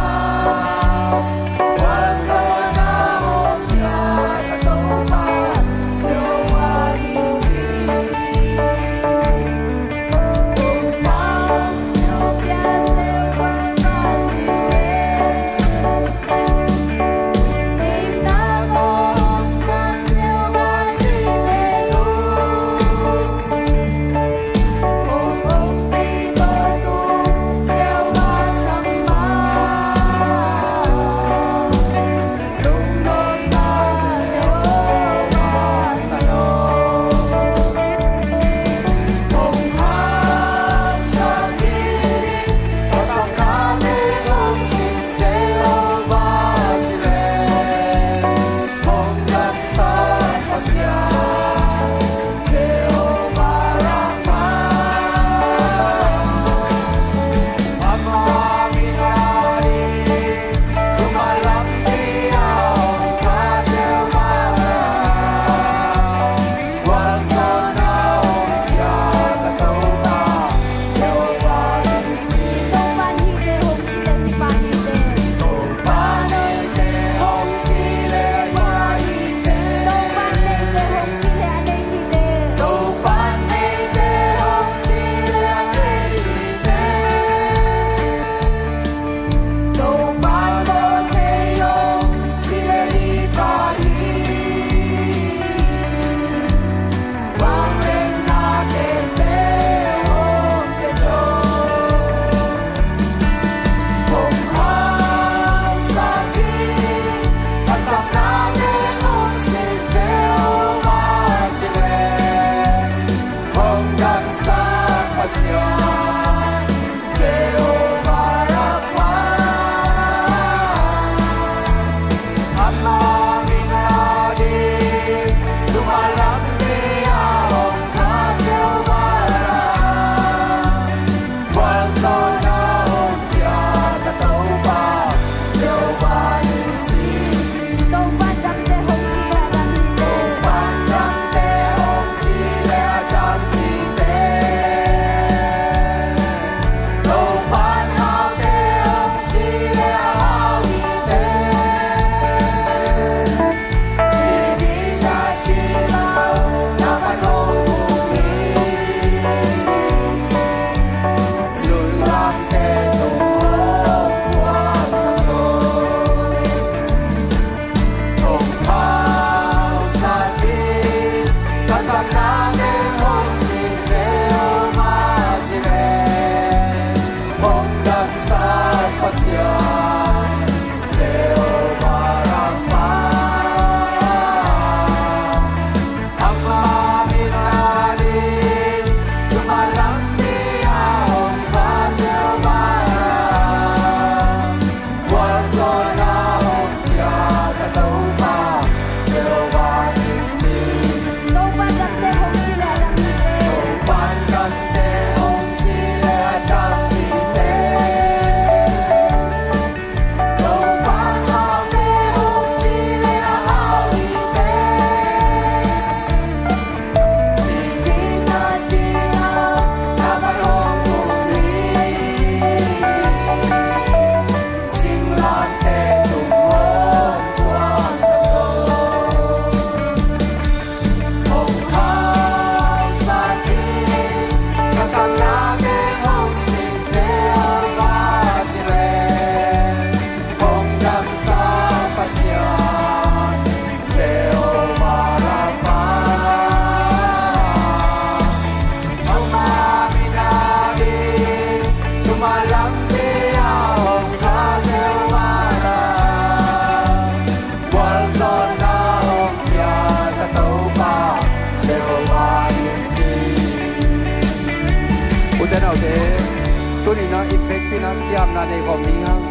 Tuni-in ah i vekpi-in ah kiamna nei khawm ding hi hang.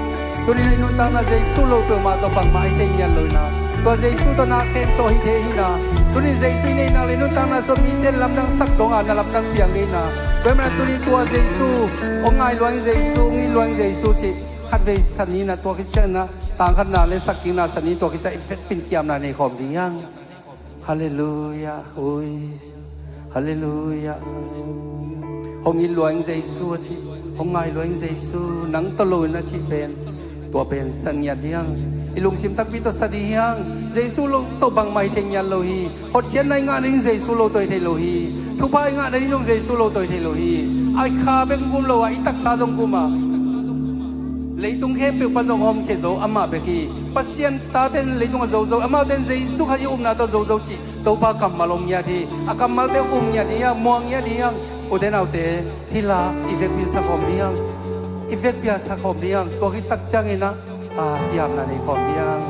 Tuni-in ah i nuntakna Jesu lo peuhmah tawh bangmah hi thei ngiat lo-in ah, tua Jesu tawh na khempeuh hi thei hi-in ah, tuni-in Jesu i neihna le nuntakna sung mite in lamdang sak dong a na lamdang piang ding hi-in ah, tua ahih manin ah tuni tua Jesu, hong ngai lua ing Jesu, hong it lua ing Jesu cih khatvei san ni-in ah, tua khit ciangin ah tang khatna le sak kikna san ni, tua khit ciang i vekpi-in kiamna nei khawm ding hi hang. Halleluiah. Ui. Halleluiah. Hong it lua ing Jesu a cih, hong ngai lua ing Jesu, nang tawh lo-in a cih pen, tua pen san ngiat ding hi hang. I lungsim takpi tawh sa ding hi hang. Jesu lo tawh bangmah hi thei ngiat lo hi. Hotkhiatna i ngah nading Jesu lo tawh hi thei lo hi. Thupha i ngah nading zong Jesu lo tawh hi thei lo hi. A kha bek gum lo a, i taksa zong gum a, leitung khempeuh pan zong a homkhia zo amah bek hi. Pasian tate in leitung ah zo zo, amaute in Jesu Khazih upna tawh zo zo cih Topa kammal om ngiat hi. A kammalte um ngiat ding hi hang, muang ngiat ding hi hang. Ute naute, hih la i vekpi-in sa khawm ding hi hang. I vekpi-in sa khawm ding hi hang. Tua khit tak ciangin ah, a, kiamna nei khawm ding hi hang.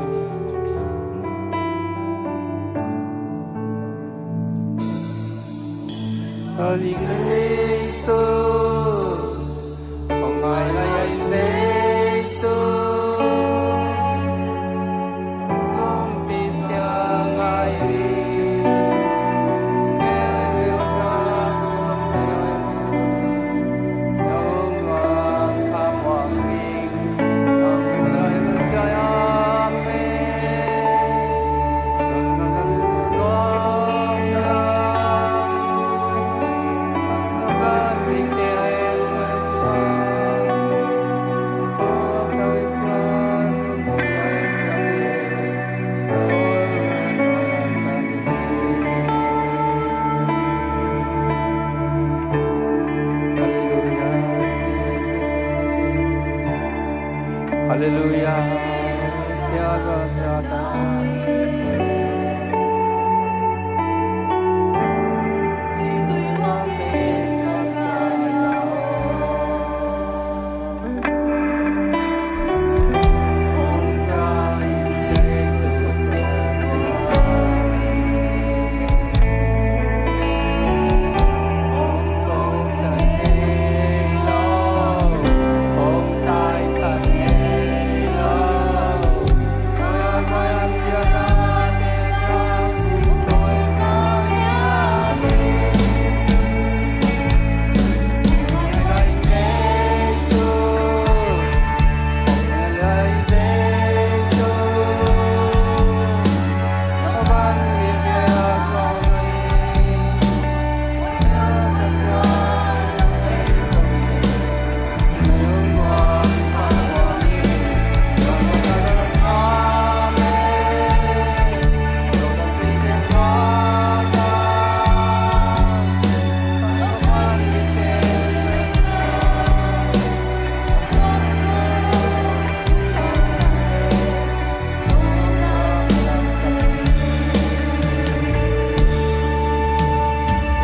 Halleluiah.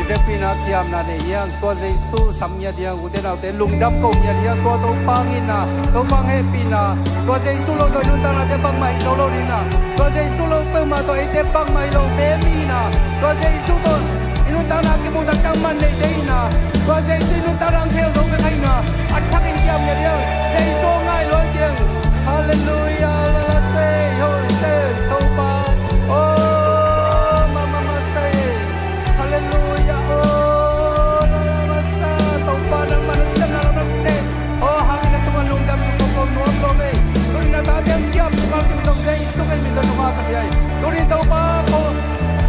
I vekpi-in ah kiamna nei hi hang. Tua Jesu sam ngiat ding hi hang. Ute naute, lungdam ko ngiat ding hi hang. Tua Topa hong itna, Topa hong hehpihna, tua Jesu lo tawh i nuntaknate bangmah hi zo lo ding hi-in ah, tua Jesu lo peuhmah tawh eite bangmah hi lo ve mi-in ah, tua Jesu tawh i nuntakna kimuh tak ciang man nei ding hi-in ah, tua Jesu i nuntakna hong khel zo bek hi-in ah, a thakin kiam ngiat ding hi hang. Jesu hong ngai lua ing ci ing. Halleluiah. La la sei, hoi sei, Topa. Oh, ma ma ma sei. Halleluiah. Oh, la la ma sa. Topa nangmah na siamna lam nangte. Oh, hangin na tungah lungdam tung ko ko nuam ko ve. Tuni na tate hong kiam tung a kim zong Jesu Khazih min tawh thupha ka pia hi. Tuni Topa ko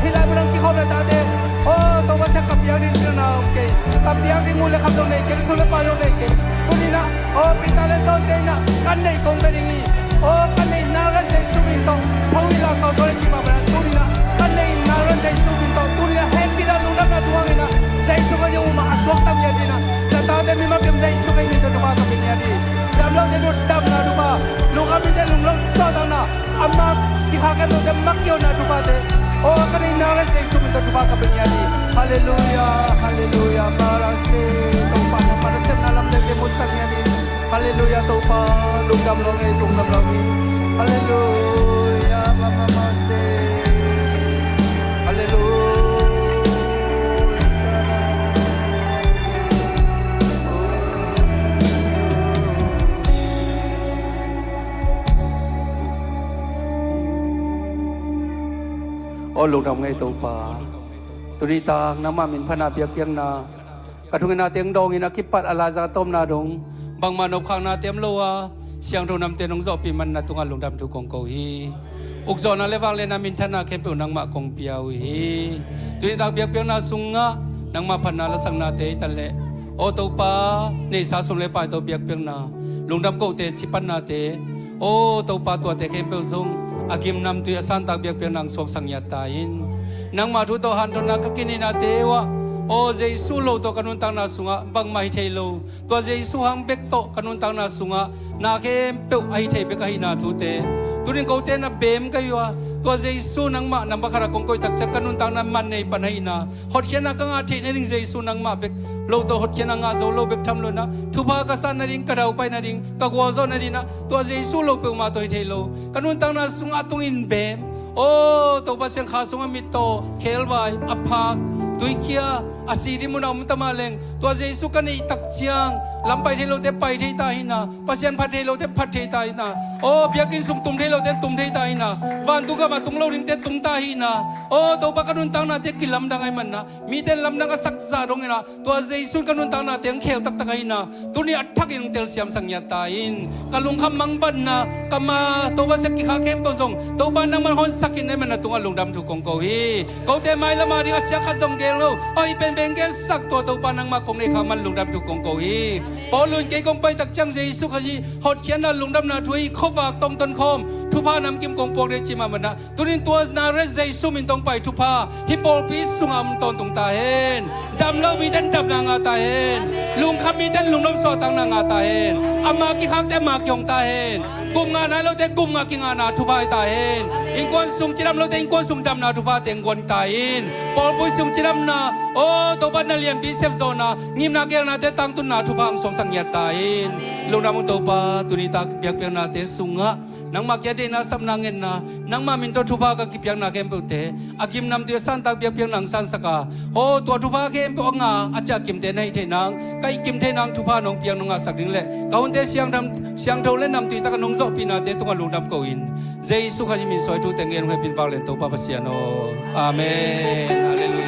hih lai mun hong kikhawm na tate. Oh, Topa sia ka piak ding thil na om kei. Ka piak ding mu le kham zong nei kei, sum le pai zong nei kei. Tuni na, oh, Peter le John te na, kan neih kong pia ding hi. Oh, kan neih nang Topa Jesu min tawh, tho in la kau suan in ci mah bangin, tuni na, kan neih nang Topa Jesu min tawh, tuni na, hehpihna lungdamna thu hangin na, Jesu Khazih um a, a suakta ngiat ding na, na tate mi mah kim Jesu Khazih min tawh thupha ka pia ngiat hi. Dam lo te nu damna thupha, lungkhamte lunglawh sawhtakna, ama kikhak khempeuhte mah kihonna thuphate, oh, kan neih nang Topa Jesu min tawh thupha ka pia ngiat hi. Halleluiah, halleluiah, barase, Topa nangmah na siamna lam le ke musak ngiat hi. Halleluiah, Topa, lungdam lo ngei, lungdam lo ngei. Halleluiah, ma ma ma se. Halleluiah. Aw lungdam ngei Topa, tuni tak nangmah min phatna biakpiakna ka thungetnate hong dawngin a kipat a laiza ka tawpna dong bangmah nopkhaknate om lo a, siangtho namte nong zawhpih man na tungah lungdam thu kong ko hi. Ukzawhna le vangliatna minthanna khempeuh nangmah kong pia uh hi. Tuni tak biakpiakna sungah nangmah phatna lasaknate hi taleh, aw Topa, neihsa sum le pai tawh biakpiakna, lungdam kohte cipatnate, aw Topa, tuate khempeuh zong a gimnamtui a santak biakpiakna hong suaksak ngiat ta in. Nangmah thu tawh hanthotna ka kinihnate uh ah, aw Jesu lo tawh ka nuntakna sungah bangmah hi thei lo, tua Jesu hang bek tawh ka nuntakna sungah na khempeuh a hi thei bek ahihna thute tunin kote na bem ka hi uh a, tua Jesu nangmah nambat khat a kong koih tak ciang ka nuntakna man nei pan ahihna, hotkhiatna ka ngah theih nading Jesu nangmah bek lo tawh hotkhiatna ngah zo lo bek tham lo in ah, thupha ka san nading, ka daupai nading, ka gualzawh nading ah tua Jesu lo peuhmah tawh hi thei lo. Ka nuntakna sungah tungin bem, aw Topa, siangkha sungah mittaw, khebai, a phak, tuikhia, a si ding munah om ta mah leng, tua Jesu ka neih tak ciang lam pai thei lote pai thei ta hi in ah, Pasian phat thei lote phat thei ta hi in ah, aw biakinn sung tum thei lote tum thei ta hi in ah, vantung gamah tung lo dingte tung ta hi in ah, aw Topa, ka nuntaknate kilamdang ahih man ah, mite in lamdang a sakzah dongin ah, tua Jesu in ka nuntaknate hong khel taktak ahih in ah, tuni a thakin hong telsiamsak ngiat ta in. Ka lungkham mangbatna, ka ma, Topa, siak kikhak khempeuh zong Topa nangman honsak in, na tungah lungdam thu kong ko hi. Kote mailam a ding a sia khat zong gen lo, a hoih penpen gensak tua Topa nangmah kong neih khak man lungdam thu kong ko hi. Paul in kei kong pai tak ciang Jesu Khazih hotkhiatna lungdamna thu hi khuavak tawng tonkhawm thupha namkim kong puak ding ci mah man ah, tunin tua Nazareth Jesu min tawh hong pai thupha hih pawlpi sungah om tawntung ta hen. Dam lo mite in damna ngah ta hen. Lungkham mite in lungnuam suahtakna ngah ta hen. A ma kikhakte a ma kihong ta hen. Gum ngah nai lote gum ngah kingahna thupha hi ta hen. Innkuan sung cidam lote innkuan sung damna thupha teng guan ta in. Pawlpi sung cidamna, aw Topa, na lianpi sepzawhna, ngimna gelnate tangtunna thupha hong suaksak ngiat ta in. Lungdam ung Topa, tuni tak biakpiaknate sungah nangmah kiang deihna, sapna, ngetna, nangmah min tawh thupha ka kipiakna khempeuhte a gimnamtui a santak biakpiakna hong sansak a, aw tua thupha khempeuh a ngah a ciah kimte na hih theih nang, ka hih kim theih nang thupha nong piak, nong ngahsak ding le ka hunte siangtham, siangtho le namtui takin nong zawhpihnate tungah lungdam ko in, Jesu Khazih min suang thu teng gen hong hehpih in, vanglian Topa Pasian aw. Amen. Halleluiah.